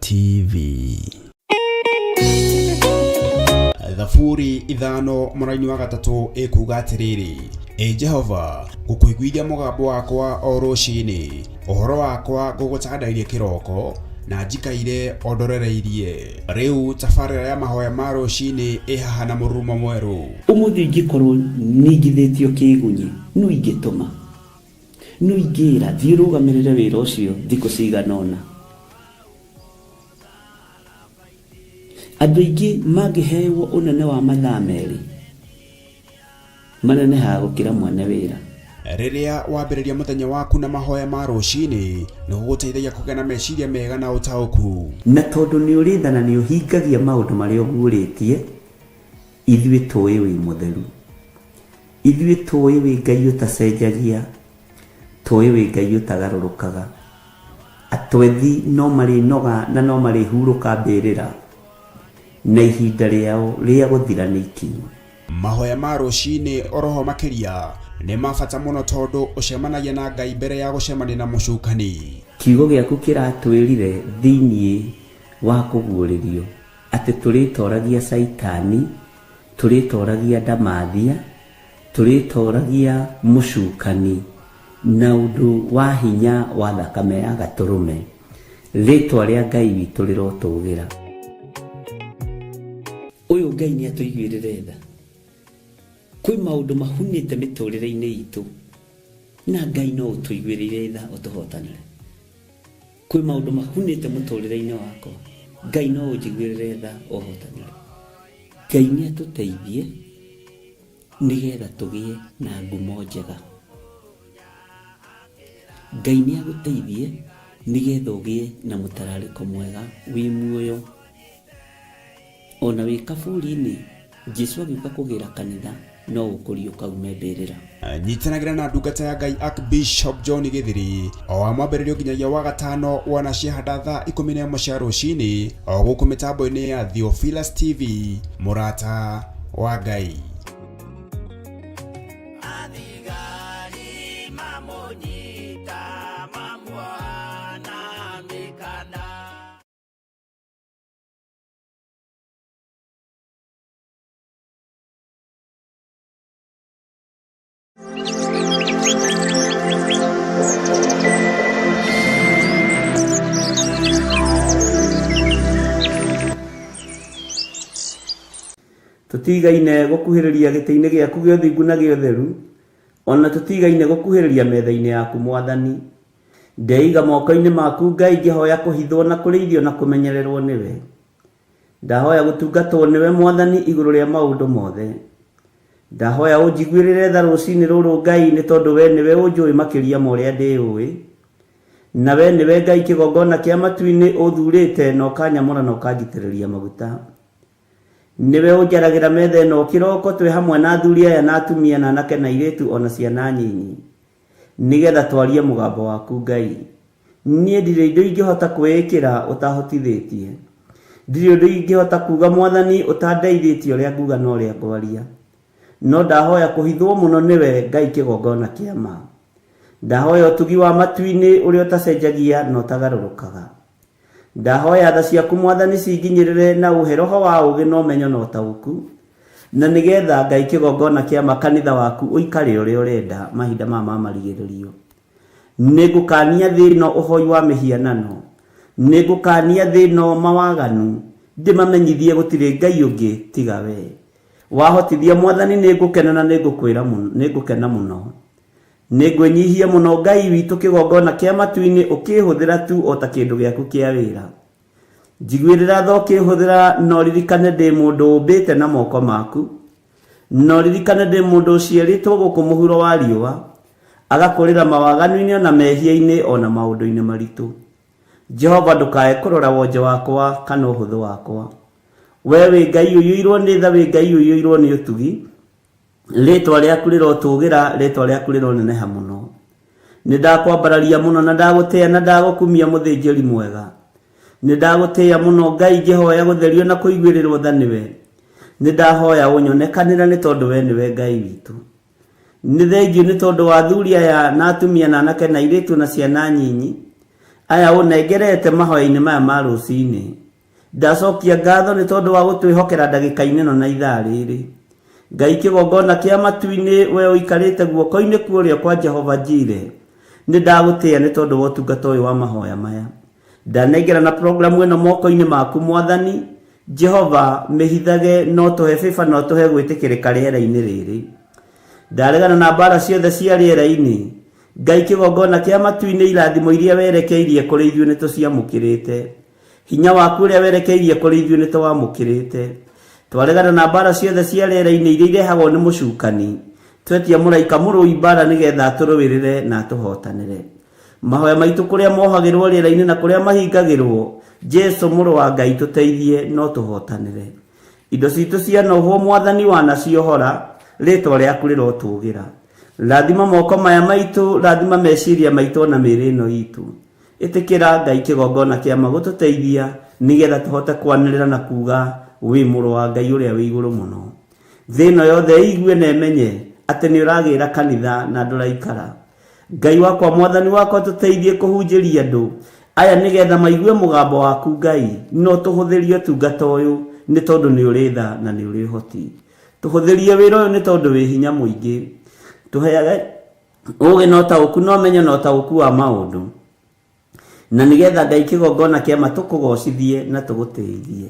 TV. Thaburi 5 mũraini wa 3 ĩkuga atĩrĩrĩ, Ĩ Jehova, ngũkũiguithia mũgambo wakwa o rũcinĩ, ũhoro wakwa ngũgũtandairie kĩroko, na njikaire o ndorereirie. Rĩu tabarĩra ya mahoya ma rũcinĩ ĩ haha na mũrurumo mwerũ. Ũmũthĩ ingĩkorwo ningithĩtio kĩgunyi, nũ ingĩtũma? Nũ ingĩra thiĩ ũrũgamĩrĩre wĩra ũcio thikũ cigana ũna? Andũ aingĩ mangĩhewo ũnene wa mathaa 2, manenehaga gũkĩra mwene wĩra. Rĩrĩa wambĩrĩria mũthenya waku na mahoya ma rũcinĩ, nĩ gũgũteithagia kũgĩa na meciria mega na ũtaũku. Na tondũ nĩ ũrĩ tha na nĩ ũhingagia maũndũ marĩa ũguũrĩtie, ithuĩ tũĩ wĩ mũtheru. Ithuĩ tũĩ wĩ Ngai ũtacenjagia, tũĩ wĩ Ngai ũtagarũrũkaga. Atwethi no marĩnoga na no marĩhurũka mbĩrĩra, na ihinda rĩao rĩa gũthira nĩ ikinyu. Mahoya ma rũcinĩ oroho makĩria nĩ ma bata mũno tondũ ũcemanagia na Ngai mbere ya gũcemania na mũcukani. Kiugo gĩaku kĩratwĩrire thĩinĩ wa kũguũrĩrio atĩ tũrĩtoragia Caitani, tũrĩtoragia ndamathia, tũrĩtoragia mũcukani na ũndũ wa hinya wa thakame ya gatũrũme. Rĩtwa rĩa Ngai witũ rĩrotũgĩra. Ũyũ Ngai nĩ atũiguĩrĩre tha. Kwĩ maũndũ mahunĩte mĩtũrĩre-inĩ itũ na Ngai no ũtũiguĩrĩire tha ũtũhotanĩre. Kwĩ maũndũ mahunĩte mũtũrĩre-inĩ wakwa, Ngai no ũnjiguĩrĩre tha ũhotanĩre. Ngai nĩ atũteithie nĩgetha tũgĩe na ngumo njega. Ngai nĩ agũteithie nĩgetha ũgĩe na mũtararĩko mwega wĩ muoyo. Ona wĩ kaburi-inĩ, Jesu agĩũka kũgĩra kanitha no ũkũriũka ume mbĩrĩra. Nyitanagĩra na ndungata ya Ngai Archbishop John Gĩthiri o wa mwambĩrĩrio nginyagia wa gatano wona ciahanda thaa 11 cia rũcinĩ o gũkũ mĩtambo-inĩ ya Theophilus TV, mũrata wa Ngai. Athigari mamũnyita mamuoha na mĩkanda. Tũtigaine gũkuhĩrĩria gĩtĩ-inĩ gĩaku gĩa ũthingu na gĩa ũtheru, ona tũtigaine gũkuhĩrĩria metha-inĩ yaku Mwathani. Ndeiga moko-inĩ maku Ngai ngĩhoya kũhithwo na kũrĩithio na kũmenyererwo nĩwe. Ndahoya gũtungatwo nĩwe Mwathani igũrũ rĩa maũndũ mothe. Ndahoya ũnjiguĩrĩre tha rũcinĩ rũrũ Ngai nĩ tondũ we nĩwe ũnjũĩ makĩria ma ũrĩa ndĩũĩ. Na we nĩwe Ngai kĩgongona kĩa matu-inĩ ũthurĩte na ũkanyamũra na ũkanjitĩrĩria maguta. Nĩwe ũnjaragĩra metha ĩno kĩroko twĩ hamwe na athuri aya na atumia na anake na airĩtu ona ciana nyinyi. Nĩgetha twarie mũgambo waku Ngai. Niĩ ndirĩ indo ingĩhota kwĩĩkĩra ũtahotithĩtie. Ndirĩ ũndũ ingĩhota kuga Mwathani ũtandeithĩtie ũrĩa nguga na ũrĩa ngwaria. No ndahoya kũhithwo mũno nĩwe Ngai kĩgongona kĩa ma. Ndahoya ũtugi wa matu-inĩ ũrĩa ũtacenjagia na ũtagarũrũkaga. Ndahoya tha ciaku Mwathani cinginyĩrĩre na ũhe roho wa ũũgĩ na ũmenyo na ũtaũku, na nĩgetha Ngai kĩgongona kĩa ma kanitha waku ũikare ũrĩa ũrenda mahinda maya ma marigĩrĩrio. Nĩngũkaania thĩ ĩno ũhoi wa mĩhianano, nĩngũkaania thĩ ĩno mawaganu, ndĩmamenyithie gũtirĩ Ngai ũngĩ tiga wee. Wahotithia Mwathani nĩngũkena na nĩngũkwĩra mũno, nĩngũkena mũno. Nĩngwĩnyihia mũno Ngai witũ kĩgongona kĩa matu-inĩ ũkĩhũthĩra tu o ta kĩndũ gĩaku kĩa wĩra. Njiguĩrĩra tha ũkĩhũthĩra na ũririkane ndĩ mũndũ ũmbĩte na moko maku. Na ũririkane ndĩ mũndũ ũciarĩtwo gũkũ mũhuro wa riũa, agakũrĩra mawaganu-inĩ o na mehia-inĩ o na maũndũ-inĩ maritũ. Jehova ndũkae kũrora wonje wakwa kana ũhũthũ wakwa. We wĩ Ngai ũiyũirwo nĩ tha, wĩ Ngai ũiyũirwo nĩ ũtugi. Rĩtwa rĩaku rĩrotũgĩra, rĩtwa rĩaku rĩroneneha mũno. Nĩ ndakwambararia mũno na ndagũtĩĩa na ndagũkumia mũthĩnjĩri mwega. Nĩ ndagũtĩĩa mũno Ngai ngĩhoya gũtherio na kũiguĩrĩrwo tha nĩwe. Nĩ ndahoya ũnyonekanĩre nĩ tondũ we nĩwe Ngai witũ. Nĩ thengiũ nĩ tondũ wa athuri aya na atumia na anake na airĩtu na ciana nyinyi. Aya ũnengerete mahoya-inĩ maya ma rũcinĩ. Ndacokia ngatho nĩ tondũ wa gũtwĩhokera ndagĩka-inĩ ĩno na ithaa rĩrĩ. Ngai kĩgongona kĩa matu-inĩ, we ũikarĩte guoko-inĩ kwa ũrĩo kwa Jehova Jire, nĩ ndagũtĩĩa nĩ tondũ wa ũtungata ũyũ wa mahoya maya. Ndanengerana programu ĩno moko-inĩ maku Mwathani, Jehova, mĩhithage na ũtũhe favor na ũtũhe gwĩtĩkĩrĩka rĩera-inĩ rĩrĩ. Ndaregana na mbara ciothe cia rĩera-inĩ. Ngai kĩgongona kĩa matu-inĩ irathimo iria werekeirie kũrĩ ithuĩ nĩ tũciamũkĩrĩte. Hinya waku ũrĩa werekeirie kũrĩ ithuĩ nĩ tũwamũkĩrĩte. Twaregana na mbara ciothe cia rĩera-inĩ iria irehagwo nĩ mũcukani. Twetia mũraika mũrũi mbara nĩgetha atũrũĩrĩre na atũhotanĩre. Mahoya maitũ kũrĩa mohagĩrwo rĩera-inĩ na kũrĩa mahingagĩrwo, Jesu mũrũ wa Ngai tũteithie no tũhotanĩre. Indo citũ cianohwo Mwathani wanaciohora, rĩtwa rĩaku rĩrotũgĩra. Rathima moko maya maitũ, rathima meciria maitũ ona mĩĩrĩ ĩno itũ. Ĩtĩkĩra Ngai kĩgongona kĩa ma gũtũteithia nĩgetha tũhote kwanĩrĩra na kuga wĩ mũrũ wa Ngai ũrĩa wĩ igũrũ mũno. Thĩ ĩno yothe ĩigue na ĩmenye atĩ nĩ ũragĩra kanitha na ndũraikara. Ngai wakwa Mwathani wakwa tũteithie kũhunjĩria andũ aya nĩgetha maigue mũgambo waku Ngai no tũhũthĩrie ũtungata ũyũ nĩ tondũ nĩ ũrĩ tha na nĩ ũrĩ ũhoti. Tũhũthĩrie wĩra ũyũ nĩ tondũ wĩ hinya mũingĩ. Tũheage ũũgĩ na ũtaũku na ũmenyo na ũtaũku wa maũndũ. Na nĩgetha Ngai kĩgongona kĩa ma tũkũgocithie na tũgũtĩithie.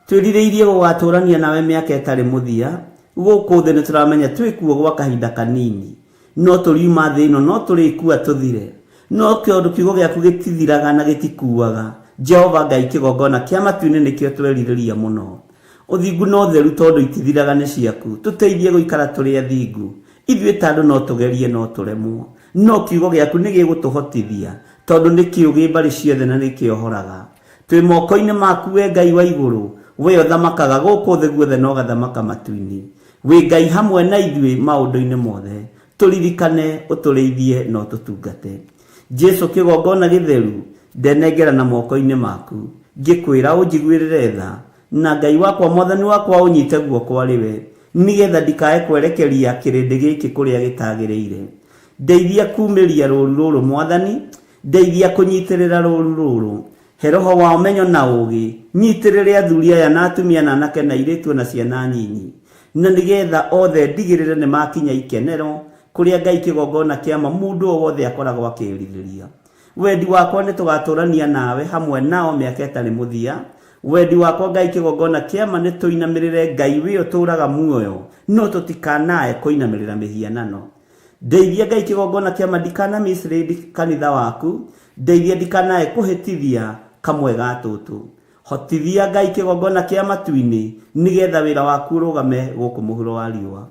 Twĩrirĩirie gũgatũrania nawe mĩaka ĩtarĩ mũthia, gũkũ thĩ nĩtũramenya twĩ kuo gwa kahinda kanini. No tũriuma thĩ ĩno no tũrĩkua tũthire. No tondũ kiugo gĩaku gĩtithiraga na gĩtikuaga, Jehova Ngai kĩgongona kĩa matu-inĩ nĩkĩo twerirĩria mũno. Ũthingu na ũtheru tondũ itithiraga nĩ ciaku, tũteithie gũikara tũrĩ athingu. Ithuĩ ta andũ no tũgerie no tũremwo, no kiugo gĩaku nĩ gĩgũtũhotithia, tondũ nĩ kĩũgĩ mbarĩ ciothe na nĩ kĩohoraga. Twĩ moko-inĩ maku wee Ngai wa igũrũ, wee ũthamakaga gũkũ thĩ guothe na ũgathamaka matu-inĩ. Wĩ Ngai hamwe na ithuĩ maũndũ-inĩ mothe. Tũririkane, ũtũrĩithie na ũtũtungate. Jesu kĩgongona gĩtheru, ndenengerana moko-inĩ maku, ngĩkwĩra ũnjiguĩrĩre tha, Na Ngai wakwa Mwathani wakwa ũnyite guoko arĩ we, nĩgetha ndikae kwerekeria kĩrĩndĩ gĩkĩ kũrĩa gĩtagĩrĩire. Ndeithia kuumĩria rũũru rũrũ Mwathani, ndeithia kũnyitĩrĩra rũũru rũrũ. He roho wa ũmenyo na ũũgĩ, nyitĩrĩre athuri aya na atumia na anake na airĩtu o na ciana nyinyi. Na nĩgetha othe ndigĩrĩre nĩ makinya ikenero, kũrĩa Ngai kĩgongona kĩa ma mũndũ o wothe akoragwo akĩĩrirĩria. Wendi wakwa nĩ tũgatũrania nawe hamwe nao mĩaka ĩtarĩ mũthia. Wendi wakwa Ngai kĩgongona kĩa ma nĩ tũinamĩrĩre Ngai wĩ ũtũraga muoyo, no tũtikanae kũinamĩrĩra mĩhianano. Ndeithia Ngai kĩgongona kĩa ma ndikana mislead kanitha waku, ndeithia ndikanae kũhĩtithia kamwe ga tũtũ. Hotithia Ngai kĩgongona kĩa matu-inĩ, nĩgetha wĩra waku ũrũgame gũkũ mũhuro wa riũa.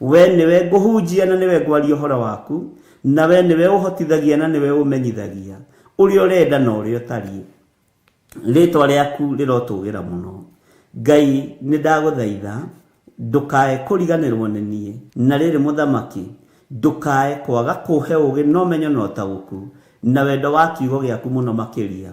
Wee nĩwe ngũhunjia na nĩwe ngwaria ũhoro waku, na wee nĩwe ũhotithagia na nĩwe ũmenyithagia ũrĩa ũrenda na ũrĩa ũtariĩ. Rĩĩtwa rĩaku rĩrotũgĩra mũno. Ngai, nĩndagũthaitha, ndũkae kũriganĩrwo nĩ niĩ. Na rĩrĩ, mũthamaki, ndũkae kwaga kũhe ũũgĩ na ũmenyo na ũtaũku, na wendo wa kiugo gĩaku mũno makĩria,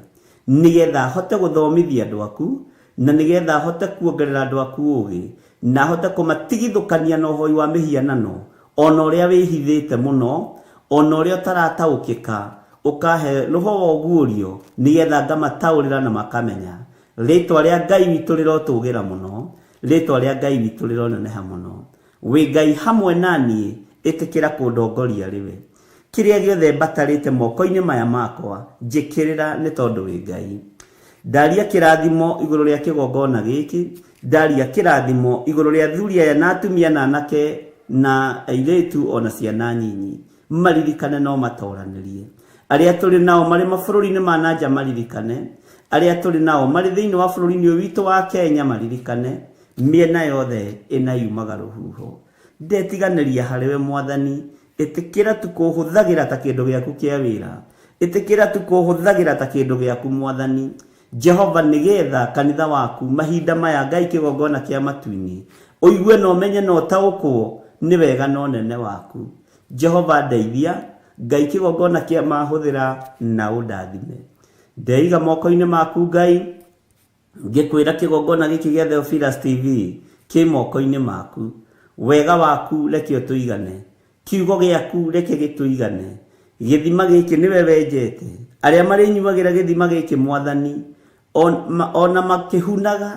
nĩgetha hote gũthomithia andũ aku, na nĩgetha hote kuongerera andũ aku ũũgĩ, na hote kũmatigithũkania na ũhoi wa mĩhianano, o na ũrĩa wĩhithĩte mũno, o na ũrĩa ũtarataũkĩka, ũkahe roho wa ũguũrio, nĩgetha ngamataũrĩra na makamenya. Rĩĩtwa rĩa Ngai witũ rĩrotũgĩra mũno, rĩĩtwa rĩa Ngai witũ rĩroneneha mũno. Wĩ Ngai hamwe na niĩ, ĩtĩkĩra kũndongoria rĩwe. Kĩrĩa gĩothe mbatarĩte moko-inĩ maya makwa, njĩkĩrĩra nĩ tondũ wĩ Ngai. Ndaria kĩrathimo igũrũ rĩa kĩgongona gĩkĩ, ndaria kĩrathimo igũrũ rĩa athuri aya na atumia na anake na airĩtu o na ciana nyinyi. Maririkane na ũmatoranĩrie. Arĩa tũrĩ nao marĩ mabũrũri-inĩ ma na nja maririkane, arĩa tũrĩ nao marĩ thĩinĩ wa bũrũri-inĩ ũyũ witũ wa Kenya maririkane, mĩena yothe ĩna yumaga rũhuho. Ndetiganĩria harĩwe Mwathani, ĩtĩkĩra tu kũhũthagĩra ta kĩndũ gĩaku kĩa wĩra. Ĩtĩkĩra tu kũhũthagĩra ta kĩndũ gĩaku Mwathani. Jehova nĩgetha kanitha waku mahinda maya Ngai kĩgongona kĩa matu-inĩ ũigue na ũmenye na ũtaũkwo nĩ wega na ũnene waku. Jehova ndeithia, Ngai kĩgongona kĩa ma hũthĩra na ũndathime. Ndeiga moko-inĩ maku Ngai, ngĩkwĩra kĩgongona gĩkĩ gĩa Theophilus TV kĩ moko-inĩ maku. Wega waku reke ũtũigane. Kiugo gĩaku reke gĩtũigane. Gĩthima gĩkĩ nĩwe wenjete. Arĩa marĩnyuagĩra gĩthima gĩkĩ Mwathani, ona makĩhunaga,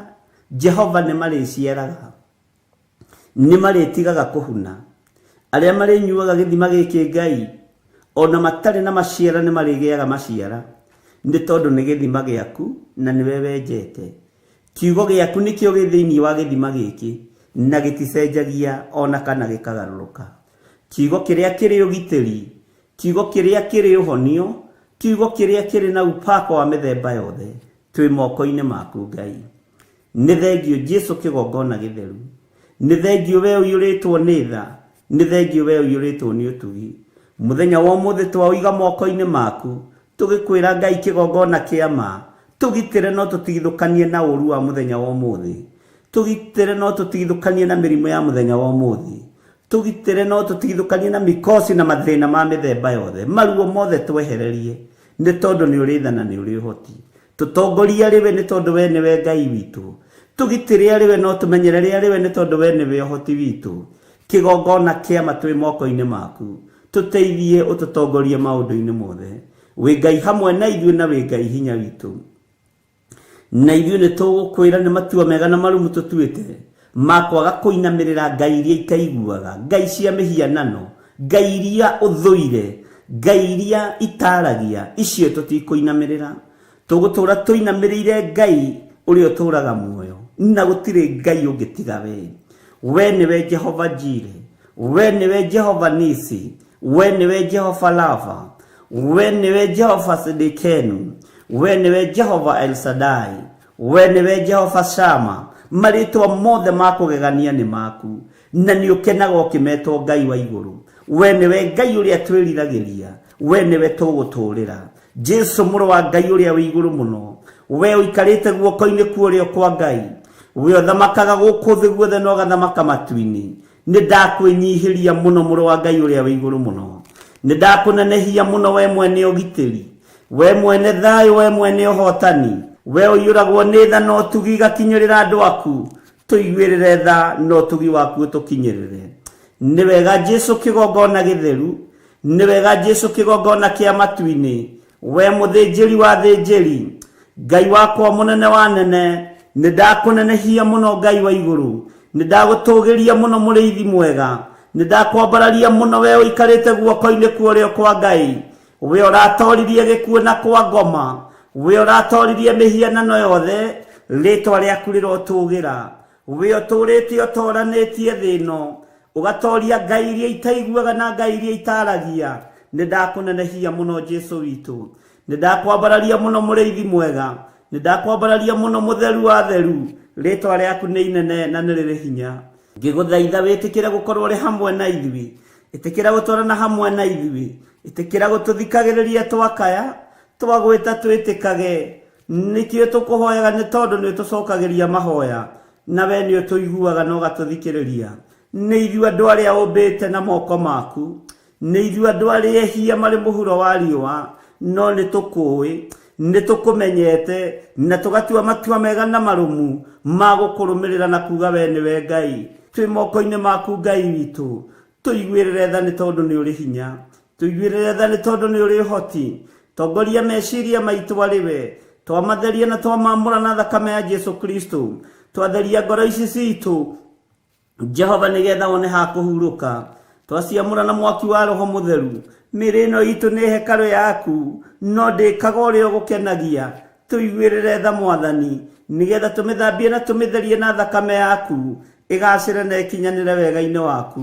Jehova nĩ marĩciaraga. Nĩ marĩtigaga kũhuna. Arĩa marĩnyuaga gĩthima gĩkĩ Ngai, ona matarĩ na maciara nĩ marĩgĩaga maciara, nĩ tondũ nĩ gĩthima gĩaku na nĩwe wenjete. Kiugo gĩaku nĩkĩo gĩ thĩinĩ wa gĩthima gĩkĩ, na gĩticenjagia ona kana gĩkagarũrũka. Kiugo kĩrĩa kĩrĩ ũgitĩri, kiugo kĩrĩa kĩrĩ ũhonio, kiugo kĩrĩa kĩrĩ na upako wa mĩthemba yothe, twĩ moko-inĩ maku Ngai. Nĩ thengiũ Jesu kĩgongona gĩtheru. Nĩ thengiũ we ũiyũrĩtwo nĩ tha. Nĩ thengiũ we ũiyũrĩtwo nĩ ũtugi. Mũthenya wa ũmũthĩ twaũiga moko-inĩ maku, tũgĩkwĩra Ngai kĩgongona kĩa ma, tũgitĩre no tũtigithũkanie na ũru wa mũthenya wa ũmũthĩ. Tũgitĩre no tũtigithũkanie na mĩrimũ ya mũthenya wa ũmũthĩ. Tũgitĩre no tũtigithũkanie na mikosi na mathĩna ma mĩthemba yothe. Maruo mothe twehererie, nĩ tondũ nĩ ũrĩ tha na nĩ ũrĩ ũhoti. Tũtongorie arĩ we nĩ tondũ we nĩwe Ngai witũ. Tũgitĩre arĩ we no tũmenyerere arĩ we nĩ tondũ we nĩwe ũhoti witũ. Kĩgongona kĩa ma twĩ moko-inĩ maku. Tũteithie ũtũtongorie maũndũ-inĩ mothe. Wĩ Ngai hamwe na ithuĩ na wĩ Ngai hinya witũ. Na ithuĩ nĩ tũgũkwĩra nĩ matua mega na marũmu tũtuĩte ma kwaga kũinamĩrĩra ngai iria itaiguaga, ngai cia mĩhianano, ngai iria ũthũire, ngai iria itaragia, icio tũtikũinamĩrĩra. Tũgũtũũra tũinamĩrĩire Ngai ũrĩa ũtũũraga muoyo, na gũtirĩ Ngai ũngĩ tiga we. We nĩwe Jehova Jire, we nĩwe Jehova Nisi, we nĩwe Jehova Rafa, we nĩwe Jehova Sidikenu, we nĩwe Jehova El Shaddai, we nĩwe Jehova Shama. Marĩtwa mothe ma kũgegania nĩ maku, na nĩ ũkenaga ũkĩmetwo Ngai wa igũrũ. We nĩwe Ngai ũrĩa twĩriragĩria, we nĩwe tũgũtũũrĩra. Jesu mũrũ wa Ngai ũrĩa wĩ igũrũ mũno, we ũikarĩte guoko-inĩ kwa ũrĩo kwa Ngai, we ũthamakaga gũkũ thĩ guothe na ũgathamaka matu-inĩ. Nĩ ndakwĩnyihĩria mũno mũrũ wa Ngai ũrĩa wĩ igũrũ mũno. Nĩ ndakũnenehia mũno we mwene ũgitĩri, we mwene thayũ, we mwene ũhotani, we ũiyũragwo nĩ tha na ũtugi igakinyĩrĩra andũ aku. Tũiguĩrĩre tha na ũtugi waku ũtũkinyĩrĩre. Nĩ wega Jesu kĩgongona gĩtheru, nĩ wega Jesu kĩgongona kĩa matu-inĩ, we mũthĩnjĩri wa thĩnjĩri, Ngai wakwa mũnene wa nene, nĩ ndakũnenehia mũno Ngai wa igũrũ, nĩ ndagũtũgĩria mũno mũrĩithi mwega, nĩ ndakwambararia mũno we ũikarĩte guoko-inĩ kwa ũrĩo kwa Ngai, we ũratoririe gĩkuũ na kwa ngoma, we ũratoririe mĩhianano yothe, rĩtwa rĩaku rĩrotũgĩra. We ũtũũrĩte ũtoranĩtie thĩ ĩno, ũgatoria ngai iria itaiguaga na ngai iria itaragia. Nĩ ndakũnenehia mũno Jesu witũ. Nĩ ndakwambararia mũno mũrĩithi mwega. Nĩ ndakwambararia mũno mũtheru wa theru. Rĩtwa rĩaku nĩ inene na nĩ rĩrĩ hinya. Ngĩgũthaitha wĩtĩkĩre gũkorwo ũrĩ hamwe na ithuĩ. Ĩtĩkĩra gũtwarana hamwe na ithuĩ. Ĩtĩkĩra gũtũthikagĩrĩria twakaya, twagwĩta twĩtĩkage. Nĩkĩo tũkũhoyaga nĩ tondũ nĩ ũtũcokagĩria mahoya, na we nĩ ũtũiguaga na ũgatũthikĩrĩria. Nĩ ithuĩ andũ arĩa ũmbĩte na moko maku, nĩ ithuĩ andũ arĩa ehia marĩ mũhuro wa riũa, no nĩ tũkũũĩ, nĩ tũkũmenyete, na tũgatua matua mega na marũmu ma gũkũrũmĩrĩra na kuuga we nĩwe Ngai. Twĩ moko-inĩ maku Ngai witũ, tũiguĩrĩre tha nĩ tondũ nĩ ũrĩ hinya. Tũiguĩrĩre tha nĩ tondũ nĩ ũrĩ ũhoti. Tongoria meciria maitũ arĩ we. Twamatheria na twamamũra na thakame ya Jesu Kristo. Twatheria ngoro ici citũ, Jehova, nĩgetha wone ha kũhurũka. Twaciamũra na mwaki wa Roho Mũtheru. Mĩĩrĩ ĩno itũ nĩ hekarũ yaku, no ndĩkaga ũrĩa ũgũkenagia. Tũiguĩrĩre tha Mwathani, nĩgetha tũmĩthambie na tũmĩtherie na thakame yaku, ĩgacĩre na ĩkinyanĩre wega-inĩ waku.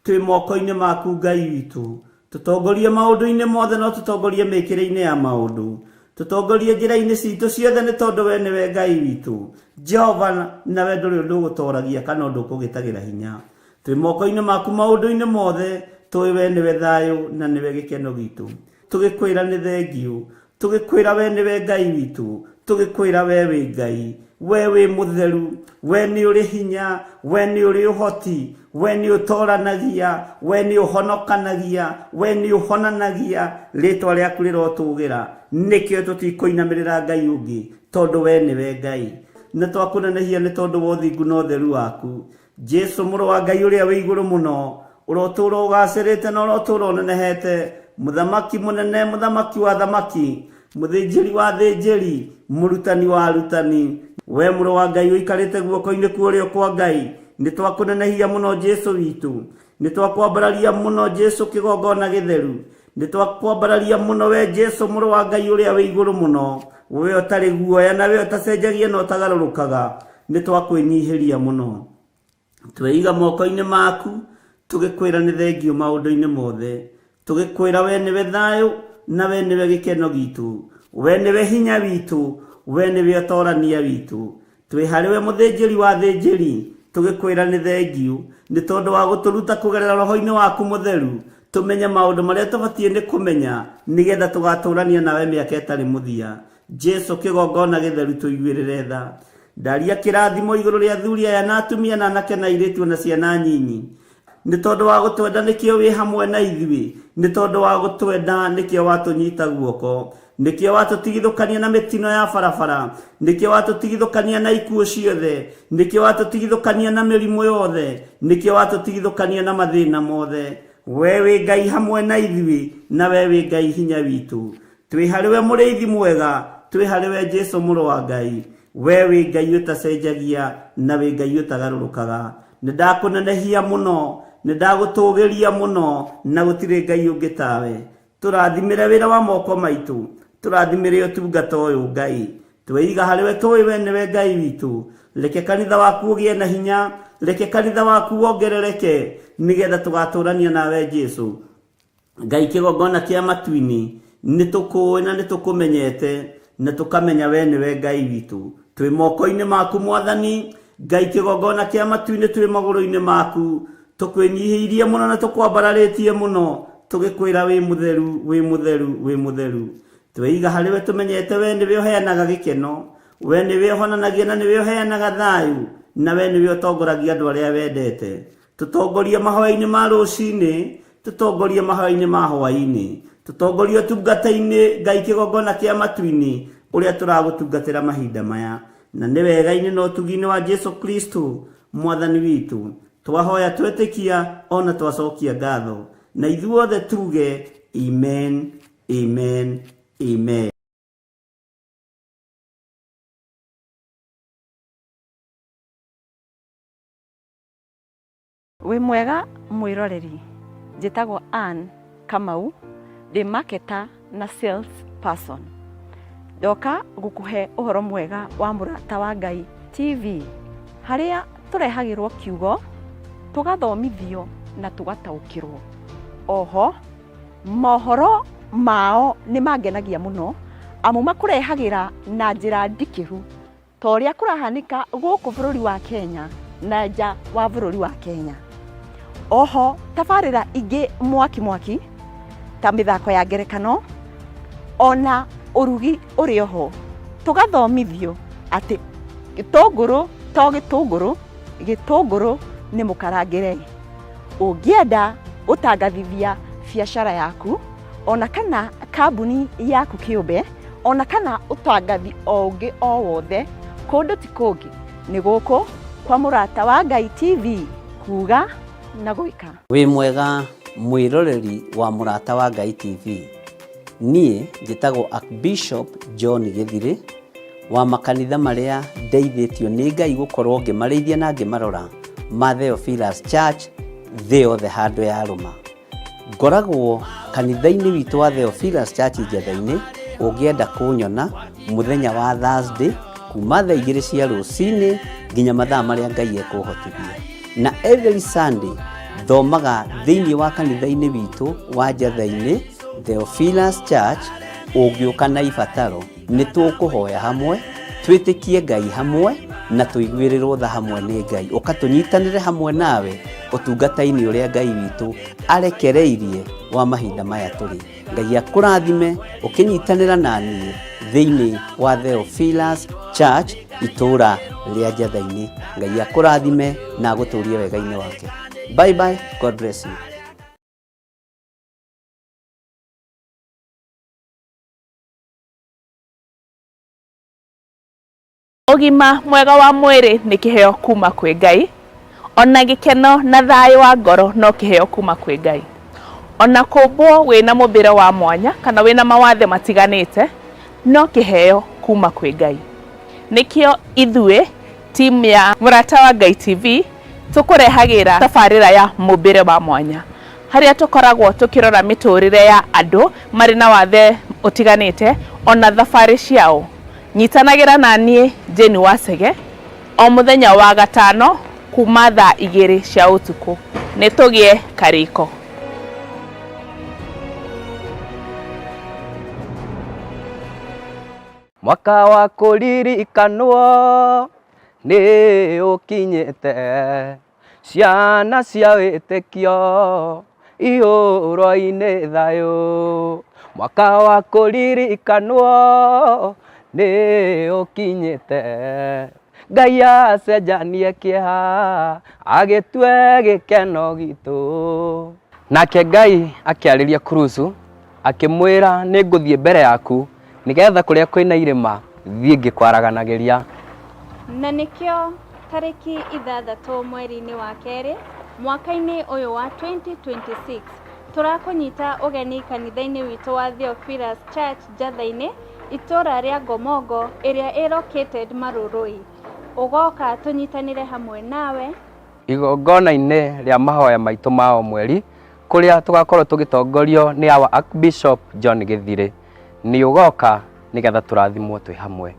Twĩ moko-inĩ maku Ngai witũ. Tũtongorie maũndũ-inĩ mothe no tũtongorie mĩkĩre-inĩ ya maũndũ. Tũtongorie njĩra-inĩ citũ ciothe nĩ tondũ we nĩwe Ngai witũ. Jehova, nawe ndũrĩ ũndũ ũgũtoragia kana ũndũ ũkũgĩtagĩra hinya. Twĩ moko-inĩ maku maũndũ-inĩ mothe, tũĩ we nĩwe thayũ na nĩwe gĩkeno gitũ. Tũgĩkwĩra nĩ thengiũ. Tũgĩkwĩra we nĩwe Ngai witũ. Tũgĩkwĩra we wĩ Ngai. We wĩ mũtheru. We nĩ ũrĩ hinya. We nĩ ũrĩ ũhoti. We nĩ ũtoranagia. We nĩ ũhonokanagia. We nĩ ũhonanagia. Rĩtwa rĩaku rĩrotũgĩra. Nĩkĩo tũtikũinamĩrĩra Ngai ũngĩ, tondũ we nĩwe Ngai. Na twakũnenehia nĩ tondũ wa ũthingu na ũtheru waku. Jesu mũrũ wa Ngai ũrĩa wĩ igũrũ mũno, ũrotũũra ũgacĩrĩte na ũrotũũra ũnenehete Mũthamaki mũnene, Mũthamaki wa athamaki, Mũthĩnjĩri wa athĩnjĩri, Mũrutani wa arutani. Wee Mũrũ wa Ngai ũikarĩte guoko-inĩ kwa ũrĩo kwa Ngai, nĩ twakũnenehia mũno Jesu witũ. Nĩ twakwambararia mũno Jesu kĩgongona gĩtheru. Nĩ twakwambararia mũno we Jesu Mũrũ wa Ngai ũrĩa wĩ igũrũ mũno, we ũtarĩ guoya na we ũtacenjagia na ũtagarũrũkaga. Nĩ twakwĩnyihĩria mũno. Tweiga moko-inĩ maku, tũgĩkwĩra nĩ thengiũ maũndũ-inĩ mothe. Tũgĩkwĩra we nĩwe thayũ na we nĩwe gĩkeno gitũ. We nĩwe hinya witũ, we nĩwe ũtorania witũ. Twĩ harĩ we mũthĩnjĩri wa athĩnjĩri, tũgĩkwĩra nĩ thengiũ nĩ tondũ wa gũtũruta kũgerera roho-inĩ waku mũtheru, tũmenye maũndũ marĩa tũbatiĩ nĩ kũmenya nĩgetha tũgatũrania nawe mĩaka ĩtarĩ mũthia. Jesu kĩgongona gĩtheru tũiguĩrĩre tha. Ndaria kĩrathimo igũrũ rĩa athuri aya na atumia na anake na airĩtu ona ciana nyinyi. Nĩ tondũ wa gũtwenda nĩkĩo wĩ hamwe na ithuĩ, nĩ tondũ wa gũtwenda nĩkĩo watũnyita guoko, nĩkĩo watũtigithũkania na mĩtino ya barabara, nĩkĩo watũtigithũkania na ikuũ ciothe, nĩkĩo watũtigithũkania na mĩrimũ yothe, nĩkĩo watũtigithũkania na mathĩna mothe. We wĩ Ngai hamwe na ithuĩ, na we wĩ Ngai hinya witũ. Twĩ harĩ we mũrĩithi mwega, twĩ harĩ we Jesu mũrũ wa Ngai. We wĩ Ngai ũtacenjagia na wĩ Ngai ũtagarũrũkaga. Nĩ ndakũnenehia mũno, nĩ ndagũtũgĩria mũno, na gũtirĩ Ngai ũngĩ tawe. Tũrathimĩre wĩra wa moko maitũ, tũrathimĩre ũtungata ũyũ Ngai. Tweiga harĩ we tũĩ we nĩwe Ngai witũ. Reke kanitha waku ũgĩe na hinya, reke kanitha waku wongerereke, nĩgetha tũgatũrania nawe Jesu. Ngai kĩgongona kĩa matu-inĩ, nĩ tũkũũĩ na nĩ tũkũmenyete, na tũkamenya we nĩwe Ngai witũ. Twĩ moko-inĩ maku Mwathani, Ngai kĩgongona kĩa matu-inĩ twĩ magũrũ-inĩ maku, tũkwĩnyihĩirie mũno na tũkwambararĩtie mũno, tũgĩkwĩra wĩ mũtheru, wĩ mũtheru, wĩ mũtheru. Tweiga harĩ we tũmenyete we nĩwe ũheanaga gĩkeno, we nĩwe ũhonanagia na nĩwe ũheanaga thayũ, na we nĩwe ũtongoragia andũ arĩa wendete. Tũtongorie mahoya-inĩ ma rũcinĩ, tũtongorie mahoya-inĩ ma hwaĩ-inĩ, tũtongorie ũtungata-inĩ Ngai kĩgongona kĩa matu-inĩ ũrĩa tũragũtungatĩra mahinda maya. Na nĩ wega-inĩ na ũtugi-inĩ wa Jesu Kristo Mwathani witũ, twahoya twetĩkia ona twacokia ngatho. Na ithuothe tuge amen, amen, amen. Wĩ mwega mwĩroreri, njĩtagwo Ann Kamau, ndĩ marketer na sales person. Ndoka gũkũhe ũhoro mwega wa Mũrata wa Ngai TV, harĩa tũrehagĩrwo kiugo, tũgathomithio na tũgataũkĩrwo. Oho, mohoro mao nĩ mangenagia mũno, amu makũrehagĩra na njĩra ndikĩru Ta ũrĩa kũrahanĩka gũkũ bũrũri wa Kenya na nja wa bũrũri wa Kenya. Oho tabarĩra ingĩ mwaki mwaki ta mĩthako ya ngerekano ona ũrugi ũrĩ oho. Tũgathomithio atĩ gĩtũngũrũ to gĩtũngũrũ, gĩtũngũrũ nĩ mũkarangĩre. Ũngĩenda gũtangathithia biacara yaku ona kana kambuni yaku kĩũmbe ona kana ũtangathi o ũngĩ o wothe, kũndũ ti kũngĩ nĩ gũkũ kwa Mũrata wa Ngai TV, kuga na gwĩka. Wĩ mwega mwĩroreri wa Mũrata wa Ngai TV. Niĩ njĩtagwo Archbishop John Gĩthirĩ wa makanitha marĩa ndeithĩtio nĩ Ngai gũkorwo ngĩmarĩithia na ngĩmarora ma Theophilus Church thĩ yothe handũ yarũma. Ngoragwo kanitha-inĩ witũ wa Theophilus Church Njetha-inĩ, ũngĩenda kũnyona mũthenya wa Thursday kuma thaa igĩrĩ cia rũcinĩ nginya mathaa marĩa Ngai ekũhotithia. Na every Sunday thomaga thĩinĩ wa kanitha-inĩ witũ wa Njetha-inĩ Theophilus Church, ũngĩũka na ibataro Nĩ tũkũhoya hamwe, twĩtĩkie Ngai hamwe, na tũiguĩrĩrwo tha hamwe nĩ Ngai. Ũka tũnyitanĩre hamwe nawe ũtungata-inĩ ũrĩa Ngai witũ arekereirie wa mahinda maya tũrĩ. Ngai akũrathime ũkĩnyitanĩra na niĩ thĩinĩ wa Theophilus Church itũũra rĩa Njatha-inĩ. Ngai akũrathime na agũtũrie wega-inĩ wake. Bye bye, God bless you. Ũgima mwega wa mwĩrĩ nĩ kĩheo kuma kwĩ Ngai, ona gĩkeno na thayũ wa ngoro no kĩheo kuma kwĩ Ngai. Ona kũmbwo wĩna mũmbĩre wa mwanya kana wĩna mawathe matiganĩte no kĩheo kuma kwĩ Ngai. Nĩkĩo ithuĩ timu ya Mũrata wa Ngai TV tũkũrehagĩra tabarĩra ya mũmbĩre wa mwanya harĩa tũkoragwo tũkĩrora mĩtũrĩre ya andũ marĩ na wathe ũtiganĩte ona thabarĩ ciao. Nyitanagĩra na niĩ Jane Wacege o mũthenya wa gatano kuma thaa 2 cia ũtukũ. Nĩ tũgĩe karĩko. Mwaka wa kũririkanwo nĩ ũkinyĩte, ciana cia wĩtĩkio ihũrwo-inĩ thayũ. Mwaka wa kũririkanwo nĩ ũkinyĩte, Ngai acenjanie kĩeha agĩtue gĩkeno gitũ. Nake Ngai akĩarĩria Kurusu akĩmwĩra, nĩ ngũthiĩ mbere yaku nĩgetha kũrĩa kwĩna irĩma thiĩ ngĩkwaraganagĩria. Na nĩkĩo tarĩki 6 mweri-inĩ wa kerĩ mwaka-inĩ ũyũ wa 2026 tũrakũnyita ũgeni kanitha-inĩ witũ wa Theophilus Church Njatha-inĩ itũra rĩa Ngomongo ĩrĩa ĩ located Marurui. Ũgoka tũnyitanĩre hamwe nawe Igongona-inĩ rĩa mahoya maitũ ma o mweri kũrĩa tũgakorwo tũgĩtongorio nĩ our Archbishop John Gĩthirĩ. Nĩ ũgoka nĩgetha tũrathimwo twĩ hamwe.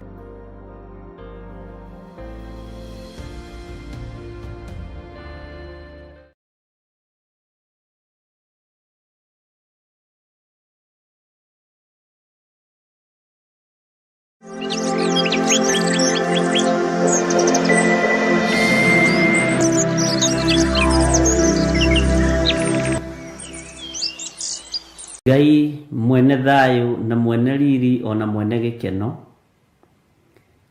Ngai mwene thayũ na mwene riri ona mwene gĩkeno,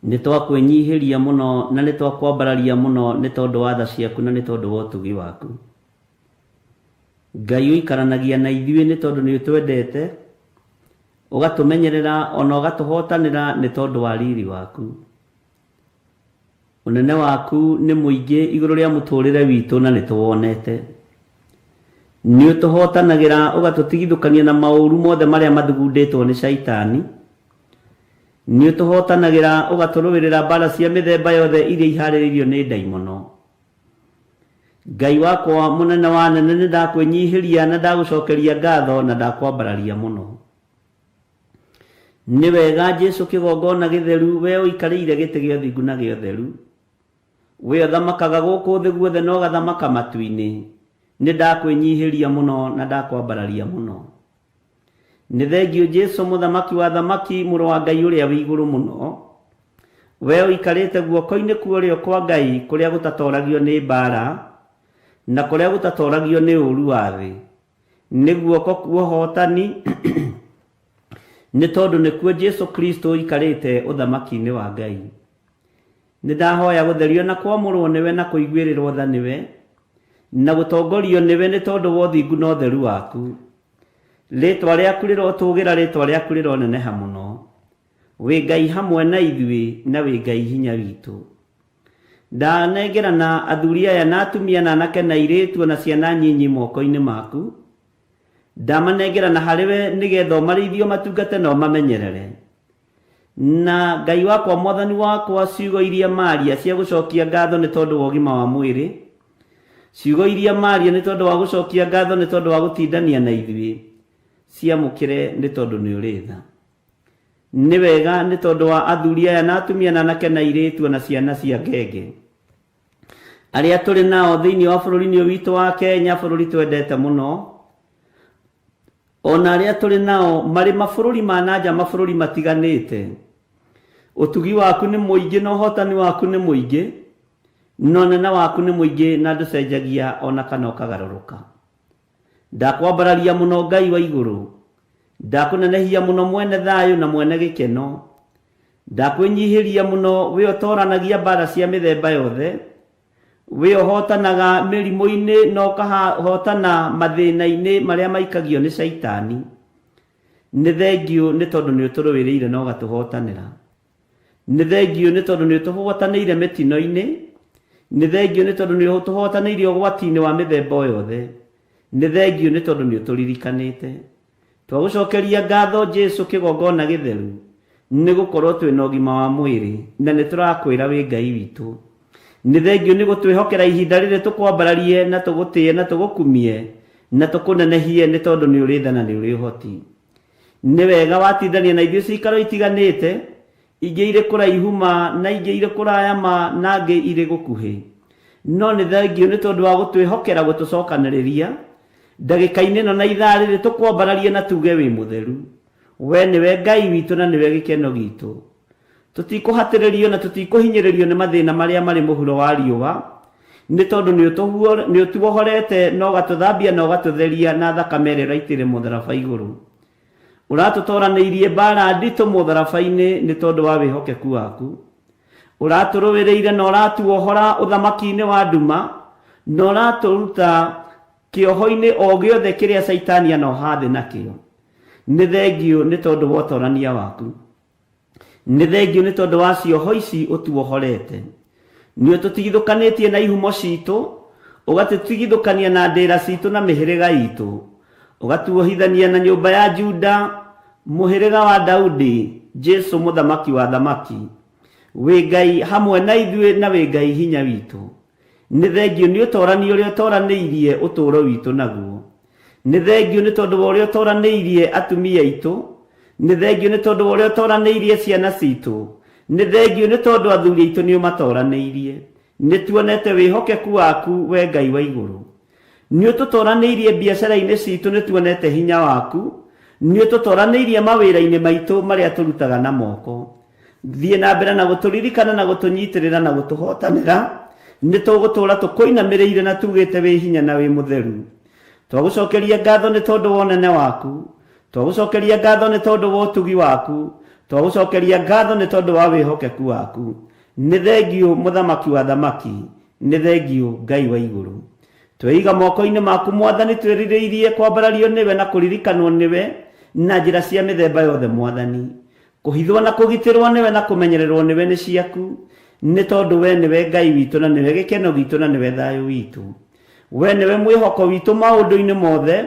nĩ twakwĩnyihĩria mũno na nĩ twakwambararia mũno nĩ tondũ wa tha ciaku na nĩ tondũ wa ũtugi waku. Ngai ũikaranagia na ithuĩ nĩ tondũ nĩ ũtwendete, ũgatũmenyerera ona ũgatũhotanĩra nĩ tondũ wa riri waku. Ũnene waku nĩ mũingĩ igũrũ rĩa mũtũrĩre witũ na nĩ tũwonete. Nĩ ũtũhotanagĩra ũgatũtigithũkania na maũru mothe marĩa mathugundĩtwo nĩ Shaitani. Nĩ ũtũhotanagĩra ũgatũrũĩrĩra mbara cia mĩthemba yothe iria iharĩrĩirio nĩ ndaimono. Ngai wakwa mũnene wa nene, nĩ ndakwĩnyihĩria na ndagũcokeria ngatho na ndakwambararia mũno. Nĩ wega Jesu kĩgongona gĩtheru, we ũikarĩire gĩtĩ gĩa ũthingu na gĩa ũtheru. We ũthamakaga gũkũ thĩ guothe na ũgathamaka matu-inĩ. Nĩ ndakwĩnyihĩria mũno na ndakwambararia mũno. Nĩ thengiũ Jesu mũthamaki wa thamaki, mũrũ wa Ngai ũrĩa wĩ igũrũ mũno. We ũikarĩte guoko-inĩ kwa ũrĩo kwa Ngai kũrĩa gũtatoragio nĩ mbaara na kũrĩa gũtatoragio nĩ ũũru wa thĩ. Nĩ guoko kwa ũhotani nĩ tondũ nĩkuo Jesu Kristo ũikarĩte ũthamaki-inĩ wa Ngai. Nĩ ndahoya gũtherio na kwamũrwo nĩwe na kũiguĩrĩrwo tha nĩwe na gũtongorio nĩwe nĩ tondũ wa ũthingu na ũtheru waku. Rĩtwa rĩaku rĩrotũgĩra, rĩtwa rĩaku rĩroneneha mũno. Wĩ Ngai hamwe na ithuĩ na wĩ Ngai hinya witũ. Ndanengerana athuri aya na atumia na anake na airĩtu o na ciana nyinyi moko-inĩ maku. Ndamanengerana harĩ we nĩgetha ũmarĩithie, ũmatungate na ũmamenyerere. Na Ngai wakwa, Mwathani wakwa, ciugo iria maria cia gũcokia ngatho nĩ tondũ wa ũgima wa mwĩrĩ, ciugo iria maria nĩ tondũ wa gũcokia ngatho nĩ tondũ wa gũtindania na ithuĩ, ciamũkĩre nĩ tondũ nĩ ũrĩ tha. Nĩ wega nĩ tondũ wa athuri aya na atumia na anake na airĩtu na ciana cia ngenge arĩa tũrĩ nao thĩinĩ wa bũrũri-inĩ ũyũ witũ wa Kenya, bũrũri twendete mũno, ona arĩa tũrĩ nao marĩ mabũrũri ma na nja, mabũrũri matiganĩte. Ũtugi waku nĩ mũingĩ na ũhotani waku nĩ mũingĩ, na ũnene waku nĩ mũingĩ na ndũcenjagia ona kana ũkagarũrũka. Ndakwambararia mũno Ngai wa igũrũ, ndakũnenehia mũno mwene thayũ na mwene gĩkeno. Ndakwĩnyihĩria mũno we ũtoranagia mbara cia mĩthemba yothe, we ũhotanaga mĩrimũ-inĩ na ũkahotana mathĩna-inĩ marĩa maikagio nĩ Shaitani. Nĩ thengiũ nĩ tondũ nĩ ũtũrũĩrĩire na ũgatũhotanĩra. Nĩ thengiũ nĩ tondũ nĩ ũtũhotanĩire mĩtino-inĩ. Nĩ thengiũ nĩ tondũ nĩ ũtũhotanĩire ũgwati-inĩ wa mĩthemba o yothe. Nĩ thengiũ nĩ tondũ nĩ ũtũririkanĩte. Twagũcokeria ngatho Jesu kĩgongona gĩtheru, nĩ gũkorwo twĩ na ũgima wa mwĩrĩ na nĩ tũrakwĩra wĩ Ngai witũ. Nĩ thengiũ nĩ gũtwĩhokera ihinda rĩrĩ tũkwambararie na tũgũtĩe na tũgũkumie na tũkũnenehie nĩ tondũ nĩ ũrĩ tha na nĩ ũrĩ ũhoti. Nĩ wega watindania na ithuĩ ciikaro itiganĩte, ingĩ irĩ kũraihu ma na ingĩ irĩ kũraya ma na angĩ irĩ gũkuhĩ. No nĩ thengiũ nĩ tondũ wa gũtwĩhokera gũtũcokanĩrĩria ndagĩka-inĩ ĩno na ithaa rĩrĩ tũkwambararie na tuge wĩ mũtheru. We nĩwe Ngai witũ na nĩwe gĩkeno gitũ. Tũtikũhatĩrĩrio na tũtikũhinyĩrĩrio nĩ mathĩna marĩa marĩ mũhuro wa riũa, nĩ tondũ nĩ ũtuohorete na ũgatũthambia na ũgatũtheria na thakame ĩrĩa ũraitĩire mũtharaba igũrũ. Ũratũtoranĩirie mbaara nditũ mũtharaba-inĩ nĩ tondũ wa wĩhokeku waku. Ũratũrũĩrĩire na ũratuohora ũthamaki-inĩ wa nduma, na ũratũruta kĩoho-inĩ o gĩothe kĩrĩa Caitani anoha thĩ nakĩo. Nĩ thengiũ nĩ tondũ wa ũtorania waku. Nĩ thengiũ nĩ tondũ wa cioho ici ũtuohorete. Nĩ ũtũtigithũkanĩtie na ihumo citũ, ũgatũtigithũkania na ndĩra citũ na mĩhĩrĩga itũ, ũgatuohithania na nyũmba ya Juda, mũhĩrĩga wa Daudi, Jesu mũthamaki wa athamaki. Wĩ Ngai hamwe na ithuĩ na wĩ Ngai hinya witũ. Nĩ thengiũ nĩ ũtorani ũrĩa ũtoranĩirie ũtũũro witũ naguo. Nĩ thengiũ nĩ tondũ wa ũrĩa ũtoranĩirie atumia aitũ. Nĩ thengiũ nĩ tondũ wa ũrĩa ũtoranĩirie ciana citũ. Nĩ thengiũ nĩ tondũ athuri aitũ nĩ ũmatoranĩirie. Nĩ tuonete wĩhokeku waku we Ngai wa igũrũ. Nĩ ũtũtoranĩirie biacara-inĩ citũ nĩ tuonete hinya waku. Nĩ ũtũtoranĩirie mawĩra-inĩ maitũ marĩa tũrutaga na moko. Thiĩ na mbere na gũtũririkana na gũtũnyitĩrĩra na gũtũhotanĩra. Nĩ tũgũtũũra tũkũinamĩrĩire na tugĩte wĩ hinya na wĩ mũtheru. Twagũcokeria ngatho nĩ tondũ wa ũnene waku. Twagũcokeria ngatho nĩ tondũ wa ũtugi waku. Twagũcokeria ngatho nĩ tondũ wa wĩhokeku waku. Nĩ thengiũ mũthamaki wa athamaki. Nĩ thengiũ Ngai wa igũrũ. Tweiga moko-inĩ maku Mwathani twĩrirĩirie kwambarario nĩwe na kũririkanwo nĩwe na njĩra cia mĩthemba yothe Mwathani. Kũhithwo na kũgitĩrwo nĩwe na kũmenyererwo nĩwe nĩ ciaku, nĩ tondũ we nĩwe Ngai witũ na nĩwe gĩkeno gitũ na nĩwe thayũ witũ. We nĩwe mwĩhoko witũ maũndũ-inĩ mothe,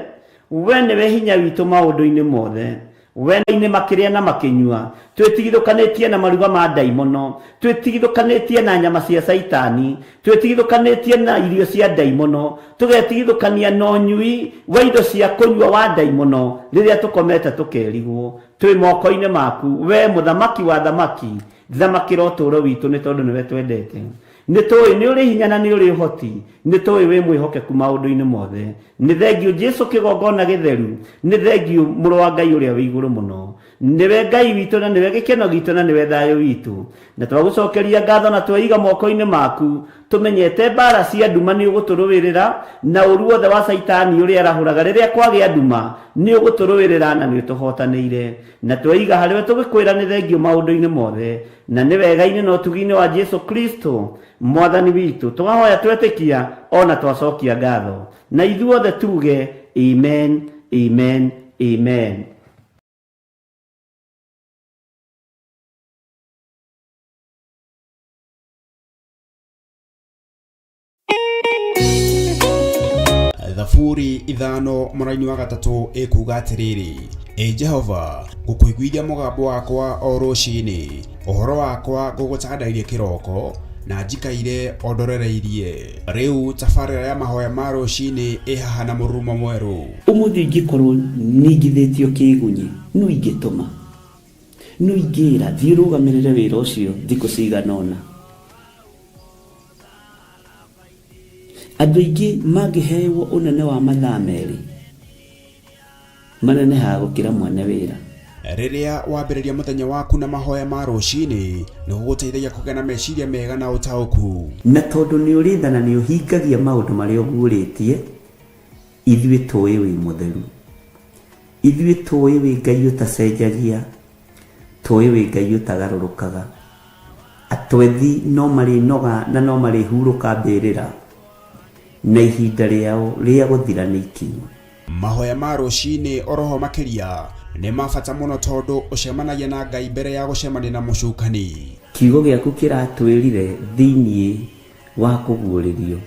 we nĩwe hinya witũ maũndũ-inĩ mothe. We nĩ makĩrĩa na makĩnyua, twĩtigithũkanĩtie na maruga ma ndaimono, twĩtigithũkanĩtie na nyama cia Caitani, twĩtigithũkanĩtie na irio cia ndaimono, tũgetigithũkania na ũnyui wa indo cia kũnyua wa ndaimono rĩrĩa tũkomete tũkerigwo. Twĩ moko-inĩ maku, we mũthamaki wa athamaki, thamakĩra ũtũũro witũ nĩ tondũ nĩwe twendete. Nĩ tũĩ nĩ ũrĩ hinya na nĩ ũrĩ ũhoti, nĩ tũĩ wĩ mwĩhokeku maũndũ-inĩ mothe. Nĩ thengiũ Jesu kĩgongona gĩtheru, nĩ thengiũ mũrũ wa Ngai ũrĩa wĩ igũrũ mũno. Nĩwe Ngai witũ na nĩwe gĩkeno gitũ na nĩwe thayũ witũ. Na twagũcokeria ngatho na tweiga moko-inĩ maku, tũmenyete mbara cia nduma nĩ ũgũtũrũĩrĩra, na ũru wothe wa Caitani ũrĩa arahũraga rĩrĩa kwagĩa nduma, nĩ ũgũtũrũĩrĩra na nĩ ũtũhotanĩire. Na tweiga harĩwe tũgĩkwĩra nĩ thengiũ maũndũ-inĩ mothe, na nĩ wega-inĩ na ũtugi-inĩ wa Jesu Kristo Mwathani witũ, twahoya twetĩkia o na twacokia ngatho. Na ithuothe tuge amen, amen, amen. Thaburi ithano mũraini wa gatatũ ĩkuga atĩrĩrĩ, Ĩ Jehova, ngũkũiguithia mũgambo wakwa o rũcinĩ, ũhoro wakwa ngũgũtandairie kĩroko, na njikaire o ndorereirie. Rĩu tabarĩra ya mahoya ma rũcinĩ ĩ haha na mũrurumo mwerũ. Ũmũthĩ ingĩkorwo ningithĩtio kĩĩgunyĩ, nũ ingĩtũma? Nũ ingĩĩra, 'Thiĩ ũrũgamĩrĩre wĩra ũcio thikũ cigana ũna'? Andũ aingĩ mangĩhewo ũnene wa mathaa merĩ, manenehaga gũkĩra mwene wĩra. Rĩrĩa wambĩrĩria mũthenya waku na mahoya ma rũcinĩ, nĩ gũgũteithagia kũgĩa na meciria mega na ũtaũku. Na tondũ nĩ ũrĩ tha na nĩ ũhingagia maũndũ marĩa ũguũrĩtie, ithuĩ tũĩ wĩ mũtheru. Ithuĩ tũĩ wĩ Ngai ũtacenjagia, tũĩ wĩ Ngai ũtagarũrũkaga. Atwethi no marĩnoga na no marĩhurũka mbĩrĩra, na ihinda rĩao rĩa gũthira nĩ ikinyu. Mahoya ma rũcinĩ oroho makĩria nĩ ma bata mũno tondũ ũcemanagia na Ngai mbere ya gũcemania na mũcukani. Kiugo gĩaku kĩratwĩrire thĩinĩ wa kũguũrĩrio.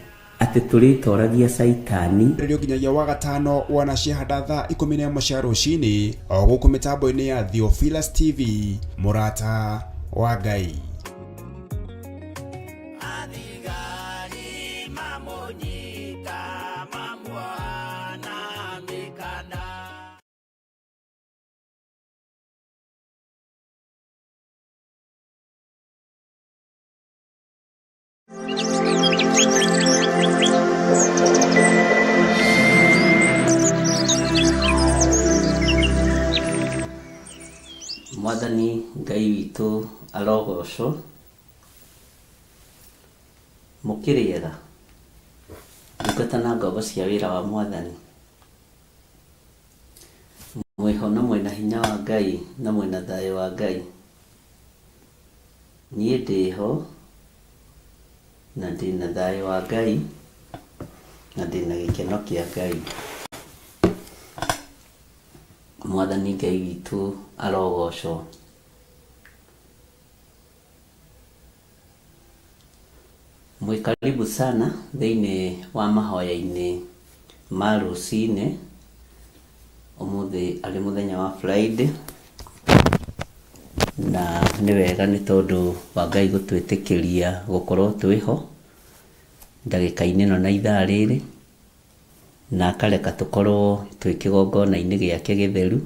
Atĩ tũrĩtoragia Caitani. Rĩrĩ nginyagia wa gatano wanaciahanda thaa 11 cia rũcinĩ o gũkũ mĩtambo-inĩ ya Theophilus TV mũrata wa Ngai. Athigari mamũnyita mamuoha na mĩkanda. Mwathani Ngai witũ arogocwo. Mũkĩrĩ ega? Ndungata na ngombo cia wĩra wa Mwathani. Mwĩho na mwĩna hinya wa Ngai na mwĩna thayũ wa Ngai. Niĩ ndĩho na ndĩna thayũ wa Ngai na ndĩna gĩkeno kĩa Ngai. Mwathani Ngai witũ arogocwo. Mwĩ karibu sana thĩinĩ wa mahoya-inĩ ma rũcinĩ, ũmũthĩ arĩ mũthenya wa Friday, na nĩ wega nĩ tondũ wa Ngai gũtwĩtĩkĩria gũkorwo twĩho ndagĩka-inĩ ĩno na ithaa rĩrĩ, na akareka tũkorwo twĩ kĩgongona-inĩ gĩake gĩtheru,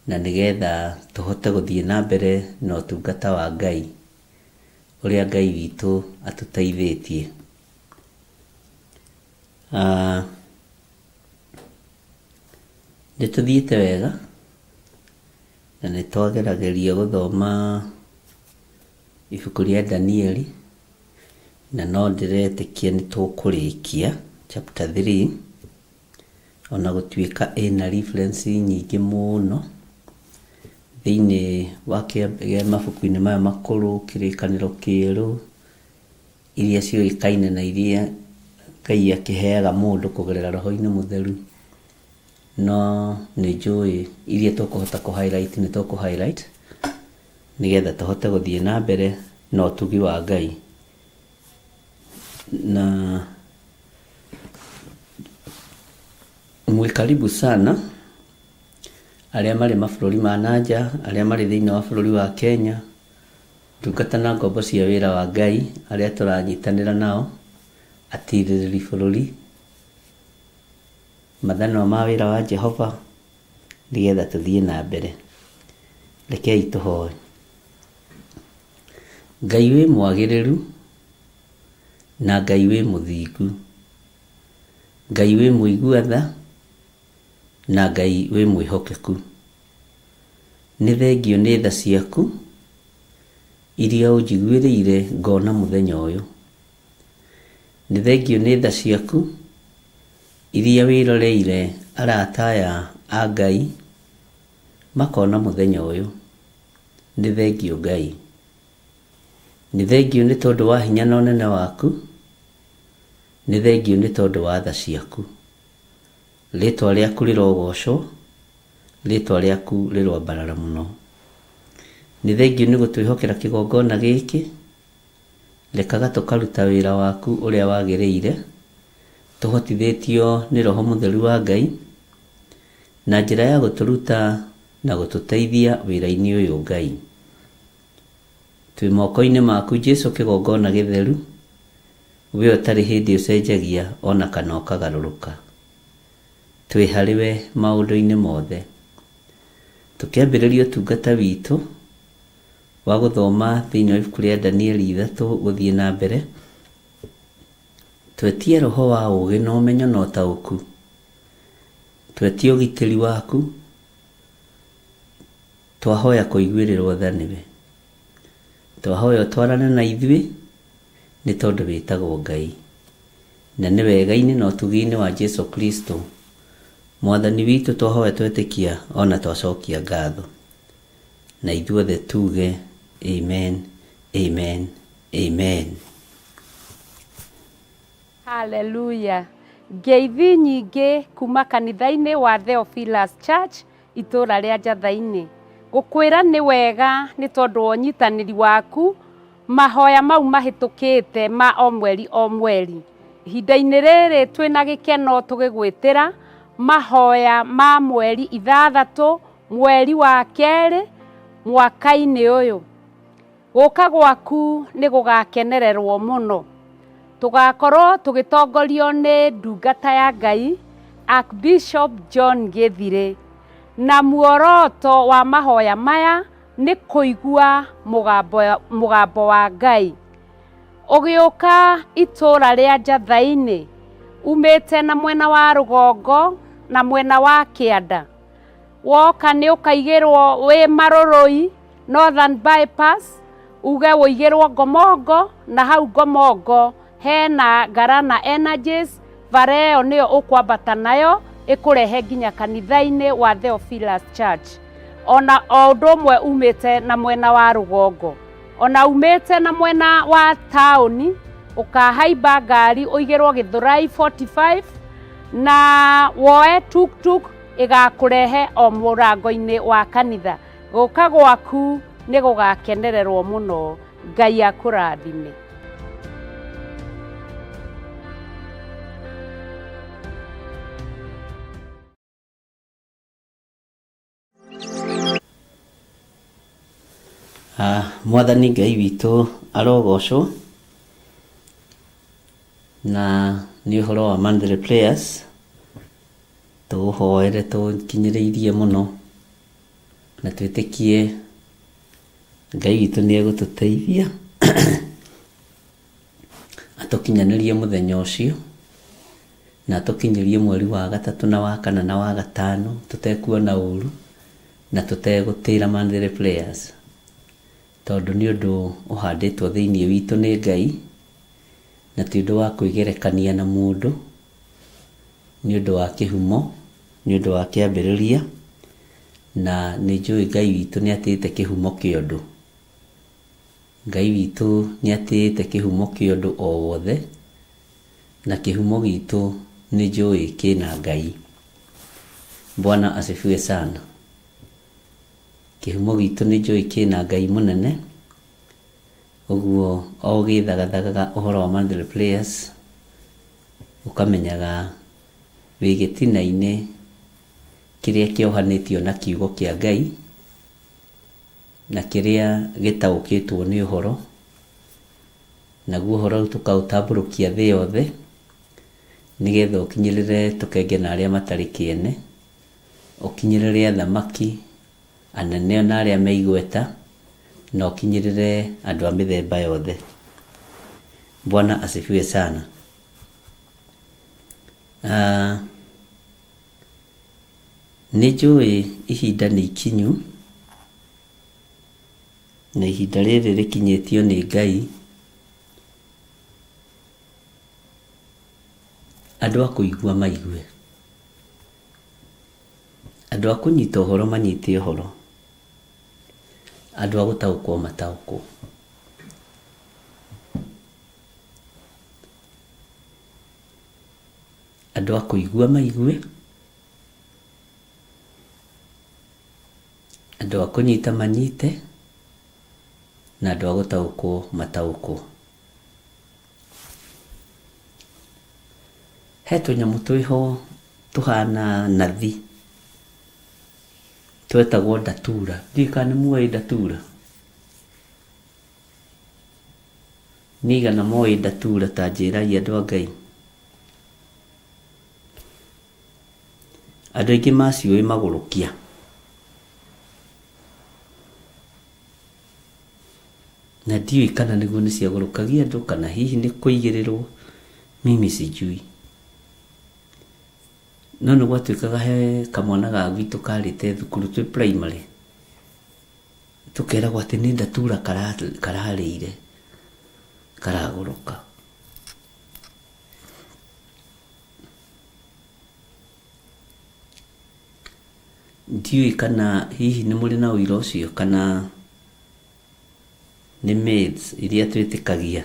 na nĩgetha tũhote gũthiĩ na mbere na ũtungata wa Ngai ũrĩa Ngai witũ atũteithĩtie. Nĩ tũthiĩte wega na nĩ twagerageria gũthoma ibuku rĩa Danieli na no ndĩretĩkia nĩ tũkũrĩkia chapter 3 ona gũtuĩka ĩna reference nyingĩ mũno thĩinĩ wa mabuku-inĩ maya makũrũ, kĩrĩkanĩro kĩerũ, iria ciũĩkaine na iria Ngai akĩheaga mũndũ kũgerera roho-inĩ mũtheru. No nĩ njũĩ iria tũkũhota kũ highlight nĩ tũkũ highlight nĩgetha tũhote gũthiĩ na mbere na ũtugi wa Ngai. Na mwĩ karibu sana arĩa marĩ mabũrũri ma na nja, arĩa marĩ thĩinĩ wa bũrũri wa Kenya, ndungata na ngombo cia wĩra wa Ngai arĩa tũranyitanĩra nao, atirĩrĩri bũrũri, mathanwa ma wĩra wa Jehova, nĩgetha tũthiĩ na mbere. Rekei tũhoe. Ngai wĩ mwagĩrĩru na Ngai wĩ mũthingu, Ngai wĩ mũigua tha na Ngai wĩ mwĩhokeku. Nĩ thengio nĩ tha ciaku iria ũnjiguĩrĩire ngona mũthenya ũyũ. Nĩ thengio nĩ tha ciaku iria wĩroreire arata aya a Ngai makona mũthenya ũyũ. Nĩ thengio Ngai. Nĩ thengio nĩ tondũ wa hinya na ũnene waku. Nĩ thengio nĩ tondũ wa tha ciaku. Rĩtwa rĩaku rĩrogocwo, rĩtwa rĩaku rĩroambarara mũno. Nĩ thengio nĩ gũtwĩhokera kĩgongona gĩkĩ, rekaga tũkaruta wĩra waku ũrĩa wagĩrĩire, tũhotithĩtio nĩ Roho Mũtheru wa Ngai, na njĩra ya gũtũruta na gũtũteithia wĩra-inĩ ũyũ Ngai. Twĩ moko-inĩ maku Jesu kĩgongona gĩtheru, we ũtarĩ hĩndĩ ũcenjagia ona kana ũkagarũrũka. Twĩ harĩ we maũndũ-inĩ mothe. Tũkĩambĩrĩria ũtungata witũ wa gũthoma thĩinĩ wa ibuku rĩa Danieli 3 gũthiĩ na mbere, twetie roho wa ũũgĩ na ũmenyo na ũtaũku, twetie ũgitĩri waku, twahoya kũiguĩrĩrwo tha nĩwe. Twahoya ũtwarane na ithuĩ nĩ tondũ wĩtagwo Ngai. Na nĩ wega-inĩ na ũtugi-inĩ wa Jesu Kristo Mwathani witũ twahoya twetĩkia ona twacokia ngatho. Na ithuothe tuge amen, amen, amen. Haleluya! Ngeithi nyingĩ kuma kanitha-inĩ wa Theophilus Church itũra rĩa Njatha-inĩ. Gũkwĩra nĩ wega nĩ tondũ wa ũnyitanĩri waku mahoya mau mahĩtũkĩte ma o mweri o mweri. Ihinda-inĩ rĩrĩ twĩna gĩkeno tũgĩgwĩtĩra mahoya ma mweri ithathatũ mweri wa kerĩ mwaka-inĩ ũyũ. Gũka gwaku nĩ gũgakenererwo mũno. Tũgakorwo tũgĩtongorio nĩ ndungata ya Ngai Archbishop John Gĩthirĩ, na muoroto wa mahoya maya nĩ kũigua mũgambo, mũgambo wa Ngai. Ũgĩũka itũũra rĩa Njathainĩ, umĩte na mwena wa rũgongo na mwena wa kĩanda, woka nĩ ũkaigĩrwo wĩ Marũrũi, Northern Bypass, uge ũigĩrwo Ngomongo, na hau Ngomongo hena Ngarana Energies, bara ĩyo nĩyo ũkwambata nayo ĩkũrehe nginya kanitha-inĩ wa Theophilus Church. Ona o ũndũ ũmwe umĩte na mwena wa rũgongo. Ona umĩte na mwena wa taũni ũkahaimba ngari ũigĩrwo Gĩthũrai 45 na woe tuktuk ĩgakũrehe o mũrango-inĩ wa kanitha. Gũka gwaku nĩ gũgakenererwo mũno. Ngai akũrathime. Ah, Mwathani Ngai witũ arogocwo na nĩ ũhoro wa monthly prayers tũũhoere tũkinyĩrĩirie mũno na twĩtĩkie Ngai witũ nĩ egũtũteithia atũkinyanĩrie mũthenya ũcio na atũkinyĩrie mweri wa gatatũ na wa kana na wa gatano tũtekuona ũru na tũtegũtĩra monthly prayers tondũ nĩ ũndũ ũhandĩtwo thĩinĩ witũ nĩ Ngai na ti ũndũ wa kwĩgerekania na mũndũ, nĩ ũndũ wa kĩhumo, nĩ ũndũ wa kĩambĩrĩria, na nĩ njũĩ Ngai witũ nĩ atĩĩte kĩhumo kĩa ũndũ. Ngai witũ nĩ atĩĩte kĩhumo kĩa ũndũ o wothe, na kĩhumo gitũ nĩ njũĩ kĩna Ngai. Bwana asifiwe sana. Kĩhumo gitũ nĩ njũĩ kĩna Ngai mũnene, ũguo o ũgĩthagathagaga ũhoro wa monthly prayers, ũkamenyaga wĩ gĩtina-inĩ kĩrĩa kĩohanĩtio na kiugo kĩa Ngai, na kĩrĩa gĩtaũkĩtwo nĩ ũhoro, naguo ũhoro rĩu tũkaũtambũrũkia thĩ yothe, nĩgetha ũkinyĩrĩre tũkenge na arĩa matarĩ kĩene, ũkinyĩrĩre athamaki, anene ona arĩa me igweta, na ũkinyĩrĩre andũ a mĩthemba yothe. Bwana asifiwe sana. Uh, nĩ njũĩ ihinda nĩ ikinyu na ihinda rĩrĩ rĩkinyĩtio nĩ Ngai andũ a kũigua maigue, andũ a kũnyita ũhoro manyite ũhoro, andũ a gũtaũkwo mataũkwo. Andũ a kũigua maigue, andũ a kũnyita manyite, na andũ a gũtaũkwo mataũkwo. He tũnyamũ twĩho tũhana nathi twetagwo ndatura, ndiũĩ kana nĩ muoĩ ndatura? Nĩ aigana moĩ ndatura ta njĩrai andũ a Ngai? Andũ aingĩ maciũĩ magũrũkia. Na ndiũĩ kana nĩguo nĩ ciagũrũkagia andũ kana hihi nĩ kũigĩrĩrwo, mimi sijui. No nĩ gwatuĩkaga he kamwana ga gwitũ karĩte thukuru twĩ primary, tũkeragwo atĩ nĩ ndatura kararĩire karagũrũka. Ndiũĩ kana hihi nĩ mũrĩ na ũira ũcio kana nĩ myths iria twĩtĩkagia.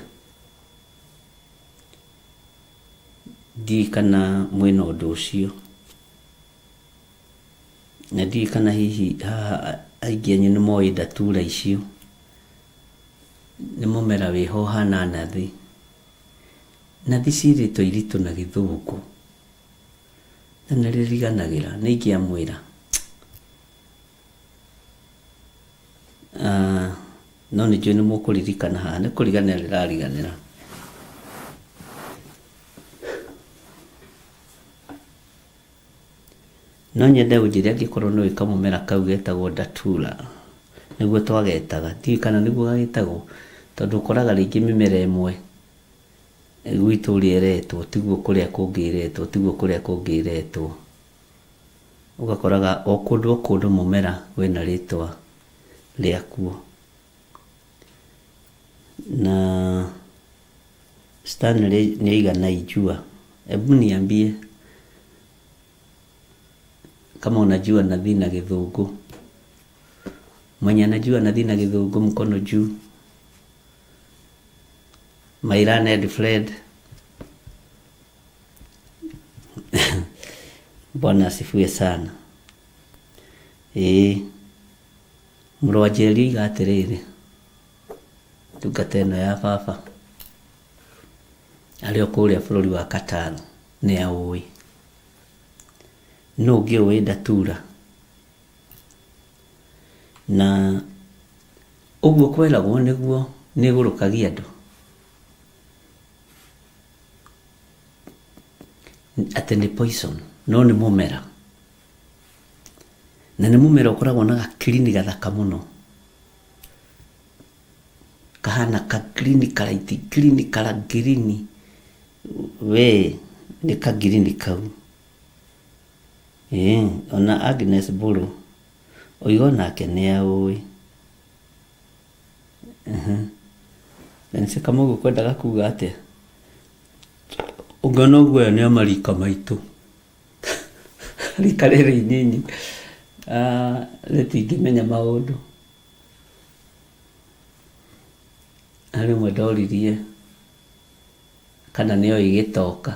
Ndiũĩ kana mwĩna ũndũ ũcio. Na ndiũĩ kana hihi haha aingĩ anyu nĩ moĩ ndatura icio. Nĩ mũmera wĩho ũhana nathi. Nathi ciĩrĩtwo iritũ na gĩthũngũ na nĩ rĩriganagĩra nĩ ingĩamwĩra. Ah, no nĩ njũĩ nĩ mũkũririkana haha nĩ kũriganĩra rĩrariganĩra. No nyende ũnjĩre angĩkorwo nĩ ũĩ kamũmera kau getagwo datura, nĩguo twagetaga, ndiũĩ kana nĩguo gagĩtagwo, tondũ ũkoraga rĩngĩ mĩmera ĩmwe gwitũ ũrĩa ĩretwo tiguo kũrĩa kũngĩ ĩretwo, tiguo kũrĩa kũngĩ ĩretwo. Ũgakoraga o kũndũ o kũndũ mũmera wĩna rĩtwa rĩakuo. Na Stanley nĩoiga naijua, ebu niambie kama unajua nathi na gĩthũngũ. Mwenye anajua nathi na gĩthũngũ mkono juu. My learned friend. Bwana asifiwe sana. Ĩĩ mũrũ wa Njeri oiga atĩrĩrĩ, ndungata ĩno ya baba arĩ o kũrĩa bũrũri wa Qatar nĩ aũĩ. Nũ ũngĩ ũĩ Datura? Na ũguo kweragwo nĩguo nĩ ĩgũrũkagia andũ. Atĩ nĩ poison no nĩ mũmera. Na nĩ mũmera ũkoragwo na gakirini gathaka mũno. Kahana ka green ka light green kara green we nĩ ka green kau. Ĩĩ ona Agnes Mbũrũ oiga onake nĩ aũĩ. Na Kamau ũkwendaga kuga atĩa? Ũngĩona ũguo aya nĩ a marika maitũ. Rika rĩrĩ inyinyi rĩtingĩmenya maũndũ. Harĩ ũmwe ndoririe kana nĩ oĩ gĩtoka.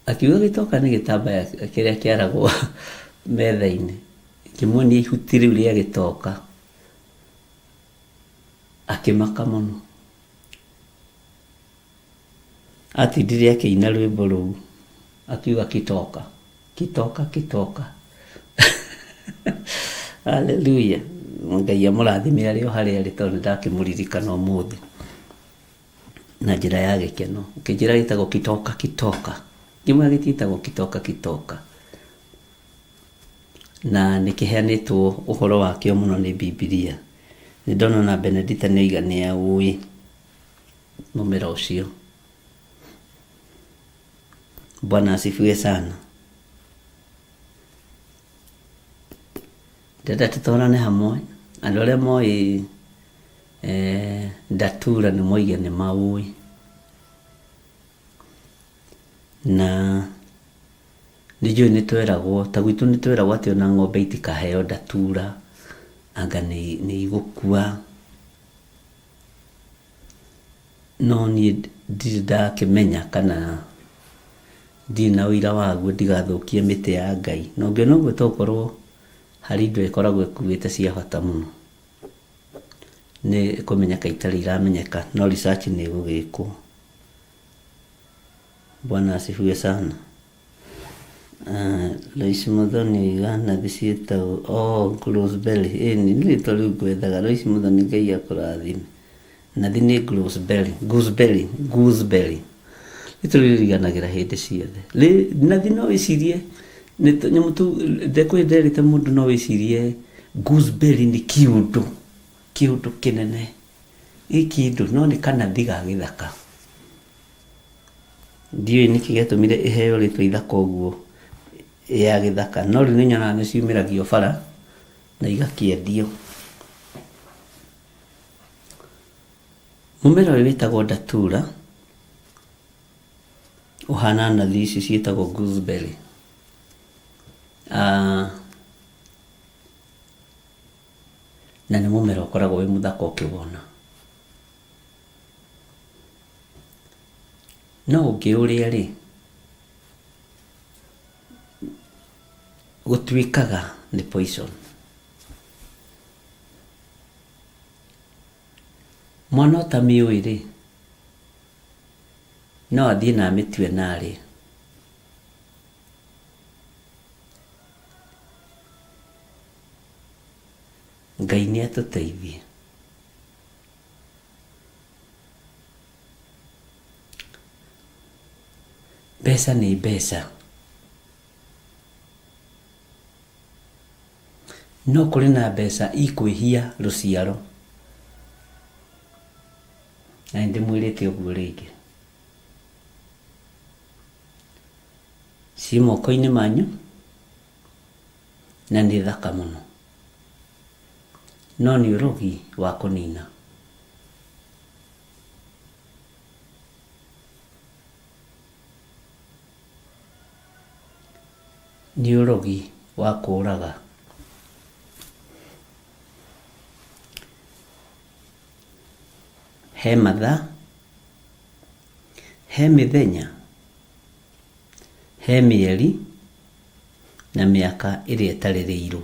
Akiuga gĩtoka nĩ gĩtambaya kĩrĩa kĩaragwo metha-inĩ. Ngĩmuonia ihuti rĩu rĩa gĩtoka, akĩmaka mũno. Atindire akĩina rwĩmbo rũu akiuga kitoka, kitoka, kitoka. Haleluya. Ngai amũrathime arĩ o harĩa arĩ tondũ nĩndakĩmũririkana ũmũthĩ na njĩra ya gĩkeno. Ũkĩnjĩra gĩtagwo kitoka kitoka, ngĩmwĩra gĩtiĩtagwo kitoka kitoka. Na nĩ kĩheanĩtwo ũhoro wakĩo mũno nĩ Bibilia. Nĩ ndona ona Benedita nĩ oiga nĩ aũĩ mũmera ũcio. Bwana asifiwe sana. Ndĩrenda tũtwarane hamwe, andũ arĩa moĩ eh, Datura nĩ moige nĩ maũĩ. Na nĩ njũĩ nĩ tweragwo, ta gwitũ nĩ tweragwo atĩ ona ng'ombe itikaheo Datura, anga nĩ igũkua. No niĩ ndirĩ ndakĩmenya kana ndirĩ na ũira waguo ndigathũkie mĩtĩ ya Ngai. Na ũngĩona ũguo tokorwo harĩ indo ĩkoragwo ĩkuĩte cia bata mũno. Nĩ kũmenyeka itarĩ iramenyeka, no research nĩ ĩgũgĩkwo. Bwana asifiwe sana. Uh, Lois Muthoni oiga nathi ciĩtagwo oh, Gooseberry. Ĩni nĩ rĩtwa rĩu ngwethaga. Lois Muthoni Ngai akũrathime. Nathi nĩ Gooseberry, Gooseberry, Gooseberry. Rĩtwa rĩu rĩriganagĩra hĩndĩ ciothe. Nathi no wĩcirie nĩ nyamũ tu ndekwĩ nderĩte mũndũ no wĩcirie gooseberry nĩ kĩũndũ, kĩũndũ kĩnene. Gĩ kĩndũ no nĩ kanathi ga gĩthaka. Ndiũĩ nĩkĩ gĩatũmire ĩheo rĩtwa ithaka ũguo ya gĩthaka, no rĩu nĩ nyonaga nĩ ciumĩragio bara na igakĩendio. Mũmera ũyũ wĩtagwo datura, ũhana nathi ici ciĩtagwo gooseberry. Ah, na nĩ mũmera ũkoragwo wĩ mũthaka ũkĩwona. No ũngĩũrĩa-rĩ, gũtuĩkaga nĩ poison. Mwana ũtamĩũĩ rĩ, no athiĩ na amĩtue na arĩe. Ngai nĩ atũteithie. Mbeca nĩ mbeca. No kũrĩ na mbeca ikwĩhia rũciaro. Na nĩ ndĩmwĩrĩte ũguo rĩngĩ. Ciĩ moko-inĩ manyu na nĩ thaka mũno. No nĩ ũrogi wa kũnina. Nĩ ũrogi wa kũũraga. He mathaa, he mĩthenya, he mĩeri na mĩaka ĩrĩa ĩtarĩrĩirwo.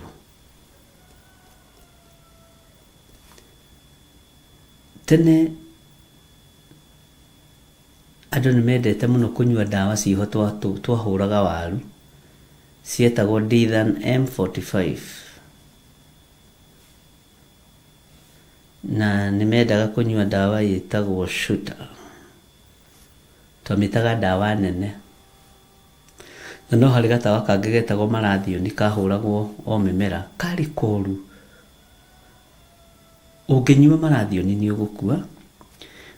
Tene Andũ nĩ mendete mũno kũnyua ndawa ciĩho twahũraga waru, cietagwo Dithan M45. Na nĩ mendaga kũnyua ndawa ĩtagwo Shooter. Twamĩtaga ndawa nene. Na no harĩ gatawa kangĩ getagwo marathioni kahũragwo o mĩmera, karĩ koru. Ũngĩnyua marathioni nĩ ũgũkua,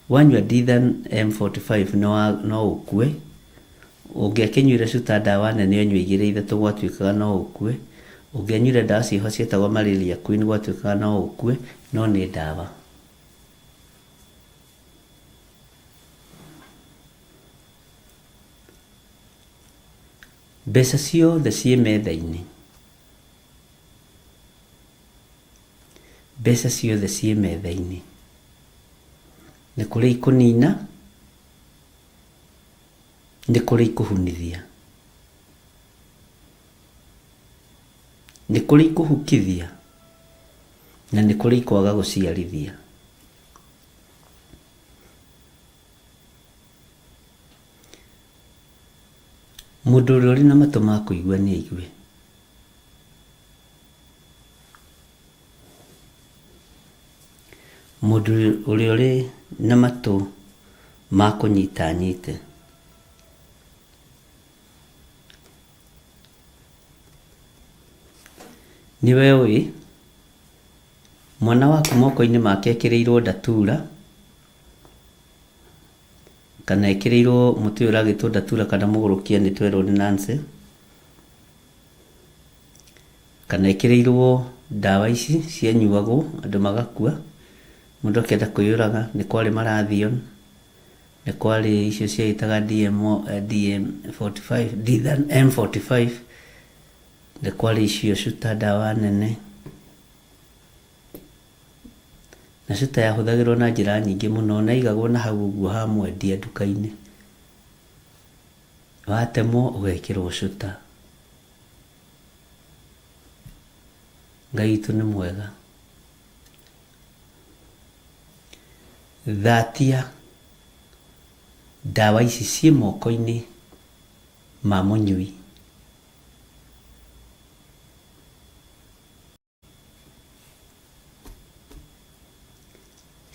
wanyua Dithan M45 no ũkue, ũngĩakĩnyuire Shuta ndawa nene ũnyue igĩrĩ ithatũ gwatuĩkaga no ũkue, ũngĩanyuire ndawa ciĩho cietagwo Malaria Queen gwatuĩkaga no ũkue, no nĩ ndawa. Mbeca ciothe ciĩ metha-inĩ. Mbeca ciothe ciĩ metha-inĩ. Nĩ kũrĩ ikũnina, nĩ kũrĩ ikũhunithia. Nĩ kũrĩ ikũhukithia, na nĩ kũrĩ ikwaga gũciarithia. Mũndũ ũrĩa ũrĩ na matũ ma kũigua nĩ aigue. Mũndũ ũrĩa ũrĩ na matũ ma kũnyita anyite. Nĩwe ũĩ, mwana waku moko-inĩ make ekĩrĩirwo ndatura, kana ekĩrĩirwo mũtĩ ũyũ ũragĩtwo ndatura kana mũgũrũkia nĩ twerwo nĩ Nancy. Kana ĩkĩrĩirwo ndawa ici cianyuagwo andũ magakua, mũndũ akĩenda kwĩyũraga nĩ kwarĩ marathion, nĩ kwarĩ icio ciagĩtaga DM45, M45, nĩ kwarĩ icio cuta ndawa nene. Na cuta yahũthagĩrwo na njĩra nyingĩ mũno na yaigagwo na hau ũguo ha mwendia nduka-inĩ. Watemwo ũgekĩrwo cuta. Ngai witũ nĩ mwega. Thatia ndawa ici ciĩ moko-inĩ ma mũnyui.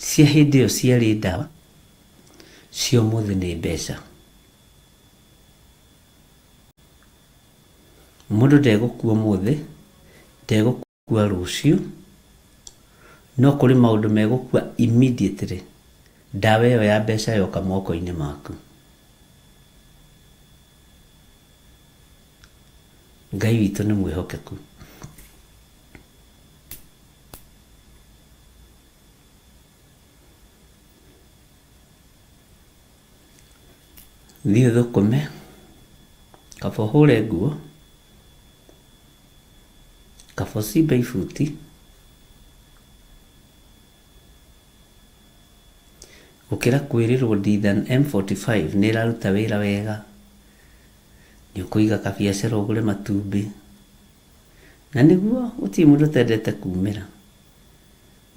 Cia hĩndĩ ĩyo ciarĩ ndawa, cia ũmũthĩ nĩ mbeca. Mũndũ ndegũkua ũmũthĩ, ndegũkua rũciũ, no kũrĩ maũndũ megũkua immediately ndawa ĩyo ya mbeca yoka moko-inĩ maku. Ngai witũ nĩ mwĩhokeku. Thiĩ ũthũkũme, kaba ũhũre nguo, kaba ũcimbe ibuti, gũkĩra kwĩrĩrwo Dithan M45 nĩ ĩraruta wĩra wega, nĩ ũkũiga kabiacara ũgũre matumbĩ. Na nĩguo gũtirĩ mũndũ ũtendete kumĩra.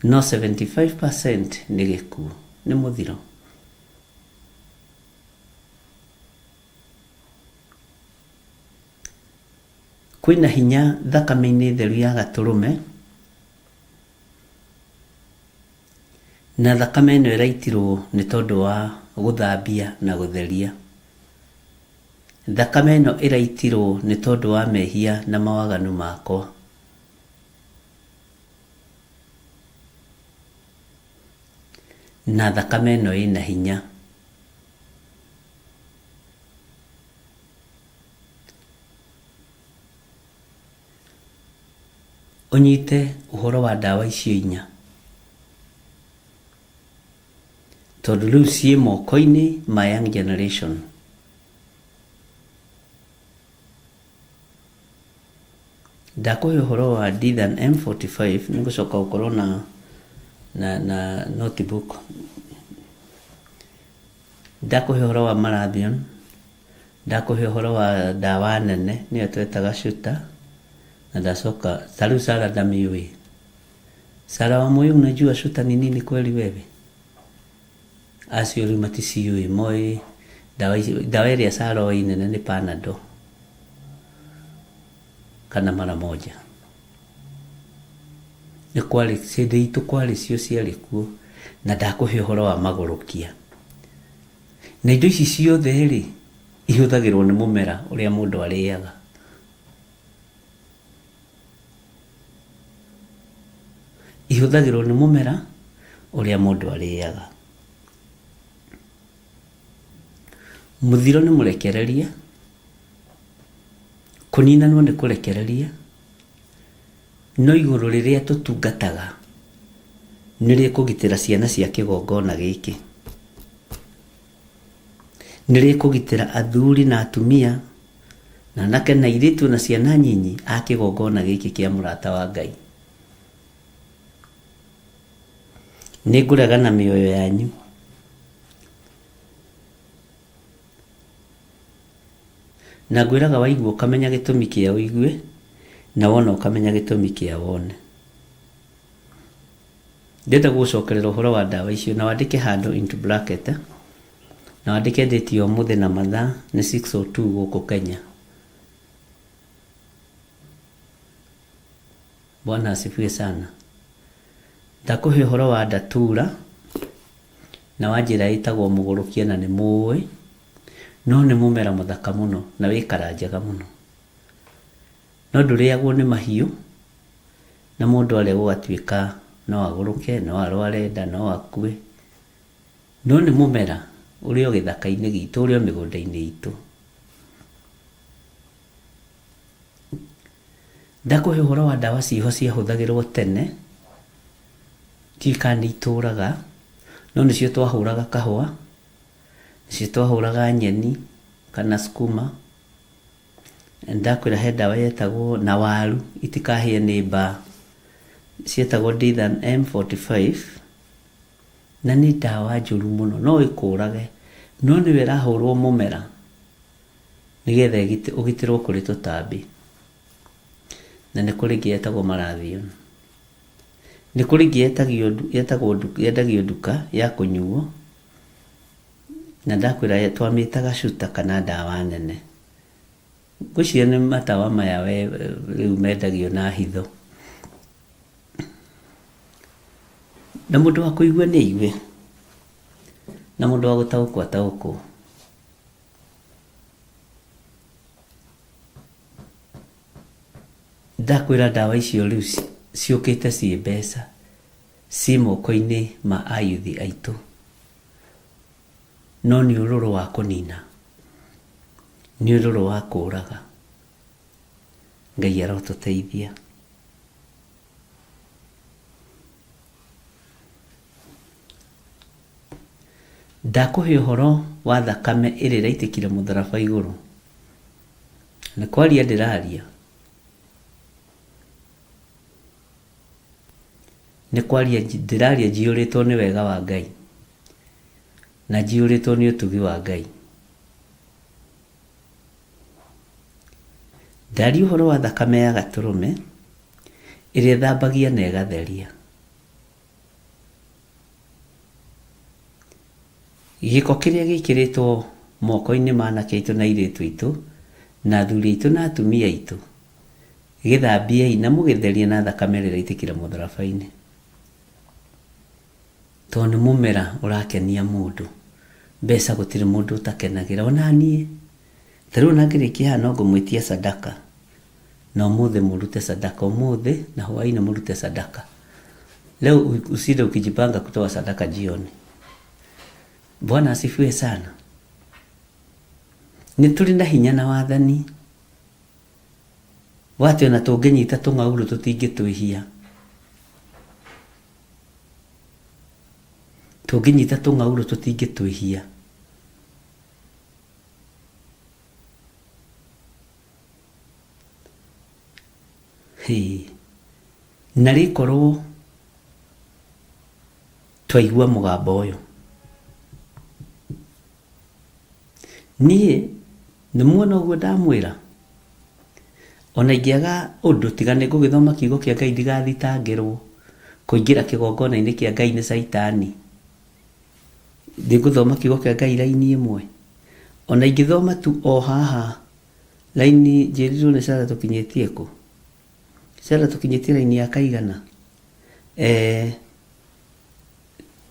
No 75% nĩ gĩkuũ, nĩ mũthiro. Kwĩna hinya thakame-inĩ theru ya gatũrũme, na thakame ĩno ĩraitirwo nĩ tondũ wa gũthambia na gũtheria. Thakame ĩno ĩraitirwo nĩ tondũ wa mehia na mawaganu makwa. Na thakame ĩno ĩna hinya. Ũnyite ũhoro wa ndawa icio inya, tondũ rĩu ciĩ moko-inĩ ma young generation. Ndakũhe ũhoro wa Dithan M45 nĩngũcoka gũkorwo na, na, na notebook. Ndakũhe ũhoro wa Malathion, ndakũhe ũhoro wa ndawa nene nĩyo twetaga shuta, na ndacoka ta rĩu Sara ndamĩũĩ. Sara wa Moyo unajua shuta ni nini kweli wewe? Acio rĩu maticiũĩ, moĩ ndawa ici, ndawa ĩrĩa Sara oĩ nene nĩ Panadol kana mara moja. Nĩ kwarĩ, hĩndĩ itũ kwarĩ cio ciarĩ kuo, na ndakũhe ũhoro wa magũrũkia. Na indo ici ciothe rĩ, ihũthagĩrwo nĩ mũmera ũrĩa mũndũ arĩaga. Ihũthagĩrwo nĩ mũmera ũrĩa mũndũ arĩaga. Mũthiro nĩ mũrekererie, kũninanwo nĩ kũrekererie, no igũrũ rĩrĩa tũtungataga nĩ rĩkũgitĩra ciana cia kĩgongona gĩkĩ. Nĩ rĩkũgitĩra athuri na atumia, na anake na airĩtu na ciana nyinyi a kĩgongona gĩkĩ kĩa mũrata wa Ngai. Nĩ ngũregana mĩoyo yanyu. Na ngwĩraga waigua ũkamenya gĩtũmi kĩa ũigue, na wona ũkamenya gĩtũmi kĩa wone. Ndĩrenda gũgũcokerera ũhoro wa ndawa icio na wandĩke handũ into bracket na wandĩke date ya ũmũthĩ na mathaa nĩ 6:02 gũkũ Kenya. Bwana asifiwe sana. Ndakũhe ũhoro wa Datura na wa njĩra ĩtagwo mũgũrũkia na nĩ mũĩ, no nĩ mũmera mũthaka mũno na wĩ kara njega mũno. No ndũrĩagwo nĩ mahiũ na mũndũ arĩa gũgatuĩka no agũrũke, no arware nda, no akue. No nĩ mũmera ũrĩ o gĩthaka-inĩ gitũ, ũrĩ o mĩgũnda-inĩ itũ. Ndakũhe ũhoro wa ndawa ciĩho ciahũthagĩrwo tene, ndiũĩ kana nĩ itũraga, no nĩcio twahũraga kahũa, nĩcio twahũraga nyeni kana sukuma. Ndakwĩra he ndawa yetagwo na waru itikahĩe nĩ mbaa, cietagwo Dithan M45, na nĩ ndawa njũru mũno, no ĩkũrage, no nĩyo ĩrahũrwo mũmera nĩgetha ũgitĩrwo kũrĩ tũtambi. Na nĩ kũrĩ ĩngĩ yetagwo Malathion. Nĩ kũrĩ ĩngĩ yetagwo yendagio nduka ya kũnyuo, na ndakwĩra twamĩtaga shuta kana ndawa nene. Ngwĩciria nĩ matawa maya we rĩu mendagio na hitho. Na mũndũ wa kũigua nĩ aigue, na mũndũ wa gũtaũkwo ataũkwo. Ndakwĩra ndawa icio rĩu ciũkĩte ciĩ mbeca, ciĩ moko-inĩ ma ayuthi aitũ. No nĩ ũrũrũ wa kũnina, nĩ ũrũrũ wa kũraga. Ngai arotũteithia. Ndakũhe ũhoro wa thakame ĩrĩa ĩraitĩkire mũtharaba igũrũ. Nĩ kwaria ndĩraria. Nĩ kwaria ndĩraria njiyũrĩtwo nĩ wega wa Ngai. Na njiyũrĩtwo nĩ ũtugi wa Ngai. Ndaria ũhoro wa thakame ya gatũrũme ĩrĩa ĩthambagia na ĩgatheria. Gĩko kĩrĩa gĩkĩrĩtwo moko-inĩ ma anake aitũ na airĩtu aitũ, na athuri aitũ na atumia aitũ, gĩthambiei na mũgĩtherie na thakame ĩrĩa ĩraitĩkire mũtharaba-inĩ. Tondũ nĩ mũmera ũrakenia mũndũ. Mbeca gũtirĩ mũndũ ũtakenagĩra, ona niĩ. Ta rĩu ona ngĩrĩkia haha no ngũmwĩtia sadaka. Na ũmũthĩ mũrute sadaka, ũmũthĩ na hwaĩ-inĩ mũrute sadaka. Leo usinde ukijipanga kutoa sadaka jioni. Bwana asifiwe sana. Nĩ tũrĩ na hinya na wathani wa atĩ ona tũngĩnyita tũng'aurũ tũtingĩtwĩhia. Tũngĩnyita tũng'aurũ tũtingĩtwĩhia. Hĩ, narĩ korwo twaigua mũgambo ũyũ. Niĩ nĩ muona ũguo ndamwĩra? Ona ingĩaga ũndũ tiga nĩ ngũgĩthoma kiugo kĩa Ngai ndigathitangĩrwo kũingĩra kĩgongona-inĩ kĩa Ngai nĩ Caitani. Nĩ ngũthoma kiugo kĩa Ngai raini ĩmwe. Ona ingĩthoma tu o haha raini njĩrirwo nĩ Sarah tũkinyĩtie kũ? Sarah tũkinyĩtie raini ya kaigana? Eh,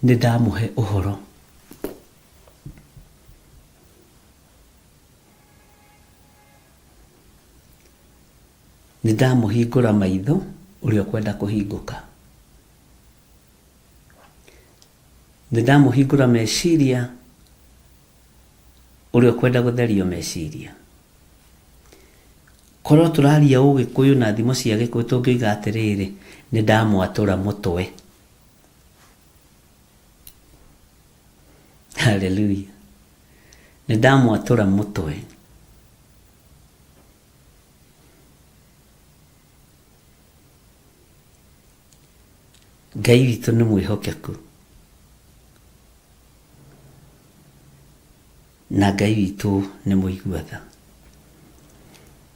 nĩ ndamũhe ũhoro. Nĩ ndamũhingũra maitho ũrĩa ũkwenda kũhingũka. Nĩ ndamũhingũra meciria ũrĩa ũkwenda gũtherio meciria. Korwo tũraria ũgĩkũyũ na thimo cia gĩkũyũ tũngĩoiga atĩrĩrĩ, nĩ ndamwatũra mũtwe. Haleluya. Nĩ ndamwatũra mũtwe. Ngai witũ nĩ mwĩhokeku. Na Ngai witũ nĩ mũigua tha.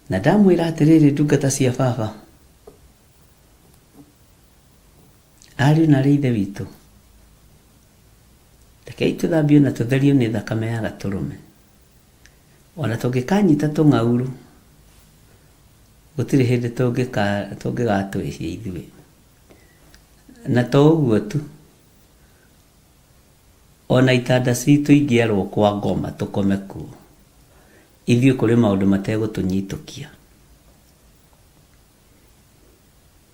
Na ndamwĩra atĩrĩrĩ ndungata cia baba, ariũ na arĩ ithe witũ, rekei tũthambio na tũtherio nĩ thakame ya gatũrũme. Ona tũngĩkanyita tũng'aurũ, gũtirĩ hĩndĩ tũngĩgatwĩhia ithuĩ. Na to ũguo tu, ona itanda citũ ingĩarwo kwa ngoma tũkome kuo, ithuĩ kũrĩ maũndũ mategũtũnyitũkia.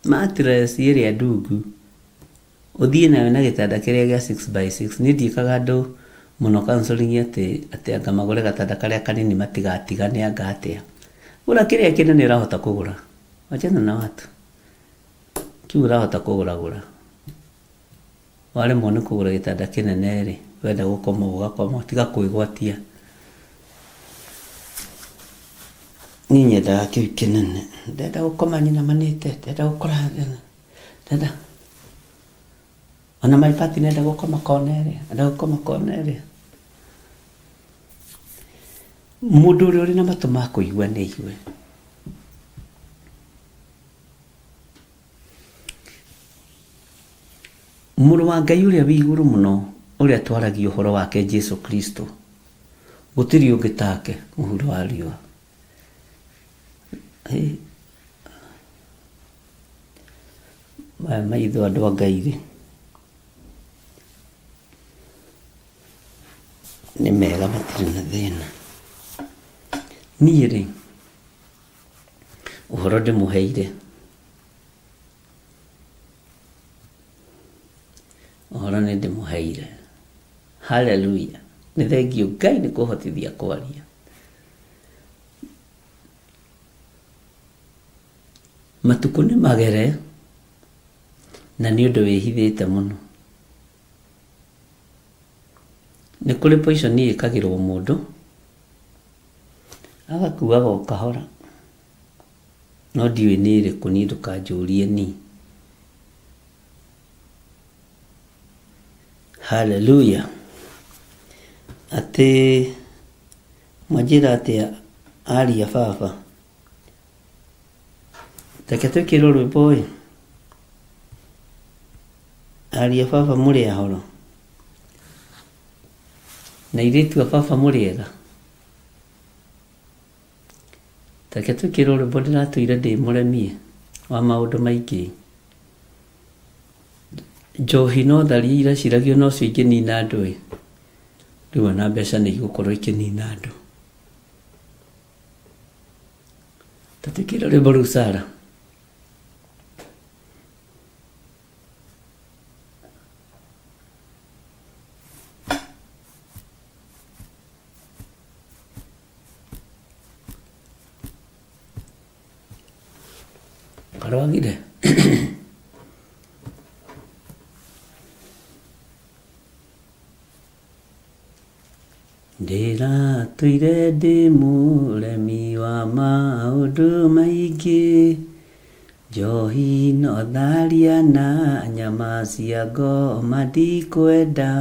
Mattress ĩrĩa ndungu, ũthiĩ nayo na gĩtanda kĩrĩa gĩa 6 by 6. Niĩ ndiĩkaga andũ mũno counseling atĩ atĩ anga magũre gatanda karĩa kanini matigatigane anga atĩa. Gũra kĩrĩa kĩnene ũrahota kũgũra. Wachana na watu. Kĩu ũrahota kũgũra gũra. Waremwo nĩ kũgũra gĩtanda kĩnene rĩ, wenda gũkoma ũgakoma, tiga kwĩgwatia. Niĩ nyendaga kĩu kĩnene. Ndenda gũkoma nyinamanĩte, ndenda gũkora, ndenda ona my partner enda gũkoma kona ĩrĩa, enda gũkoma kona ĩrĩa. Mũndũ ũrĩa ũrĩ na matũ ma kũigua nĩ aigue. Mũrũ wa Ngai ũrĩa wĩ igũrũ mũno, ũrĩa twaragia ũhoro wake Jesu Kristo, gũtirĩ ũngĩ take mũhuro wa riũa. Hĩ. Maya maitho andũ a Ngai rĩ, nĩ mega matirĩ na thĩna. Niĩ rĩ, ũhoro ndĩmũheire. Ũhoro nĩ ndĩmũheire. Haleluya. Nĩ thengiũ Ngai nĩ kũhotithia kwaria. Matukũ nĩ magere na nĩ ũndũ wĩhithĩte mũno. Nĩ kũrĩ poison ĩkagĩrwo mũndũ agakuaga o kahora. No ndiũĩ nĩ ĩrĩkũ niĩ ndũkanjũrie niĩ. Haleluya. Atĩ mwanjĩra atĩa aria baba. Reke twĩkĩrwo rwĩmbo ĩ. Aria baba mũrĩ ahoro. Na airĩtu a baba mũrĩ ega? Ta reke twĩkĩrwo rwĩmbo ndĩratũire ndĩ mũremie wa maũndũ maingĩ. Njohi na ũtharia ireciragio nocio ingĩnina andũ ĩ, rĩu ona mbeca nĩ igũkorwo ikĩnina andũ. Ta twĩkĩre rwĩmbo rũu Sarah. Karwagire Ndĩratũire ndĩ mũremi wa maũndũ maingĩ, njohi na ũtharia na nyama cia ngoma ndikwenda,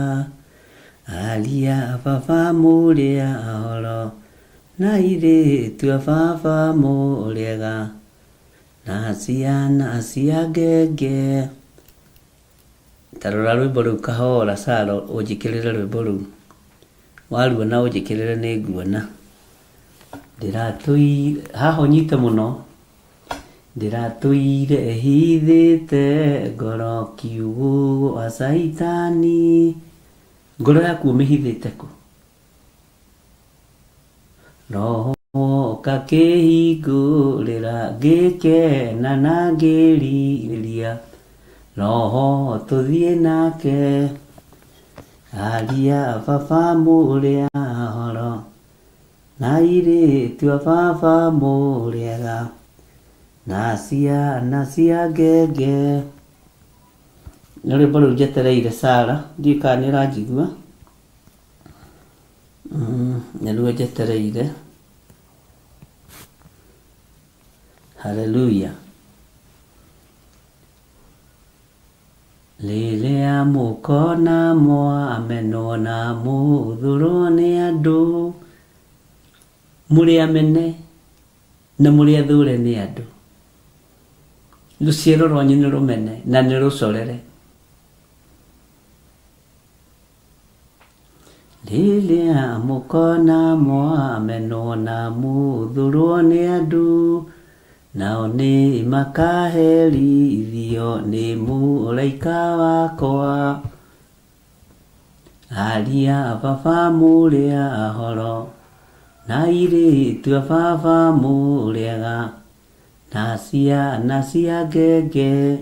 aria baba mũrĩ ahoro na airĩtu a baba mũrĩ ega, na ciana cia ngenge. Ta rora rwĩmbo rũu kahora Sara ũnjĩkĩrĩre rwĩmbo rũu. Waruona ũnjĩkĩrĩre nĩ nguona. Ndĩratũire haha ũnyite mũno. Ndĩratũire hithĩte ngoro kiugũ gwa caitani. Ngoro yaku ũmĩhithĩte kũ? Roho ũkakĩhingũrĩra ngĩkena na ngĩrirĩria Roho tũthiĩ nake Aria baba mũrĩ ahoro Na airĩtu a baba mũrĩ ega Na ciana cia ngenge. Nĩ rwĩmbo rũu njetereire Sarah, ndiũĩ kana nĩ ũranjigua. Nĩruo njetereire. Haleluya. Rĩrĩa mũkona mwamenwo na mũthũrwo nĩ andũ, mũrĩ amene na mũrĩ athũre nĩ andũ, rũciaro rwanyu nĩ rũmene na nĩ rũcorere. Rĩrĩa mũkona mwamenwo na mũthũrwo nĩ andũ, nao nĩ makaherithio nĩ mũraika wakwa. Aria baba mũrĩ ahoro, na airĩtu a baba mũrĩ ega, na ciana cia ngenge.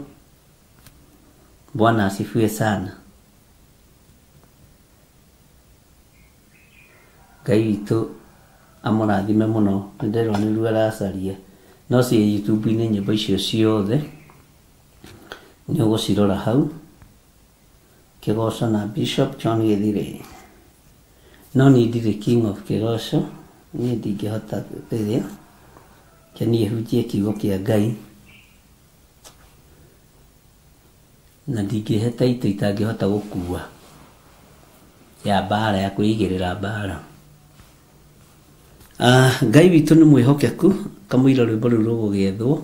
Bwana asifiwe sana. Ngai witũ amũrathime mũno, nĩnderwo nĩruo aracaria. No ciĩ YouTube-inĩ nyĩmbo icio ciothe, nĩ ũgũcirora hau. Kĩgoco na Bishop John Gĩthirĩ. No niĩ ndirĩ king of kĩgoco, niĩ ndingĩhota rĩrĩa, reke niĩ hunjie kiugo kĩa Ngai. Na ndingĩhe title itangĩhota gũkua ya mbara ya kwĩigĩrĩra mbara. Ah, Ngai witũ nĩ mwĩhokeku kamũira rwĩmbo rũu rũgũgĩethwo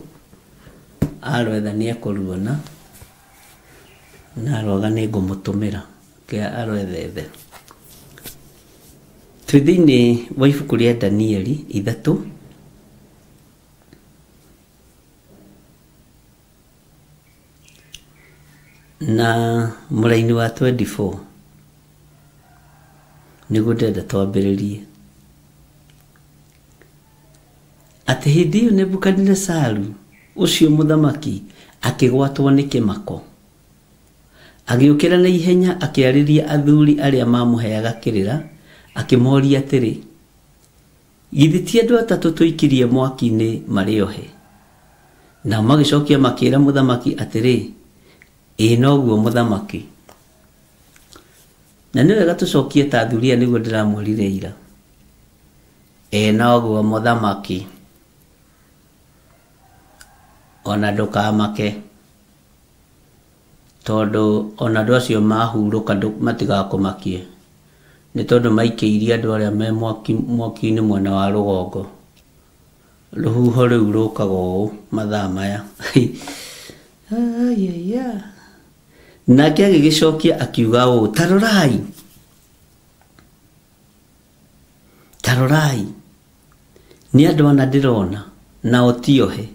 arwetha nĩ ekũruona na arwaga nĩ ngũmũtũmĩra ke arwethethe. Twĩ thĩinĩ wa ibuku rĩa Danieli ithatũ Na mũraini wa 24 nĩguo ndĩrenda twambĩrĩrie. Atĩ hĩndĩ ĩyo Nebukadinesaru ũcio mũthamaki akĩgwatwo nĩ kĩmako. Agĩũkĩra na ihenya akĩarĩria athuri arĩa maamũheaga kĩrĩra, akĩmoria atĩrĩ, Githĩ ti andũ atatũ tũikirie mwaki-inĩ marĩ ohe? Nao magĩcokia makĩĩra mũthamaki atĩrĩ, Ĩĩ noguo mũthamaki. Na nĩ wega tũcokie ta athuri aya nĩguo ndĩramwĩrire ira. Ĩĩ noguo mũthamaki. Ona ndũkamake. Tondũ ona andũ acio mahurũka matigakũmakie, nĩ tondũ maikĩirie andũ arĩa me mwaki mwaki-inĩ mwena wa rũgongo. Rũhuho rũu rũkaga ũũ mathaa maya. Nake agĩgĩcokia akiuga ũũ, ta rorai! Ta rorai, nĩ andũ ana ndĩrona, nao ti ohe.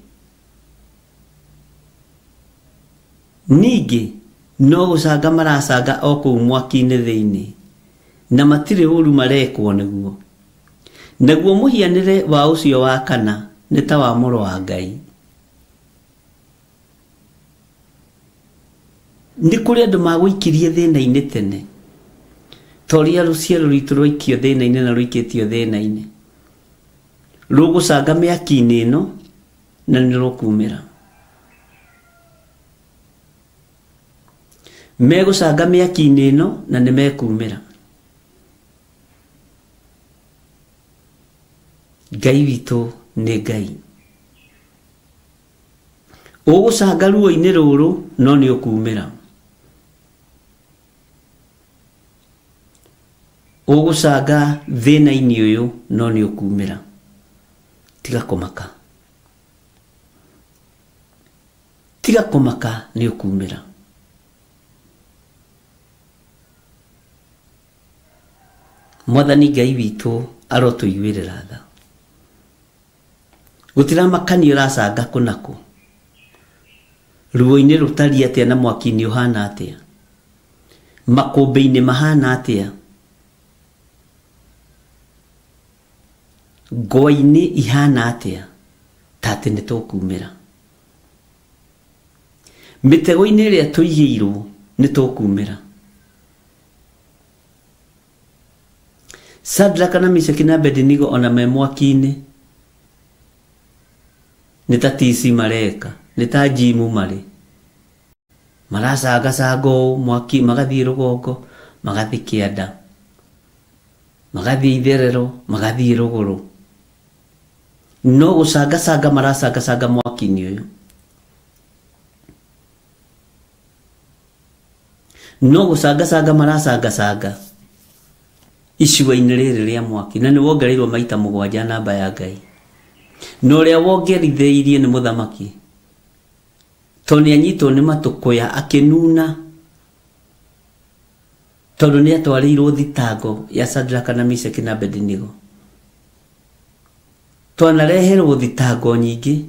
Ningĩ no gũcanga maracanga o kũu mwaki-inĩ thĩinĩ, na matirĩ ũũru marekwo nĩguo. Naguo mũhianĩre wa ũcio wa kana nĩ ta wa mũrũ wa Ngai. Nĩ kũrĩ andũ magũikirie thĩna-inĩ tene, ta ũrĩa rũciaro rwitũ rwaikio thĩna-inĩ na rũikĩtio thĩna-inĩ. Rũgũcanga mĩaki-inĩ ĩno na nĩ rũkumĩra. Megũcanga mĩaki-inĩ ĩno na nĩ mekumĩra. Ngai witũ nĩ Ngai. Ũgũcanga ruo-inĩ rũrũ no nĩ ũkumĩra. Ũgũcanga thĩna-inĩ ũyũ no nĩ ũkumĩra. Tiga kũmaka. Tiga kũmaka nĩ ũkumĩra. Mwathani Ngai witũ arotũiguĩrĩra tha. Gũtiramakania ũracanga kũ na kũ, ruo-inĩ rũtariĩ atĩa na mwaki-inĩ ũhana atĩa, makũmbĩ-inĩ mahana atĩa, ngwa-inĩ ihana atĩa, ta atĩ nĩ tũkumĩra. Mĩtego-inĩ ĩrĩa tũigĩirwo nĩ tũkumĩra. Shadraka na Meshaki na Abednego ona me mwaki-inĩ nĩ ta tici mareka, nĩ ta njimu marĩ. Maracangacanga ũũ mwaki, magathiĩ rũgongo, magathiĩ kĩanda, magathiĩ itherero, magathiĩ rũgũrũ. No gũcangacanga maracangacanga mwaki-inĩ ũyũ. No gũcangacanga maracangacanga icua-inĩ rĩrĩ rĩa mwaki, na nĩ wongereirwo maita mũgwanja namba ya Ngai. Na ũrĩa wongerithĩirie nĩ mũthamaki, tondũ nĩ anyitwo nĩ matũkũya akĩnuna, tondũ nĩ atwarĩirwo thitango ya Shadraka na Meshaki na Abednego. Twanareherwo thitango nyingĩ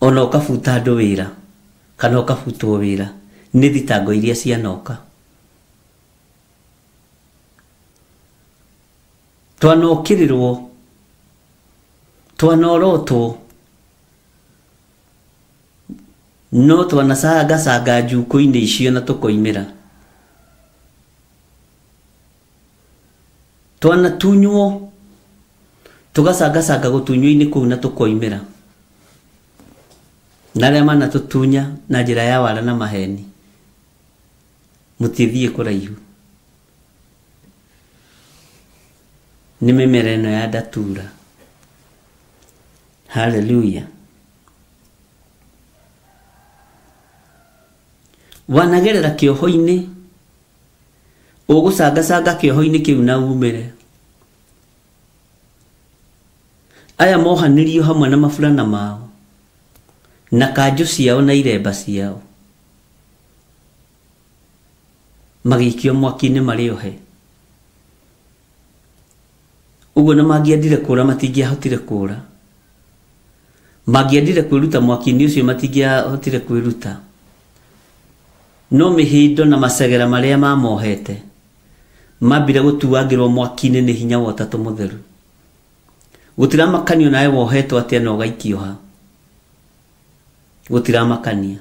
Ona ũkabuta andũ wĩra kana ũkabutwo wĩra nĩ thitango iria cianoka. Twanokĩrĩrwo, twanorotwo, no twanacangacanga njukũ-inĩ icio na tũkoimĩra. Twanatunywo, tũgacangacanga gũtunywo-inĩ kũu na tũkoimĩra. Na arĩa manatũtunya na njĩra ya wara na maheni, mũtithiĩ kũraihu. Nĩ mĩmera ĩno ya ndatura. Haleluya. Wanagerera kĩoho-inĩ Ũgũcangacanga kĩoho-inĩ kĩu na umĩre. Aya mohanĩrio hamwe na maburana mao, na kanjũ ciao na iremba ciao, magĩikio mwaki-inĩ marĩ ohe. Ũguo na mangĩendire kũũra matingĩahotire kũũra. Mangĩendire kwĩruta mwaki-inĩ ũcio matingĩahotire kwĩruta. No mĩhĩndo na macegera marĩa maamohete maambire gũtuangĩrwo mwaki-inĩ nĩ hinya wa Ũtatũ Mũtheru. Gũtiramakanio nawe wohetwo atĩa na ũgaikio ha. Gũtiramakania.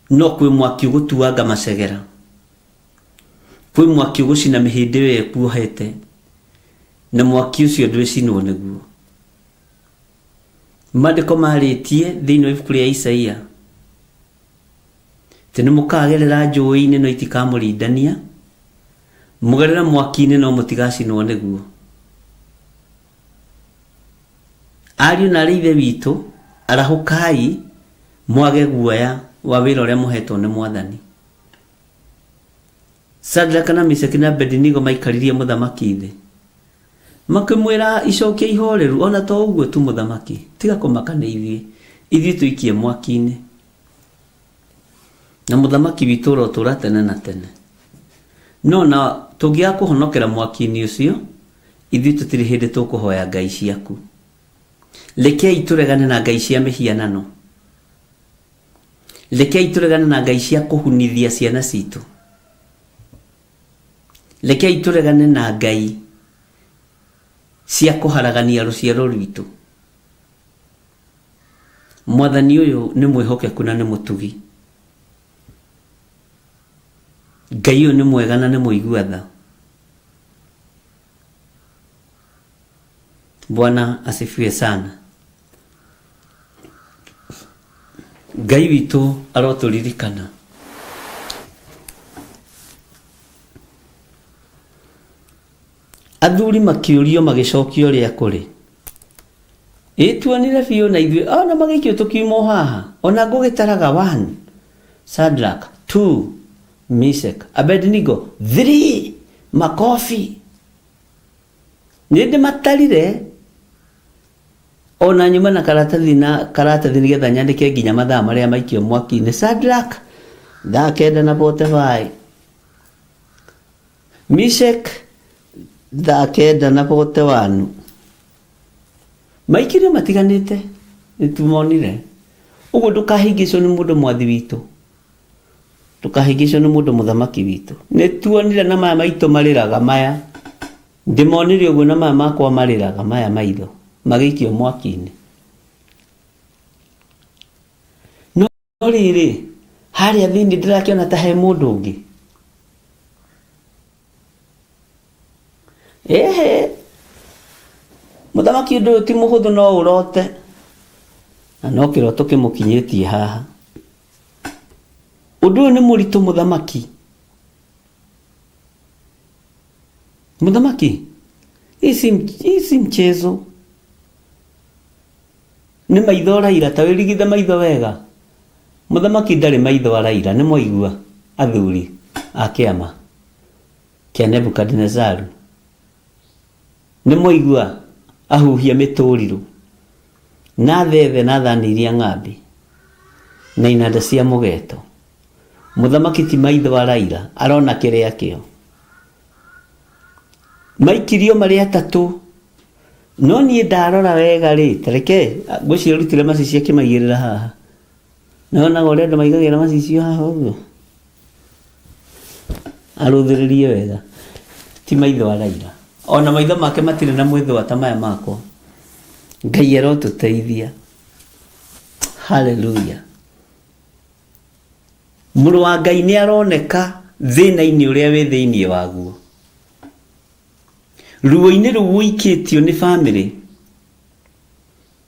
No kwĩ mwaki ũgũtuanga macegera. Kwĩ mwaki ũgũcina mĩhĩndĩ ĩyo ĩkuohete, na mwaki ũcio ndwĩcinwo nĩguo. Maandĩko marĩtie thĩinĩ wa ibuku rĩa Isaia atĩ nĩ mũkagerera njũĩ-inĩ no itikamũrindania, mũgerere mwaki-inĩ no mũtigacinwo nĩguo. Ariũ na aarĩ a Ithe witũ, arahũkai mwage guoya wa wĩra ũrĩa mũhetwo nĩ Mwathani. Shadraka na Meshaki na Abednego maikaririe mũthamaki thĩ. Makĩmwĩra icokia ihoreru, o na to ũguo tu mũthamaki, tiga kũmaka nĩ ithuĩ, ithuĩ tũikie mwaki-inĩ. Na mũthamaki witũ ũrotũũra tene na tene. No na tũngĩaga kũhonokera mwaki-inĩ ũcio, ithuĩ tũtirĩ hĩndĩ tũkũhoya ngai ciaku. Rekei tũregane na ngai cia mĩhianano. Rekei tũregane na ngai cia kũhunithia ciana citũ. Rekei tũregane na ngai cia kũharagania rũciaro rwitũ. Mwathani ũyũ nĩ mwĩhokeku na nĩ mũtugi. Ngai ũyũ nĩ mwega na nĩ mũigua tha. Bwana asifiwe sana. Ngai witũ arotũririkana. Athuri makĩũrio magĩcokia ũrĩa kũrĩ. Ĩ tuonire biũ na ithuĩ ona magĩikio tũkiuma o haha. Ona ngũgĩtaraga one, Shadrach, two, Meshach, Abednego, three, makobi. Nĩ ndĩmatarire ona nyuma na karatathi na karatathi nĩgetha nyandĩke nginya mathaa marĩa maikio mwaki-inĩ. Shadrach, thaa kenda na 45. Mishek thaa kenda na 41. Maikirio matiganĩte nĩtumonire. Ũguo ndũkahĩngĩcwo nĩ mũndũ mwathi witũ. Ndũkahĩngĩcwo nĩ mũndũ mũthamaki witũ. Nĩtuonire na maya maitũ marĩraga maya. Ndĩmonire ũguo na maya makwa marĩraga maya maitho magĩikio mwaki-inĩ. No rĩrĩ, harĩa thĩinĩ ndĩrakĩona ta he mũndũ ũngĩ. Ĩhĩ, mũthamaki ũndũ ũyũ ti mũhũthũ no ũrote. Na no kĩroto kĩmũkinyĩtie haha. Ũndũ ũyũ nĩ mũritũ mũthamaki. Mũthamaki, hii si hii si mchezo. Nĩ maitho ũraira, ta wĩrigithe maitho wega. Mũthamaki ndarĩ maitho araira, nĩ mwaigua athuri a kĩama kĩa Nebukadinezaru? Nĩ mwaigua ahuhia mĩtũrirũ, na thethe na thani iria ng'ambi, na inanda cia mũgeto? Mũthamaki ti maitho araira, arona kĩrĩa kĩo. Maikirio marĩ atatũ, no niĩ ndarora wega rĩ, ta reke ngwĩciria arutire macicio akĩmaigĩrĩra haha. Nĩwonaga ũrĩa andũ maigagĩrĩra macicio haha ũguo? Arũthĩrĩrie wega, ti maitho araira. Ona maitho make matirĩ na mwĩthũa ta maya makwa. Ngai arotũteithia. Hallelujah. Mũrũ wa Ngai nĩ aroneka thĩna-inĩ ũrĩa wĩ thĩinĩ waguo. Ruo-inĩ rũu ũikĩtio nĩ famĩlĩ,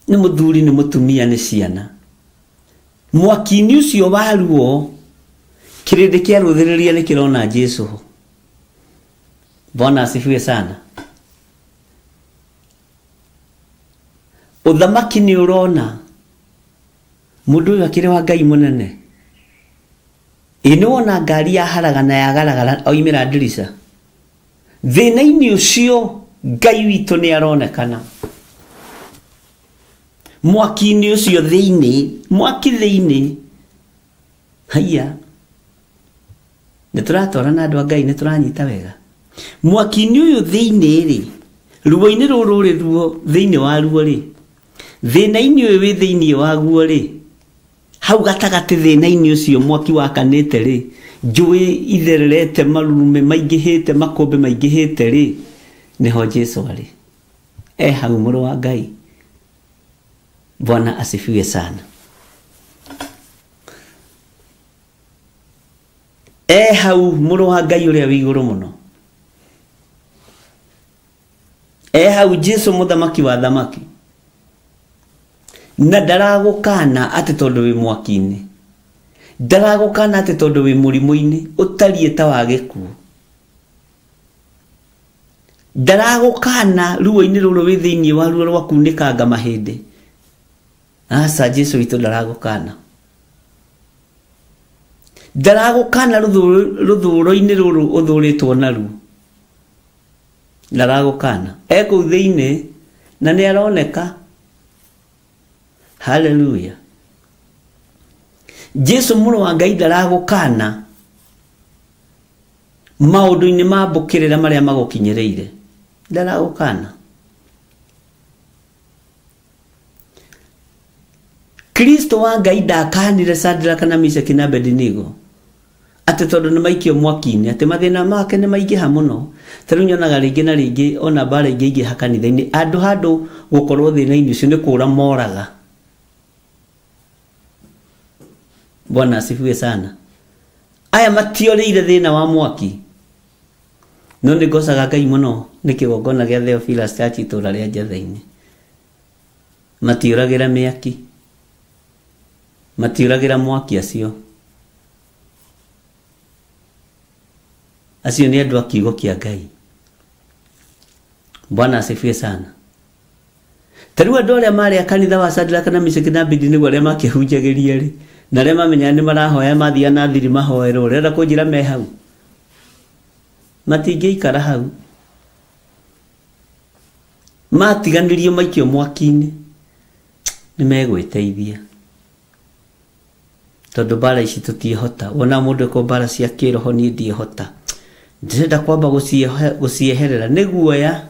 nĩ mũthuri, nĩ mũtumia, nĩ ciana. Mwaki-inĩ ũcio wa ruo, kĩrĩndĩ kĩarũthĩrĩria nĩ kĩrona Jesu ho. Bwana asifiwe sana. Ũthamaki nĩ ũrona Mũndũ ũyũ akĩrĩ wa Ngai mũnene. Ĩ nĩ wona ngari yaharagana yagaragara oimĩra ndirica. Thĩna-inĩ ũcio Ngai witũ nĩ aronekana. Mwaki-inĩ ũcio thĩinĩ, mwaki thĩinĩ. Haiya. Nĩ tũratwarana andũ a Ngai, nĩ tũranyita wega. Mwaki-inĩ ũyũ thĩinĩ-rĩ, ruo-inĩ rũrũ rĩ ruo thĩinĩ wa ruo-rĩ, thĩna-inĩ ũyũ wĩ thĩinĩ waguo-rĩ, hau gatagatĩ thĩna-inĩ ũcio mwaki wakanĩte-rĩ, njũĩ ithererete, marurumĩ maingĩhĩte, makũmbĩ maingĩhĩte-rĩ, nĩho Jesu arĩ. E hau mũrũ wa Ngai. Bwana asifiwe sana. E hau mũrũ wa Ngai ũrĩa wĩ igũrũ mũno. E hau Jesu mũthamaki wa thamaki. Na ndaragũkana atĩ tondũ wĩ mwaki-inĩ. Ndaragũkana atĩ tondũ wĩ mũrimũ-inĩ ũtariĩ ta wa gĩkuũ. Ndaragũkana ruo-inĩ rũrũ wĩ thĩinĩ waruo rwa kunĩkanga mahĩndĩ. Aca Jesu witũ ndaragũkana. Ndaragũkana rũthũũro-inĩ rũrũ ũthũrĩtwo naruo. Ndaragũkana. E kũu thĩinĩ na nĩ aroneka. Haleluya. Jesu mũrũ wa Ngai ndaragũkana. Maũndũ-inĩ ma mbũkĩrĩra marĩa magũkinyĩrĩire, ndaragũkana. Kristo wa Ngai ndakanire Shadraka na Meshaki na Abednego atĩ tondũ nĩ maikio mwaki-inĩ atĩ mathĩna make nĩ maingĩha mũno. Ta rĩu nyonaga rĩngĩ na rĩngĩ ona mbara ingĩingĩha kanitha-inĩ andũ handũ gũkorwo thĩna-inĩ ũcio nĩ kũra moraga. Bwana asifiwe sana. Aya matiorĩire thĩna wa mwaki. No nĩ ngocaga Ngai mũno nĩ kĩgongona gĩa Theophilus Church itũra rĩa Njatha-inĩ. Matiũragĩra mĩaki. Matiũragĩra mwaki acio. Acio nĩ andũ a kiugo kĩa Ngai. Bwana asifiwe sana. Ta rĩu andũ arĩa marĩ a kanitha wa Shadraka na Meshaki na Abednego arĩa makĩhunjagĩria rĩ, na arĩa mamenyaga nĩ marahoya mathiaga na thiri mahoerwo, ũrenda kũnjĩra me hau? Matingĩikara hau. Matiganĩrio maikio mwaki-inĩ, nĩ megwĩteithia. Tondũ mbara ici tũtiĩhota. Wona mũndũ eko mbara cia kĩroho niĩ ndiĩhota. Ndĩrenda kwamba gũcieherera. Nĩ guoya.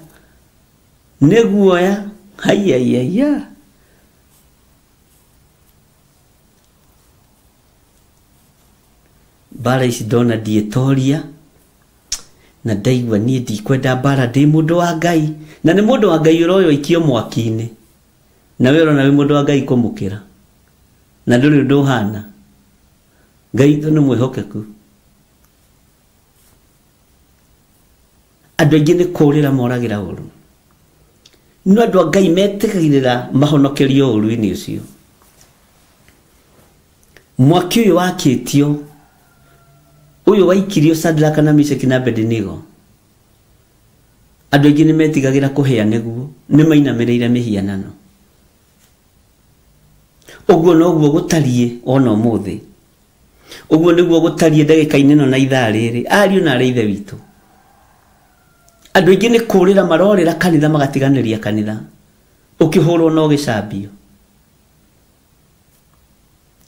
Nĩ guoya. Haiyaiyaiya. Mbara ici ndona ndiĩtoria. Na ndaigua niĩ ndikwenda mbara ndĩ mũndũ wa Ngai. Na nĩ mũndũ wa Ngai ũroywo aikio mwaki-inĩ. Na we ũrona wĩ mũndũ wa Ngai kũmũkĩra. Na ndũrĩ ũndũ ũhana. Ngai witũ nĩ mwĩhokeku. Andũ aingĩ nĩ kũrĩra moragĩra ũru. No andũ a Ngai metĩkagĩrĩra mahonokerio ũru-inĩ ũcio. Mwaki ũyũ wakĩtio, ũyũ waikirio Shadraka na Meshaki na Abednego, andũ aingĩ nĩ metigagĩra kũhĩa nĩguo, nĩ mainamĩrĩire mĩhianano. Ũguo noguo gũtariĩ ona ũmũthĩ. Ũguo nĩguo gũtariĩ ndagĩka-inĩ ĩno na ithaa rĩrĩ, ariũ na arĩ ithe witũ. Andũ aingĩ nĩ kũrĩra marorĩra kanitha magatiganĩria kanitha, ũkĩhũrwo na ũgĩcambio.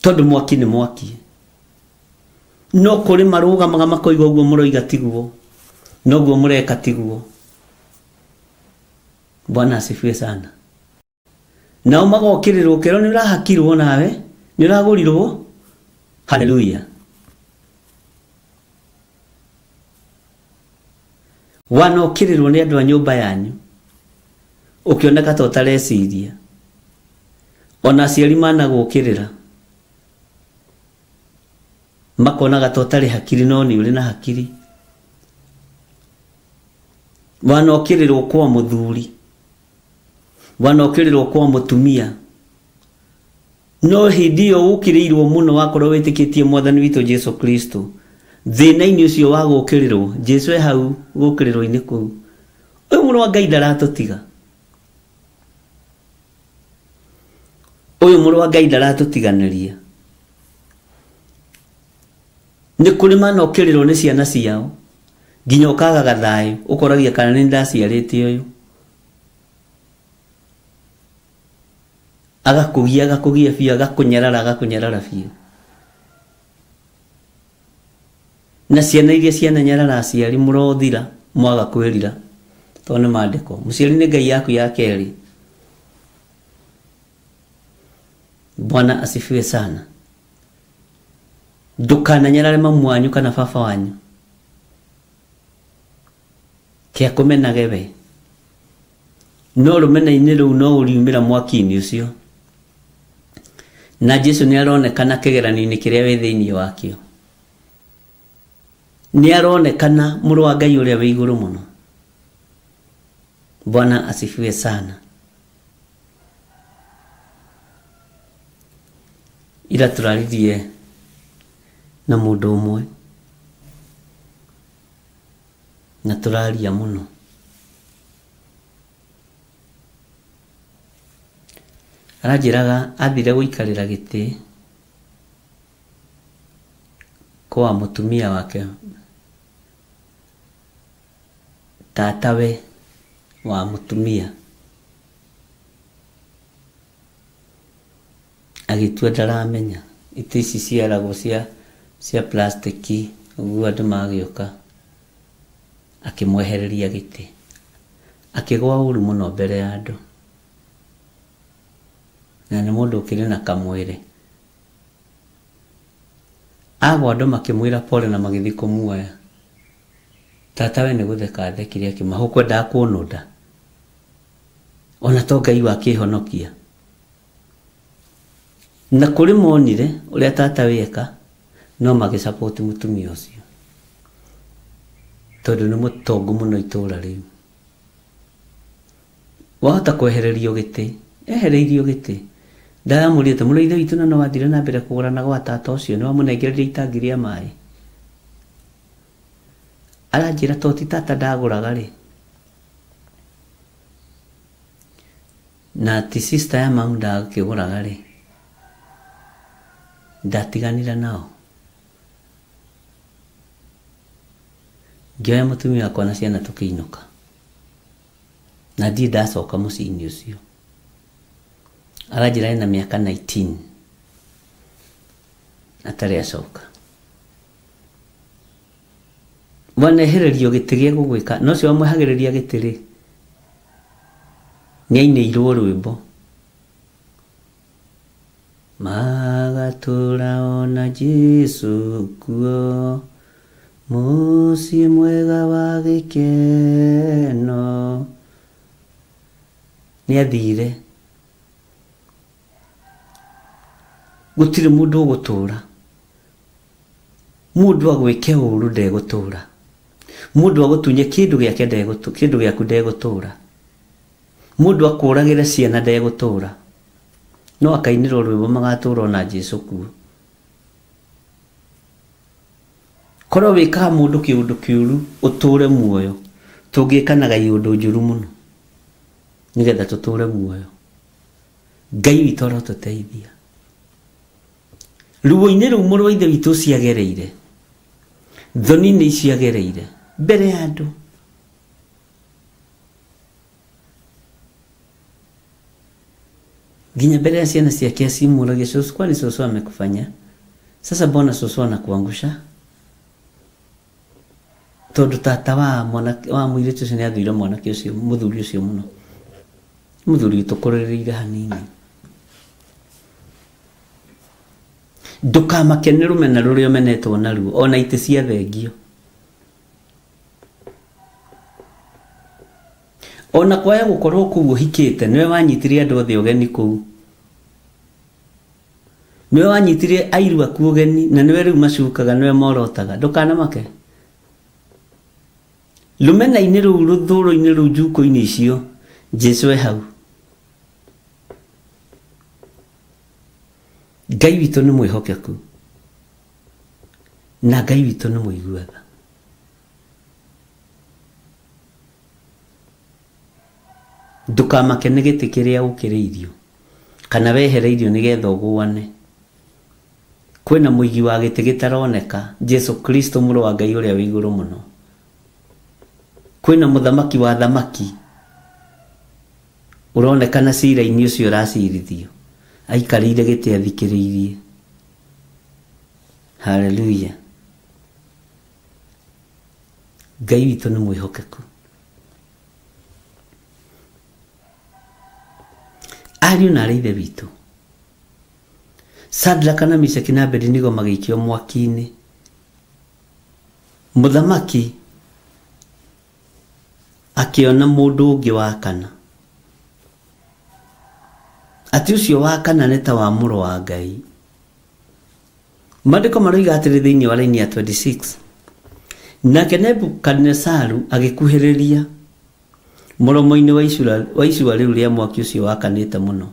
Tondũ mwaki nĩ mwaki. No kũrĩ marũgamaga makoiga ũguo mũroiga tiguo, na ũguo mũreka tiguo. Bwana asifiwe sana. Nao magokĩrĩrwo ũkerwo nĩ ũrahakirwo nawe, nĩ ũragũrirwo. Haleluya. Wanokĩrĩrwo nĩ andũ a nyũmba yanyu, ũkĩoneka ta ũtareciria. Ona aciari managũkĩrĩra, makonaga ta ũtarĩ hakiri no nĩ ũrĩ na hakiri. Wanokĩrĩrwo kwa mũthuri, wanokĩrĩrwo kwa mũtumia. No hĩndĩ ĩyo ũkĩrĩirwo mũno wakorwo wĩtĩkĩtie Mwathani witũ Jesu Kristo, thĩna-inĩ ũcio wa gũkĩrĩrwo, Jesu e hau gũkĩrĩrwo-inĩ kũu. Ũyũ mũrũ wa Ngai ndaratũtiga. Ũyũ mũrũ wa Ngai ndaratũtiganĩria. Nĩ kũrĩ manokĩrĩrwo nĩ ciana ciao, nginya ũkagaga thayũ, ũkoragia kana nĩ ndaciarĩte ũyũ. Agakũgia agakũgia biũ, agakũnyarara agakũnyarara biũ. Na ciana iria ciananyarara aciari mũrothira mwaga kwĩrira, tondũ nĩ maandĩko. Mũciari nĩ Ngai yaku ya kerĩ. Bwana asifiwe sana. Ndũkananyarare mamu wanyu kana baba wanyu. Ke akũmenage we. No rũmena-inĩ rũu no ũriumĩra mwaki-inĩ ũcio. Na Jesu nĩ aronekana kĩgeranio-inĩ kĩrĩa wĩ thĩinĩ wakĩo. Nĩ aronekana mũrũ wa Ngai ũrĩa wĩ igũrũ mũno. Bwana asifiwe sana. Ira tũraririe na mũndũ ũmwe na tũraria mũno. Aranjĩraga athire gũikarĩra gĩtĩ kwa mũtumia wake tatawe wa mũtumia agĩtua ndaramenya itĩ ici ciaragwo cia cia plastic ũguo andũ magĩũka. Akĩmwehereria gĩtĩ. Akĩgwa ũru mũno mbere ya andũ. Na nĩ mũndũ ũkĩrĩ na kamwĩrĩ. Agwa andũ makĩmwĩra pole na magĩthiĩ kũmuoya. Tata we nĩ gũtheka athekire akĩmaha ũkwendaga kũnũnda. Ona to Ngai wakĩhonokia. Na kũrĩ monire ũrĩa tata we eka no magĩ support mũtumia ũcio. Tondũ nĩ mũtongu mũno itũra rĩu. Wahota kwehererio gĩtĩ. Ehereirio gĩtĩ. Ndamũrĩte mũrũ wa ithe witũ na no wathire na mbere kũgũrana gwa tata ũcio nĩ wamũnengereire itangi rĩa maĩ. Aranjĩra to ti tata ndagũraga rĩ. Na ti sister ya mamu ndakĩgũraga rĩ. Ndatiganire nao. Ngĩoya mũtumia wakwa na ciana tũkĩinũka. Na ndirĩ ndacoka mũciĩ-inĩ ũcio. Aranjĩra ena mĩaka 19 atarĩ acoka. Wanehererio gĩtĩ gĩa gũgwĩka, na ũcio wamwehagĩrĩria gĩtĩ rĩ, nĩainĩirwo rwĩmbo. Magatũra ona Jesu kuo, mũciĩ mwega wa gĩkeno. Nĩathire. Gũtirĩ mũndũ ũgũtũra. Mũndũ agwĩke ũru ndegũtũra. Mũndũ agũtunye kĩndũ gĩake kĩndũ gĩaku ndegũtũra. Mũndũ akũragĩre ciana ndegũtũra. No akainĩrwo rwĩmbo magatũra ona Jesu kuo. Korwo wĩkaga mũndũ kĩũndũ kĩũru ũtũre muoyo, tũngĩkanaga iũndũ njũru mũno nĩgetha tũtũre muoyo. Ngai witũ arotũteithia. Ruo-inĩ rũu mũrũ wa ithe witũ ũcio agereire, thoni-inĩ icio agereire mbere ya andũ, nginya mbere ya ciana ciake acimũragia, cũcũ, kwani cũcũ amekufanya? Sasa mbona cũcũ anakuangusha? Tondũ tata wa mwanake wa mũirĩtu ũcio nĩ athũire mwanake ũcio mũthuri ũcio mũno, mũthuri ũtũkũrĩrĩire hanini. Ndũkamake nĩ rũmena rũrĩa ũmenetwo naruo, ona itĩ cia thengio. Ona kwaya gũkorwo kũu ũhikĩte, nĩwe wanyitire andũ othe ũgeni kũu. Nĩwe wanyitire airu aku ũgeni, na nĩwe rĩu macukaga, nĩwe morotaga. Ndũkanamake. Rũmena-inĩ rũu, rũthũũro-inĩ rũu, njukũ-inĩ icio, Jesu e hau. Ngai witũ nĩ mwĩhokeku, na Ngai witũ nĩ mũigua tha. Ndũkamake nĩ gĩtĩ kĩrĩa ũkĩrĩirio, kana wehereirio nĩgetha ũgũane. Kwĩna mũigi wa gĩtĩ gĩtaroneka, Jesu Kristo mũrũ wa Ngai ũrĩa wĩ igũrũ mũno. Kwĩna mũthamaki wa athamaki ũronekana cira-inĩ ũcio ũracirithio, aikarĩire gĩtĩ athikĩrĩirie. Haleluya! Ngai witũ nĩ mwĩhokeku. Ariũ na arĩ ithe witũ, Sadraka na Mishaki na Abedinigo magĩikio mwaki-inĩ. Mũthamaki akĩona mũndũ ũngĩ wa kana, atĩ ũcio wa kana nĩ ta wa mũrũ wa Ngai. Maandĩko maroiga atĩrĩ thĩinĩ wa raini ya 26, nake Nebukadinesaru agĩkuhĩrĩria mũromo-inĩ wa icua wa icua rĩu rĩa mwaki ũcio wakanĩte mũno,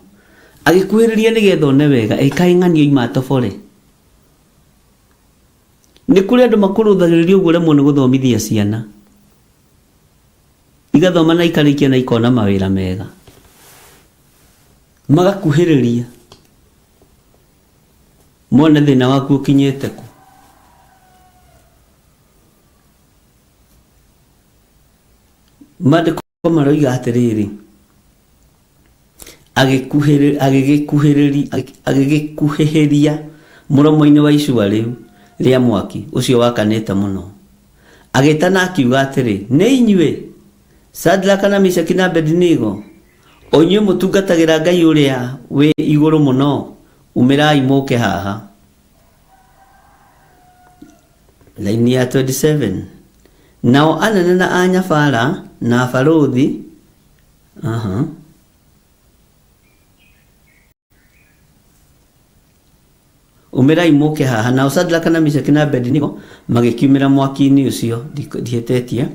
agĩkuhĩrĩria nĩgetha one wega, ĩ kaĩ ng'ani oima atobore. Nĩ kũrĩ andũ makũrũthagĩrĩria ũguo ũremwo nĩ gũthomithia ciana, igathoma na ikarĩkia na ikona mawĩra mega, magakuhĩrĩria mone thĩna waku ũkinyĩte kũ. Maandĩko maroiga atĩrĩrĩ, agĩgĩkuhĩrĩria mũromo-inĩ wa icua rĩu rĩa mwaki ũcio wakanĩte mũno. Agĩtana akiuga atĩrĩ, Nĩ inyuĩ, Shadraka na Meshaki na Abedinego, o inyuĩ mũtungatagĩra Ngai ũrĩa wĩ igũrũ mũno, umĩrai mũũke haha. Laini ya 27. Nao anene na anyabara na abarũthi, aha. Umĩrai mũke haha. Nao Shadraka na Meshaki na Abednego magĩkiumĩra mwaki-inĩ ũcio ndihĩtĩtie.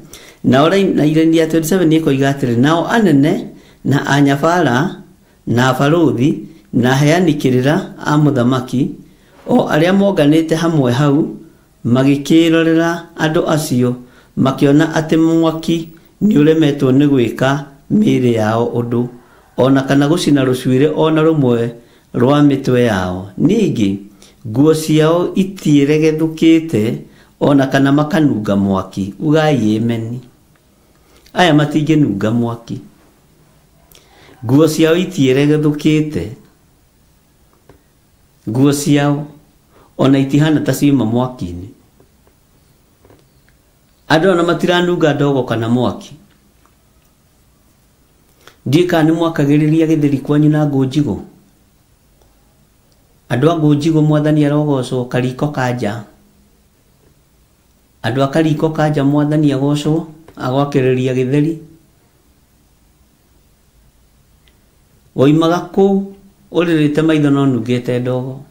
Nao na iraini ya 27 ĩkoiga atĩrĩ, nao anene na anyabara na abarũthi na aheani kĩrĩra a mũthamaki, o arĩa monganĩte hamwe hau, Magĩkĩĩrorera andũ acio, makĩona atĩ mwaki nĩũremetwo nĩ gwĩka mĩĩrĩ yao ũndũ, o na kana gũcina rũcuĩrĩ o na rũmwe rwa mĩtwe yao, ningĩ nguo ciao itiĩregethũkĩte o na kana makanunga mwaki. Ugai Ĩmeni. Aya matingĩnunga mwaki. Nguo ciao itiĩregethũkĩte. Nguo ciao o na itihana ta ciuma mwaki-inĩ. Andũ ona matiranunga ndogo kana mwaki. Ndiũĩ kana nĩ mwakagĩrĩria gĩtheri kwanyu na ngũ njigũ. Andũ a ngũ njigũ mwathani arogocwo kariko ka nja. Andũ a kariko ka nja mwathani agocwo agwakĩrĩria gĩtheri. Woimaga kũu ũrĩrĩte maitho na ũnungĩte ndogo.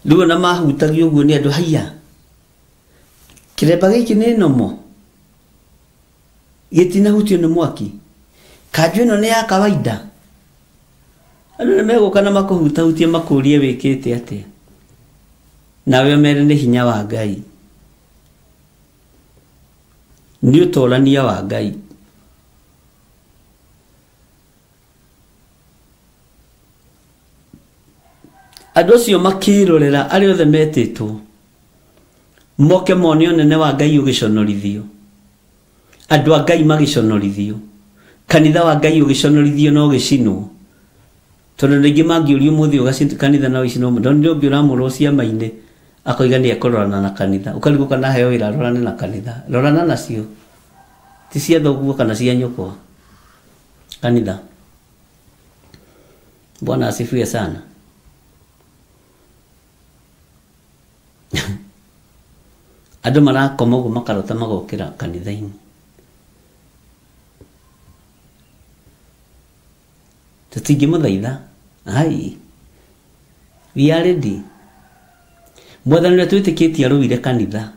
Rĩu ona mahutagio ũguo nĩ andũ haiya, kĩremba gĩkĩ nĩ nomo, gĩtinahutio nĩ mwaki, kanjũ ĩno nĩ ya kawaida. Andũ nĩ megũka na makũhutahutie makũrie wĩkĩte atĩa, nawe ũmere nĩ hinya wa Ngai. Nĩ ũtorania wa Ngai. Andũ acio makĩrorera arĩa othe metĩtwo moke mone ũnene wa Ngai ũgĩconorithio. Andũ a Ngai magĩconorithio. Kanitha wa Ngai ũgĩconorithio na ũgĩcinwo. Tondũ andũ aingĩ mangĩũrio ũmũthĩ ũũ kanitha no icinwo, ndonire ũngĩ ũramũrwo ciama-inĩ akoiga nĩ ekũrorana na kanitha. Ũkarigwo kana aheo wĩra arorane na kanitha. Rorana nacio, ti cia thoguo kana cia nyũkwa. Kanitha. Bwana asifiwe sana. Andũ marakoma ũguo makarota magokĩra kanitha-inĩ. Tũtingĩmũthaitha. Ai. We are ready. Mwathani ũrĩa twĩtĩkĩtie arũire kanitha.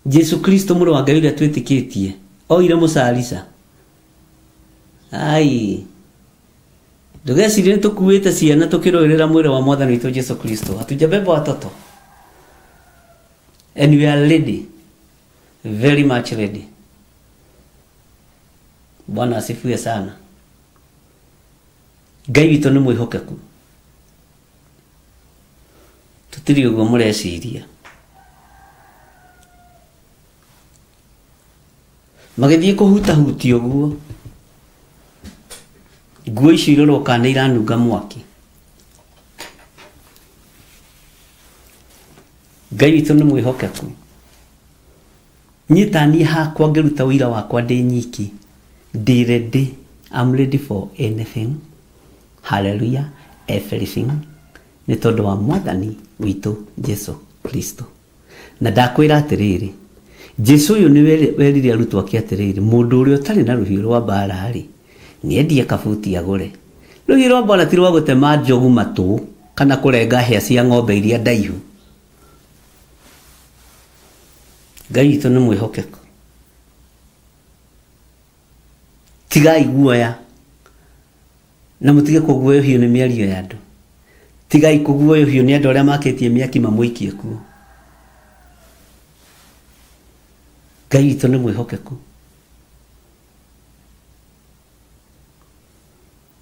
Jesu Kristo mũrũ wa Ngai ũrĩa twĩtĩkĩtie oire mũcarica. Ai. Ndũgecirie nĩ tũkuĩte ciana tũkĩrũĩrĩra mwĩrĩ wa Mwathani witũ Jesu Kristo. Hatujabeba watoto. And we are ready. Very much ready. Bwana asifiwe sana. Ngai witũ nĩ mwĩhokeku. Tũtirĩ ũguo mũreciria. Magĩthiĩ kũhutahutia ũguo, nguo icio irorwo kana nĩ iranunga mwaki. Ngai witũ nĩ mwĩhokeku. Niĩ ta niĩ hakwa ngĩruta ũira wakwa ndĩ nyiki, ndĩ ready, I'm ready for anything, hallelujah, everything, nĩ tondũ wa Mwathani witũ Jesu Kristo. Na ndakwĩra atĩrĩrĩ, Jesu ũyũ nĩ werire arutwo ake atĩrĩrĩ, mũndũ ũrĩa ũtarĩ na rũhiũ rwa mbara-rĩ, nĩendie kabuti agũre. Rũhiũ rwa mbara ti rwa gũtema njogu matũ kana kũrenga hĩa cia ng'ombe iria ndaihu. Ngai witũ nĩ mwĩhokeku. Tigai guoya na mũtige kũguoyohio nĩ mĩario ya andũ. Tigai kũguoyohio nĩ andũ arĩa makĩtie mĩaki mamũikie kuo. Ngai witũ nĩ mwĩhokeku.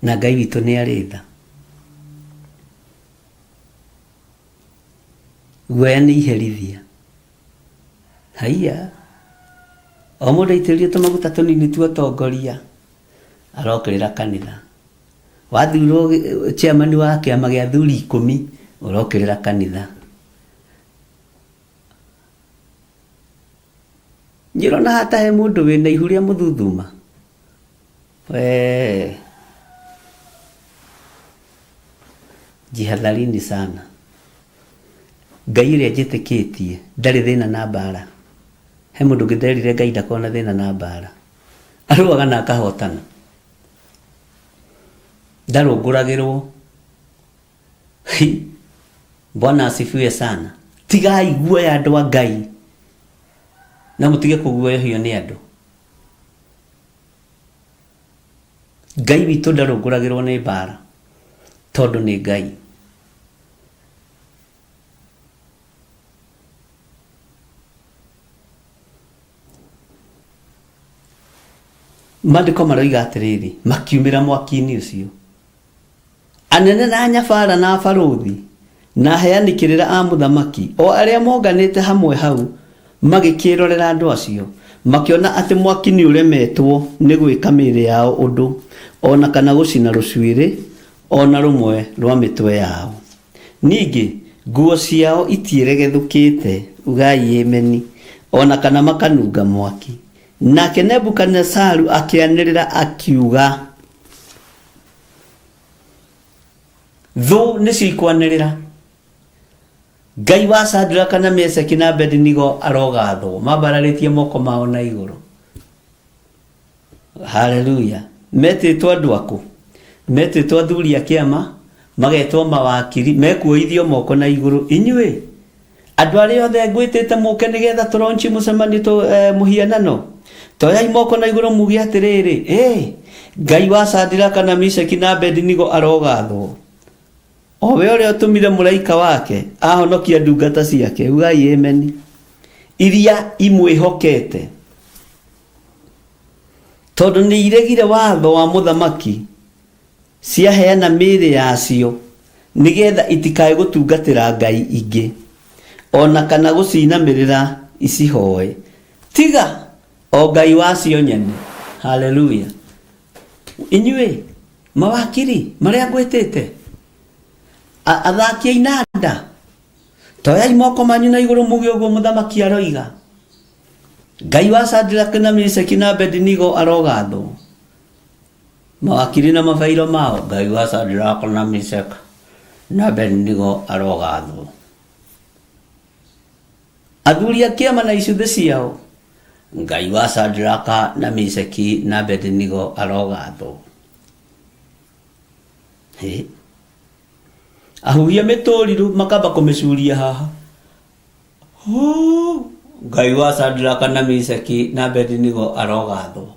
Na Ngai witũ nĩ arĩ tha. Guoya nĩ iherithia. Haiya, o mũndũ aitĩrĩrio tũmaguta tũnini twa ũtongoria, arokĩrĩra kanitha. Wathurwo chairman wa kĩama gĩa athuri ikũmi, ũrokĩrĩra kanitha. Njĩrona hata he mũndũ wĩna ihu rĩa mũthuthuma. Wee. Jihadharini sana. Ngai ũrĩa njĩtĩkĩtie ndarĩ thĩna na mbara. He mũndũ ũngĩ nderire Ngai ndakoragwo na thĩna na mbara. Arũaga na akahotana. Ndarũngũragĩrwo. Hi. Bwana asifiwe sana. Tigai guoya andũ a Ngai. Na mũtige kũguoyohio nĩ andũ. Ngai witũ ndarũngũragĩrwo nĩ mbara tondũ nĩ Ngai. Maandĩko maroiga atĩrĩrĩ, makiumĩra mwaki-inĩ ũcio. Anene na anyabara na abarũthi na aheani kĩrĩra a mũthamaki, o arĩa monganĩte hamwe hau, magĩkĩĩrorera andũ acio, makĩona atĩ mwaki nĩũremetwo nĩ gwĩka mĩĩrĩ yao ũndũ, o na kana gũcina rũcuĩrĩ o na rũmwe rwa mĩtwe yao. Ningĩ, nguo ciao itiĩregethũkĩte, ugai ĩmeni, o na kana makanunga mwaki. Nake Nebukadinezaru akĩanĩrĩra akiuga, Thũ nĩcio ikwanĩrĩra. Ngai wa Shadraka na Meshaki na Abednego arogathwo, mambararĩtie moko mao na igũrũ. Haleluya. Metĩtwo andũ akũ? Metĩtwo athuri a kĩama, magetwo mawakiri, mekuoithio moko na igũrũ. Inyuĩ, andũ arĩa othe ngwĩtĩte mũke nĩgetha tũronchi mũcemanio tũ, eh, mũhianano, toyai moko na igũrũ muge atĩrĩrĩ, ĩ, Ngai wa Shadraka na Meshaki na Abednego arogathwo. O we ũrĩa ũtũmire mũraika wake ahonokia ndungata ciake, ugai ameni, iria imwĩhokete. Tondũ nĩ iregire watho wa mũthamaki, ciaheana mĩĩrĩ yacio nĩgetha itikae gũtungatĩra ngai ingĩ, o na kana gũcinamĩrĩra icihoe, tiga o Ngai wacio nyene. Haleluya! Inyuĩ mawakiri marĩa ngwĩtĩte, athaki a inanda, toyai moko manyu na igũrũ muge ũguo mũthamaki aroiga. Ngai wa Shadraka na Meshaki na Abednego arogathwo. Mawakiri na mabairo mao, Ngai wa Shadraka na Meshaki na Abednego arogathwo. Athuri a kĩama na icuthĩ ciao, Ngai wa Shadraka na Meshaki na Abednego arogathwo. Hĩ. Ahuhia mĩtũrirũ makamba kũmĩcuria haha. Huu, Ngai wa Shadraka na Meshaki na Abednego arogathwo.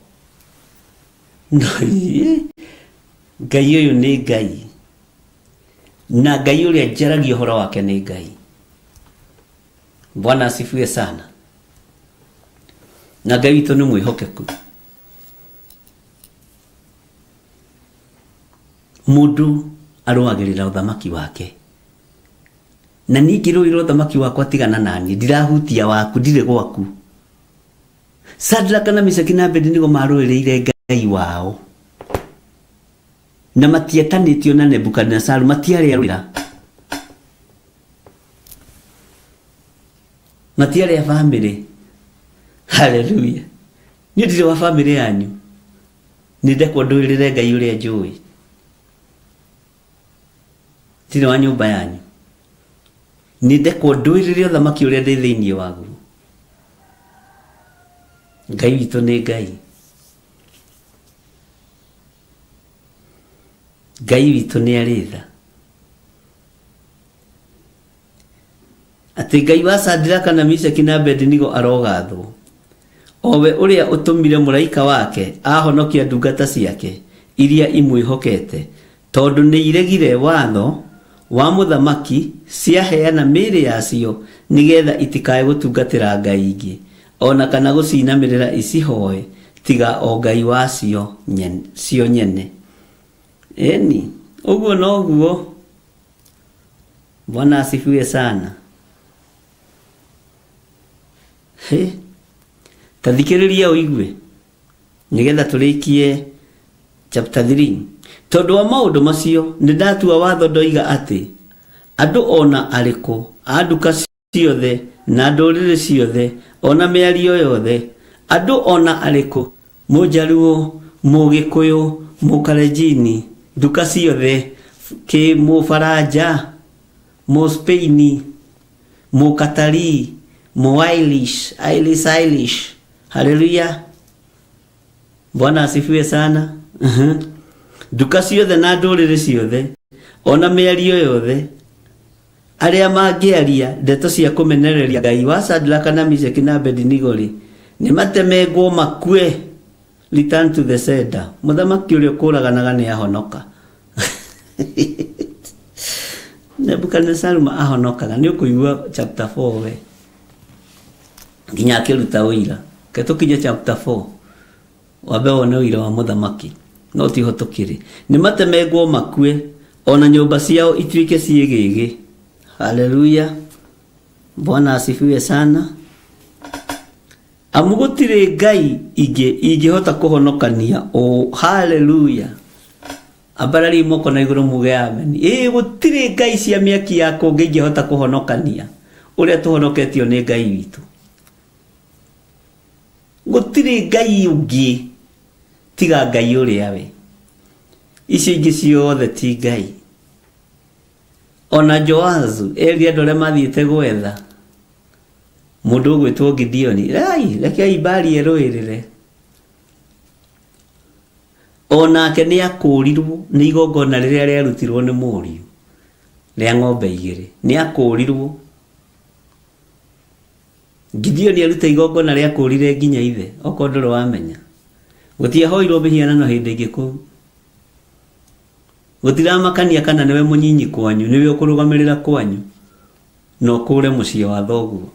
Ngai Ngai ũyũ nĩ Ngai. Na Ngai ũrĩa njaragia ũhoro wake nĩ Ngai. Bwana asifiwe sana. Na Ngai witũ nĩ mwĩhokeku. Mũndũ arũagĩrĩra ũthamaki wake. Na niĩ ngĩrũĩra ũthamaki wakwa tigana naniĩ, ndirahutia waku, ndirĩ gwaku. Shadraka na Meshaki na Abednego marũĩrĩire Ngai wao na matietanĩtio na Nebukadinezaru, matiarĩ arũĩra, matiarĩ a bamĩrĩ. Haleluya! Niĩ ndirĩ wa bamĩrĩ yanyu, nĩ ndekwo ndũĩrĩre Ngai ũrĩa njũĩ. Ndirĩ wa nyũmba yanyu, nĩ ndekwo ndũĩrĩre ũthamaki ũrĩa ndĩ thĩinĩ waguo. Ngai witũ nĩ Ngai. Ngai witũ nĩ arĩ tha. Atĩ Ngai wa Shadraka na Meshaki na Abednego arogathwo, o we ũrĩa ũtũmire mũraika wake ahonokia ndungata ciake iria imwĩhokete, tondũ nĩiregire watho wa mũthamaki, ciaheana mĩĩrĩ yacio nĩgeetha itikae gũtungatĩra ngai ingĩ, o na kana gũcinamĩrĩra icihoe, tiga o Ngai wacio cio nyene. Ĩni, ũguo noguo. Bwana asifiwe sana. He, ta thikĩrĩria ũigue nĩgetha tũrĩkie chapter 3. Tondũ wa maũndũ macio nĩ ndatua watho ndoiga atĩ andũ o na arĩkũ a nduka ciothe na ndũrĩrĩ ciothe o na mĩario yothe Andũ o na arĩkũ, Mũnjaruo, Mũgĩkũyũ, Mũkalenjini, nduka ciothe, kĩ Mũfaranja, Mũspeini, Mũkatari, Mũirish, Irish, Irish. Haleluya! Bwana asifiwe sana. Nduka ciothe na ndũrĩrĩ ciothe, o na mĩario yothe, arĩa mangĩaria ndeto cia kũmenereria Ngai wa Shadraka na Meshaki na Abednego-rĩ, nĩ matemengwo makue. Return to the sender. Mũthamaki ũrĩa ũkũraganaga nĩ ahonoka. Nebukadnezaru ma ahonokaga nĩ ũkũigua chapter 4 we nginya akĩruta ũira. Ke tũkinye chapter 4. Wambe wone ũira wa mũthamaki, no tiho tũkĩrĩ. Nĩ matemengwo makue, o na nyũmba ciao ituĩke ciĩgĩgĩ. Haleluya! Bwana asifiwe sana. Amu gũtirĩ ngai ingĩ ingĩhota kũhonokania ũũ. Haleluya! Ambarariai moko na igũrũ muge amen. Ĩĩ gũtirĩ ngai cia mĩaki ya kũngĩ ingĩhota kũhonokania ũrĩa tũhonoketio nĩ Ngai witũ. Gũtirĩ Ngai ũngĩ tiga Ngai ũrĩa we. Icio ingĩ ciothe ti Ngai. Ona Joazu erire andũ arĩa mathiĩte gwetha mũndũ ũgwĩtwo Gideoni, rai rekei Baali erũĩrĩre. O nake nĩ akũũrirwo nĩ igongona rĩrĩa rĩarutirwo nĩ mũriũ rĩa ng'ombe igĩrĩ. Nĩ akũũrirwo. Gideoni aruta igongona rĩa kũũrire nginya ithe, okorwo ndũrĩ wamenya. Gũtiahoirwo mĩhianano hĩndĩ ĩngĩ kũu. Gũtiramakania kana nĩwe mũnyinyi kwanyu, nĩwe ũkũrũgamĩrĩra kwanyu, na ũkũũre mũciĩ wa thoguo.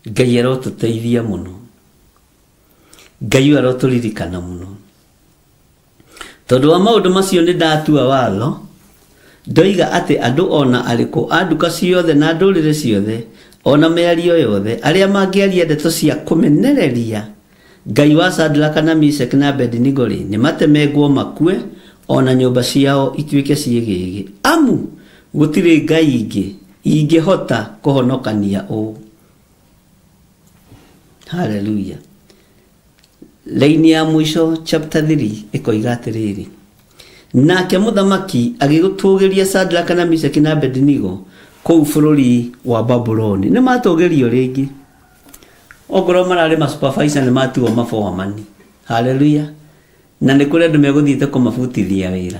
Ngai arotũteithia mũno. Ngai ũyũ arotũririkana mũno. Tondũ wa maũndũ macio nĩ ndatua watho, ndoiga atĩ andũ o na arĩkũ a nduka ciothe na ndũrĩrĩ ciothe, o na mĩario yothe, arĩa mangĩaria ndeto cia kũmenereria Ngai wa Shadraka na Meshaki na Abednego-rĩ, nĩmatemengwo makue, o na nyũmba ciao ituĩke ciĩgĩĩgĩ. Amu gũtirĩ ngai ingĩ ingĩhota kũhonokania ũũ. Haleluya! Raini ya mũico chapter 3 ĩkoiga atĩrĩrĩ, nake mũthamaki agĩgũtũgĩria Shadraka na Meshaki na Abednego kũu bũrũri wa Babuloni. Nĩ matũgĩrio rĩngĩ. Ongorwo mararĩ ma supervisor nĩ matuo maboamani. Haleluya. Na nĩ kũrĩ andũ megũthiĩte kũmabutithia wĩra.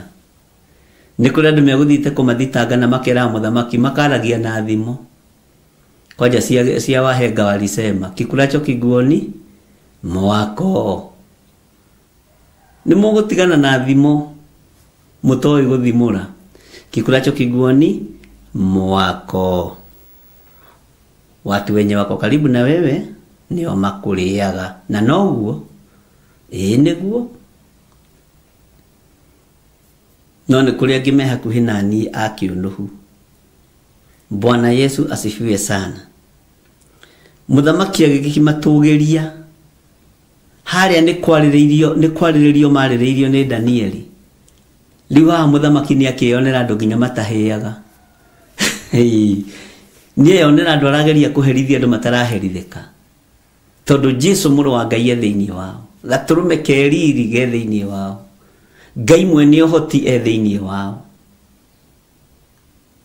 Nĩ kũrĩ andũ megũthiĩte kũmathitanga na makeraga mũthamaki makaragia na thimo. Kwanja cia, cia wahenga walisema kikulacho kiguoni mwako. Nĩ mũgũtigana na thimo mũtoĩ gũthimũra. Kikulacho kiguoni mwako. Watu wenye wako karibu na wewe nĩo makũrĩaga. Na noguo, ĩĩ nĩguo. No nĩ kũrĩ angĩ me hakuhĩ na niĩ a kĩũnũhu. Bwana Yesu asifiwe sana. Mũthamaki agĩkĩmatũgĩria harĩa nĩ kwarĩrĩirio nĩ kwarĩrĩrio marĩrĩirio nĩ Danieli. Rĩu haha mũthamaki nĩ akĩyonera andũ nginya matahĩaga. Nĩ eyonera andũ arageria kũherithia andũ mataraherithĩka. Tondũ Jesu mũrũ wa Ngai e thĩinĩ wao. Gatũrũme ke riri ge thĩinĩ wao. Ngai mwene ũhoti e thĩinĩ wao.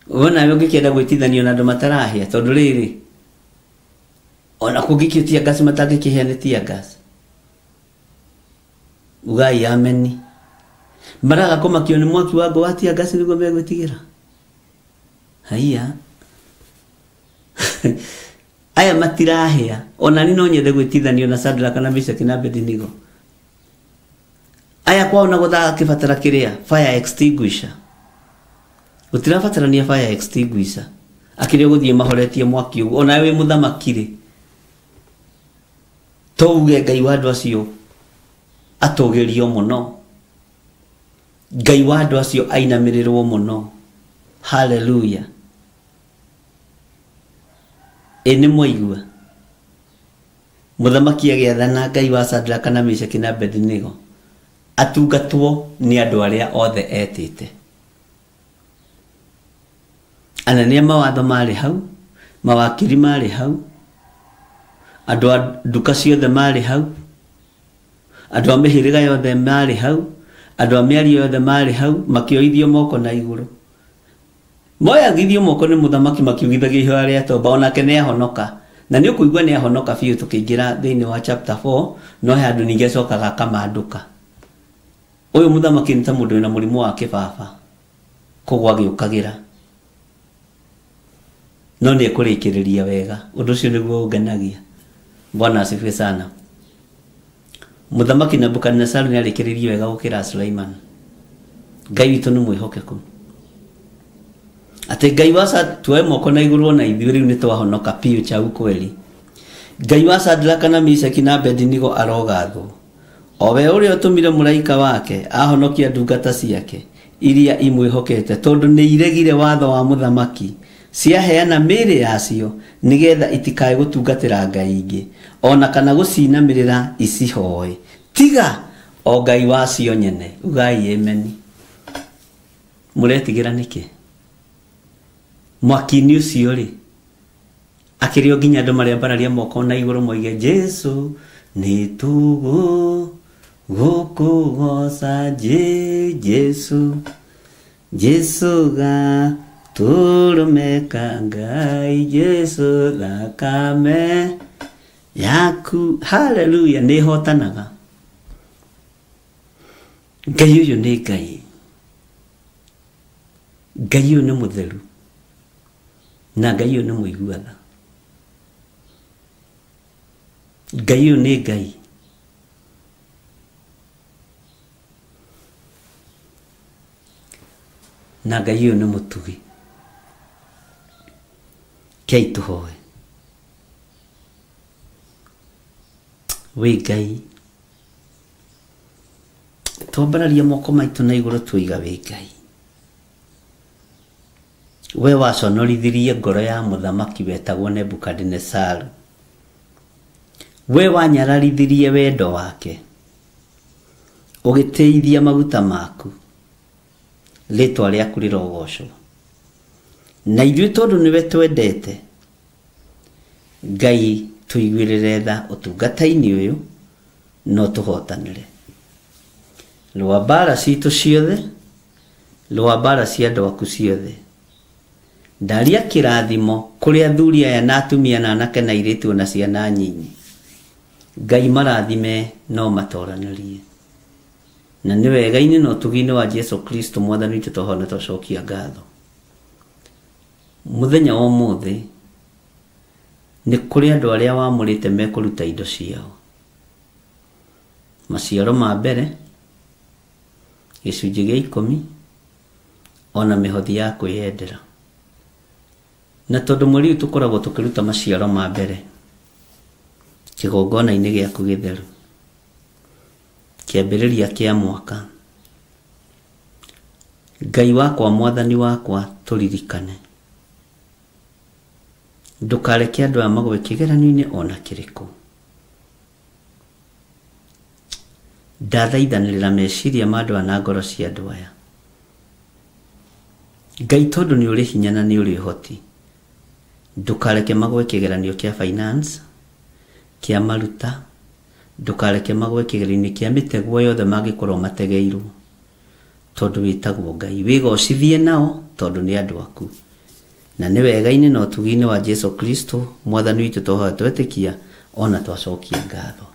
We nawe ũngĩkĩenda gwĩtithanio na andũ matarahĩa tondũ rĩrĩ ona kũngĩkio tear gas matangĩkĩhĩa nĩ tear gas. Ugai ameni. Maraga kũmakio nĩ mwaki wa ngũ wa tear gas nĩguo megwĩtigĩra. Haiya. Aya matirahĩa. Ona niĩ no nyende gwĩtithanio na Shadraka na Meshaki na Abednego. Aya kwao na gũthakĩbatara kĩrĩa fire extinguisher. Gũtirabatarania fire extinguisher. Akĩrĩ ũgũthiĩ mahoretie mwaki ũguo. Onawe wĩ mũthamaki rĩ. To uge Ngai wa andũ acio atũgĩrio mũno. Ngai wa andũ acio ainamĩrĩrwo mũno. Hallelujah. Ĩ nĩ mwaigua? Mũthamaki agĩathana Ngai wa Shadraka na Meshaki na Abednego atungatwo nĩ andũ arĩa othe etĩte. Anene a mawatho marĩ hau, Mawakiri marĩ hau, andũ a nduka ciothe marĩ hau, andũ a mĩhĩrĩga yothe marĩ hau, andũ a mĩario yothe marĩ hau, makĩoithio moko na igũrũ. Moyagithio moko nĩ mũthamaki makiugithagia ihoya rĩa tomba, onake nĩ ahonoka. Na nĩ ũkũigua nĩ ahonoka biũ tũkĩingĩra thĩinĩ wa chapter 4, no he handũ ningĩ acokaga akamandũka. Ũyũ mũthamaki nĩ ta mũndũ wĩna mũrimũ wa kĩbaba, kũgwa agĩũkagĩra. No nĩ ekũrĩkĩrĩria wega. Ũndũ ũcio nĩguo ũngenagia. Bwana asifiwe sana. Mũthamaki Nebukadinezaru nĩ arĩkĩrĩirie wega gũkĩra Suleiman. Ngai witũ nĩ mwĩhokeku. Atĩ Ngai wa Sa tuoe moko na igũrũ ona ithuĩ rĩu nĩ twahonoka biũ cha ukweli. Ngai wa Sadraka na Mishaki na Abedinigo arogathwo. O we ũrĩa ũtũmire mũraika wake ahonokia ndungata ciake iria imwĩhokete, tondũ nĩiregire watho wa mũthamaki, ciaheana mĩĩrĩ yacio nĩgeetha itikae gũtungatĩra ngai ingĩ, o na kana gũciinamĩrĩra icihooe, tiga o Ngai wacio nyene. Ugai Ameni. Mũretigĩra nĩkĩ? Mwaki-inĩ ũcio-rĩ, akĩrĩ o nginya andũ marĩambararia moko na igũrũ moige Jesu nĩ tũgũ gũkũgoca Jesu Jesu gatũrũme ka Ngai Jesu thakame yaku haleluya nĩ hotanaga Ngai ũyũ nĩ Ngai Ngai ũyũ nĩ mũtheru na Ngai ũyũ nĩ mũigua tha. Ngai ũyũ nĩ Ngai. Na Ngai ũyũ nĩ mũtugi. Kei tũhoe. Wĩ Ngai, twambararia moko maitũ na igũrũ tuoiga wĩ Ngai. We waconorithirie ngoro ya mũthamaki wetagwo Nebukadinezaru. We wanyararithirie wendo wake, ũgĩtĩithia maguta maku. Rĩtwa rĩaku rĩrogocwo. Na ithuĩ tondũ nĩwe twendete, Ngai tũiguĩrĩre tha ũtungata-inĩ ũyũ na ũtũhotanĩre. Rũa mbara citũ ciothe Rũa mbaara cia andũ aku ciothe. Ndaria kĩrathimo kũrĩ athuri aya na atumia na anake na airĩtu o na ciana nyinyi. Ngai marathime na ũmatoranĩrie. Na nĩ wega-inĩ na ũtugi-inĩ wa Jesu Kristo Mwathani witũ twahoya na twacokia ngatho. Mũthenya wa ũmũthĩ nĩ kũrĩ andũ arĩa wamũrĩte mekũruta indo ciao. Maciaro ma mbere. gĩcunjĩ gĩa ikũmi, o na mĩhothi ya kwĩyendera. Na tondũ mweri ũyũ tũkoragwo tũkĩruta maciaro ma mbere kĩgongona-inĩ gĩaku gĩtheru, kĩambĩrĩria kĩa mwaka, Ngai wakwa, Mwathani wakwa, tũririkane. Ndũkareke andũ aya magwe kĩgeranio-inĩ o na kĩrĩkũ. Ndathaithanĩrĩra meciria ma andũ aya na ngoro cia andũ aya. Ngai tondũ nĩ ũrĩ hinya na nĩ ũrĩ ũhoti, ndũkareke magwe kĩgeranio kĩa finance, kĩa maruta, ndũkareke magwe kĩgeranio-inĩ kĩa mĩtego yothe mangĩkorwo mategeirwo, tondũ wĩtagwo Ngai. Wĩgocithie nao tondũ nĩ andũ aku. Na nĩ wega-inĩ na ũtugi-inĩ wa Jesu Kristo Mwathani witũ twahoya twetĩkia o na twacokia ngatho.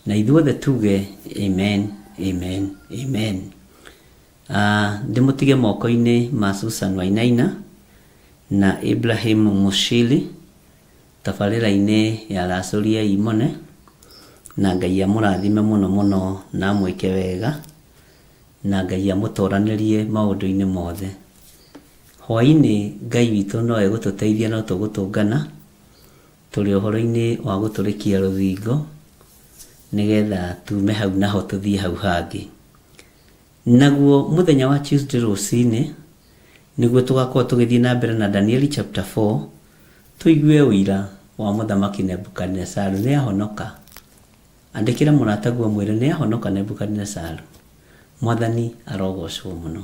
Na ithuothe tuge amen, amen, amen. Uh, ndĩmũtige moko-inĩ ma Susan Wainaina na Ibrahim Mushili tabarĩra-inĩ ya Racũria Imone, na Ngai amũrathime mũno mũno na amwĩke wega, na Ngai amũtoranĩrie maũndũ-inĩ mothe. Hwaĩ-inĩ Ngai witũ no egũtũteithia no tũgũtũngana tũrĩ ũhoro-inĩ wa gũtũrĩkia rũthingo nĩgetha tume hau naho tũthiĩ hau hangĩ. Naguo mũthenya wa Tuesday rũcinĩ nĩguo tũgakorwo tũgĩthiĩ na mbere na Danieli chapter 4 tũigue ũira wa mũthamaki Nebukadinezaru nĩ ahonoka. Andĩkĩra mũrataguo ũmwĩre nĩ ahonoka Nebukadinezaru. Mwathani arogocwo mũno.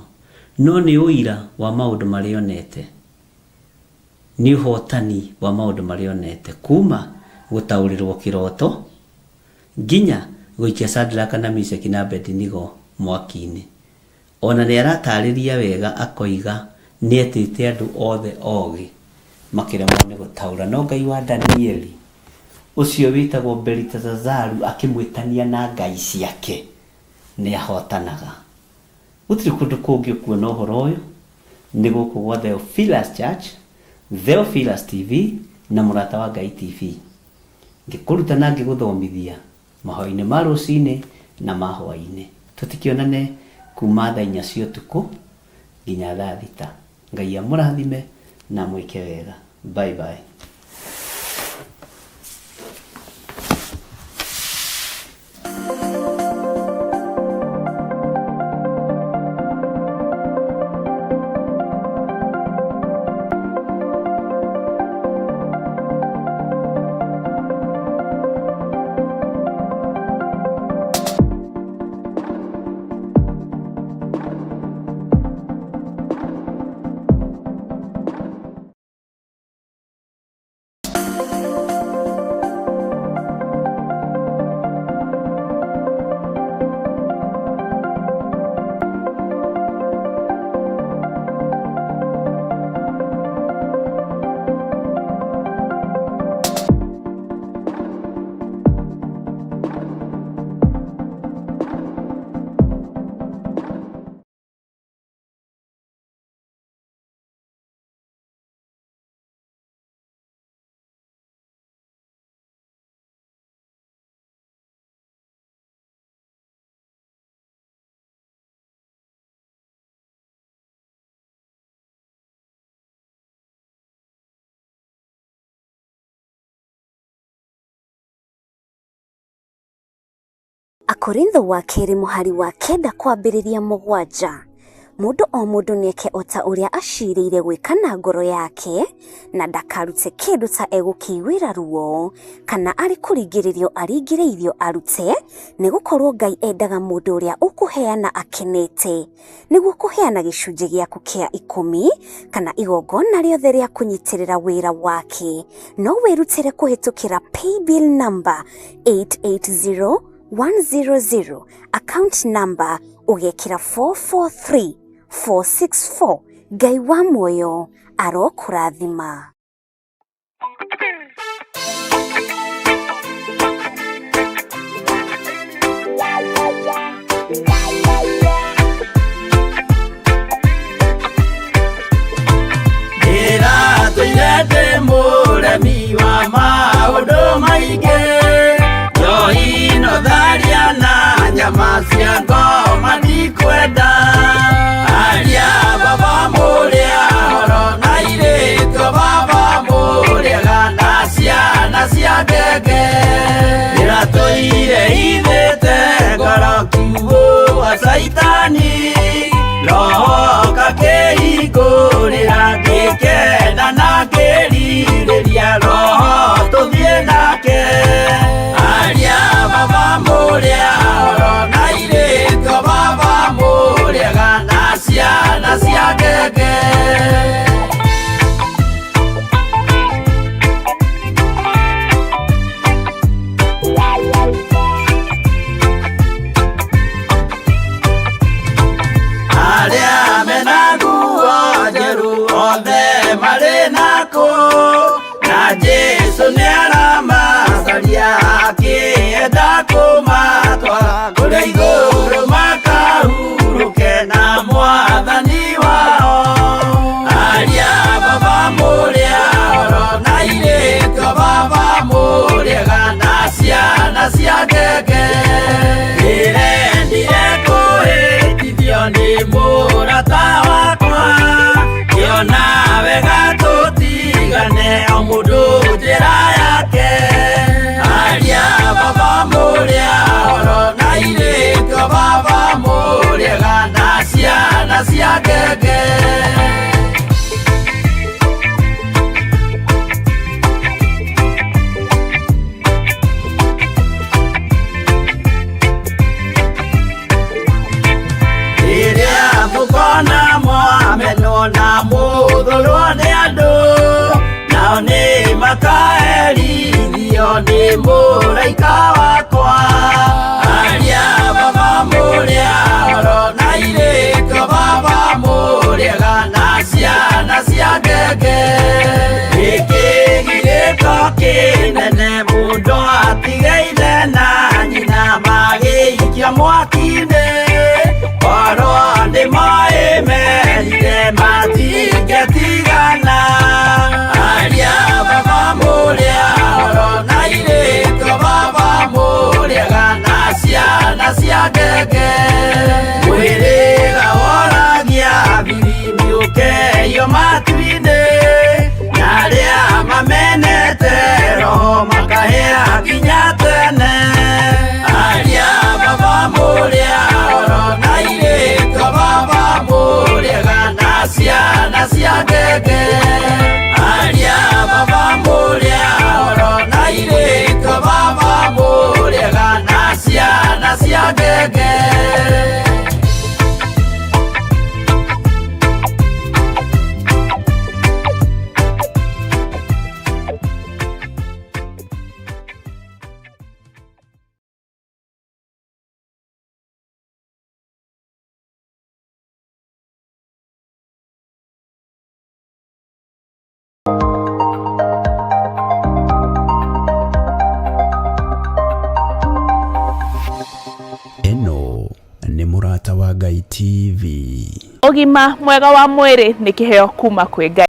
No nĩ ũira wa maũndũ marĩa onete. Nĩ ũhotani wa maũndũ marĩa onete kuma gũtaũrĩrwo kĩroto nginya gũikia Shadraka na Mishaki na Abednego mwaki-inĩ. Ona nĩ aratarĩria wega akoiga nĩ etĩte andũ othe ogĩ makĩremwo nĩ gũtaũra. No Ngai wa Danieli ũcio wĩtagwo Beliteshazaru akĩmwĩtania na ngai ciake nĩ ahotanaga. Gũtirĩ kũndũ kũngĩ ũkuona ũhoro ũyũ, nĩ gũkũ gwa Theophilus Church, Theophilus TV na Mũrata wa Ngai TV. Ngĩkũruta na ngĩgũthomithia mahoya-inĩ ma rũcinĩ na ma hwaĩ-inĩ. Tũtikĩonane kuma thaa inya cia ũtukũ nginya thaa thita. Ngai amũrathime na amwĩke wega. Bye bye. Akorintho wa kerĩ mũhari wa kenda kwambĩrĩria mũgwanja. Mũndũ o mũndũ nĩeke o ta ũrĩa acirĩire gwĩka na ngoro yake, na ndakarute kĩndũ ta egũkĩiguĩra ruo, kana arĩ kũringĩrĩrio aringĩrĩirio arute, nĩgũkorwo Ngai endaga mũndũ ũrĩa ũkũheana akenete. Nĩguo kũheana gĩcunjĩ gĩaku kĩa ikũmi, kana igongona rĩothe rĩa kũnyitĩrĩra wĩra wake, no wĩrutĩre kũhĩtũkĩra paybill number 880 100 account number ũgekĩra 443 464. Ngai wa muoyo arokũrathima. Ndĩratũire ndĩ mũremi wa maũndũ maingĩ, njohi no tharia na nyama cia ngoma ndikwenda. Aria baba mũrĩa horo na airĩtu baba mũrĩega na ciana cia ngenge. Ndĩratũire ithĩte ngoro kiugũ wa caitani, roho kakĩhingũrĩra ngĩkena na ngĩrirĩria roho tũthiĩ nake. Aria baba mũrĩa horo na airĩtu baba mũrĩega na ciana cia ngenge. Arĩa mena nguo njerũ othe marĩ nakũ, na Jesũ nĩaramacaria akĩenda kũmatwara kũrĩa igũrũ makahurũke na mwathani wao. Aria baba mũrĩa horo na airĩtu baba mũrĩega na ciana cia ngenge. Ndĩrendire kũhĩtithio nĩ mũrata wakwa, ngĩona wega tũtigane o mũndũ njĩra yake. Aria baba mũrĩa horo na airĩtu baba mũrĩega na ciana cia ngenge. Rĩrĩa mũkona mwamenwo na mũthũrwo nĩ andũ, Makaherithio nĩ mũraika wakwa. Aria baba mũrĩa oro na irĩko baba mũrĩega na ciana cia ngenge. Gĩkĩgirĩko kĩnene mũndũ atigaire na nyina magĩikia mwaki-inĩ. Korwo nĩ moĩ merire matingĩtigana. Aria baba mũrĩa oro na irĩko baba mũrĩega na ciana cia ngenge. Mwĩrĩga woragia thiri nĩũkeio matu-inĩ, na arĩa mamenete roho makahĩa nginya tene. Aria baba mũrĩa oro na irĩko baba mũrĩega na ciana cia ngenge. Aria baba mũrĩa oro na irĩko baba mũrĩega na ciana cia ngenge. Ĩno nĩ Mũrata wa Ngai TV. Ũgima mwega wa mwĩrĩ nĩ kĩheo kuma kwĩ Ngai.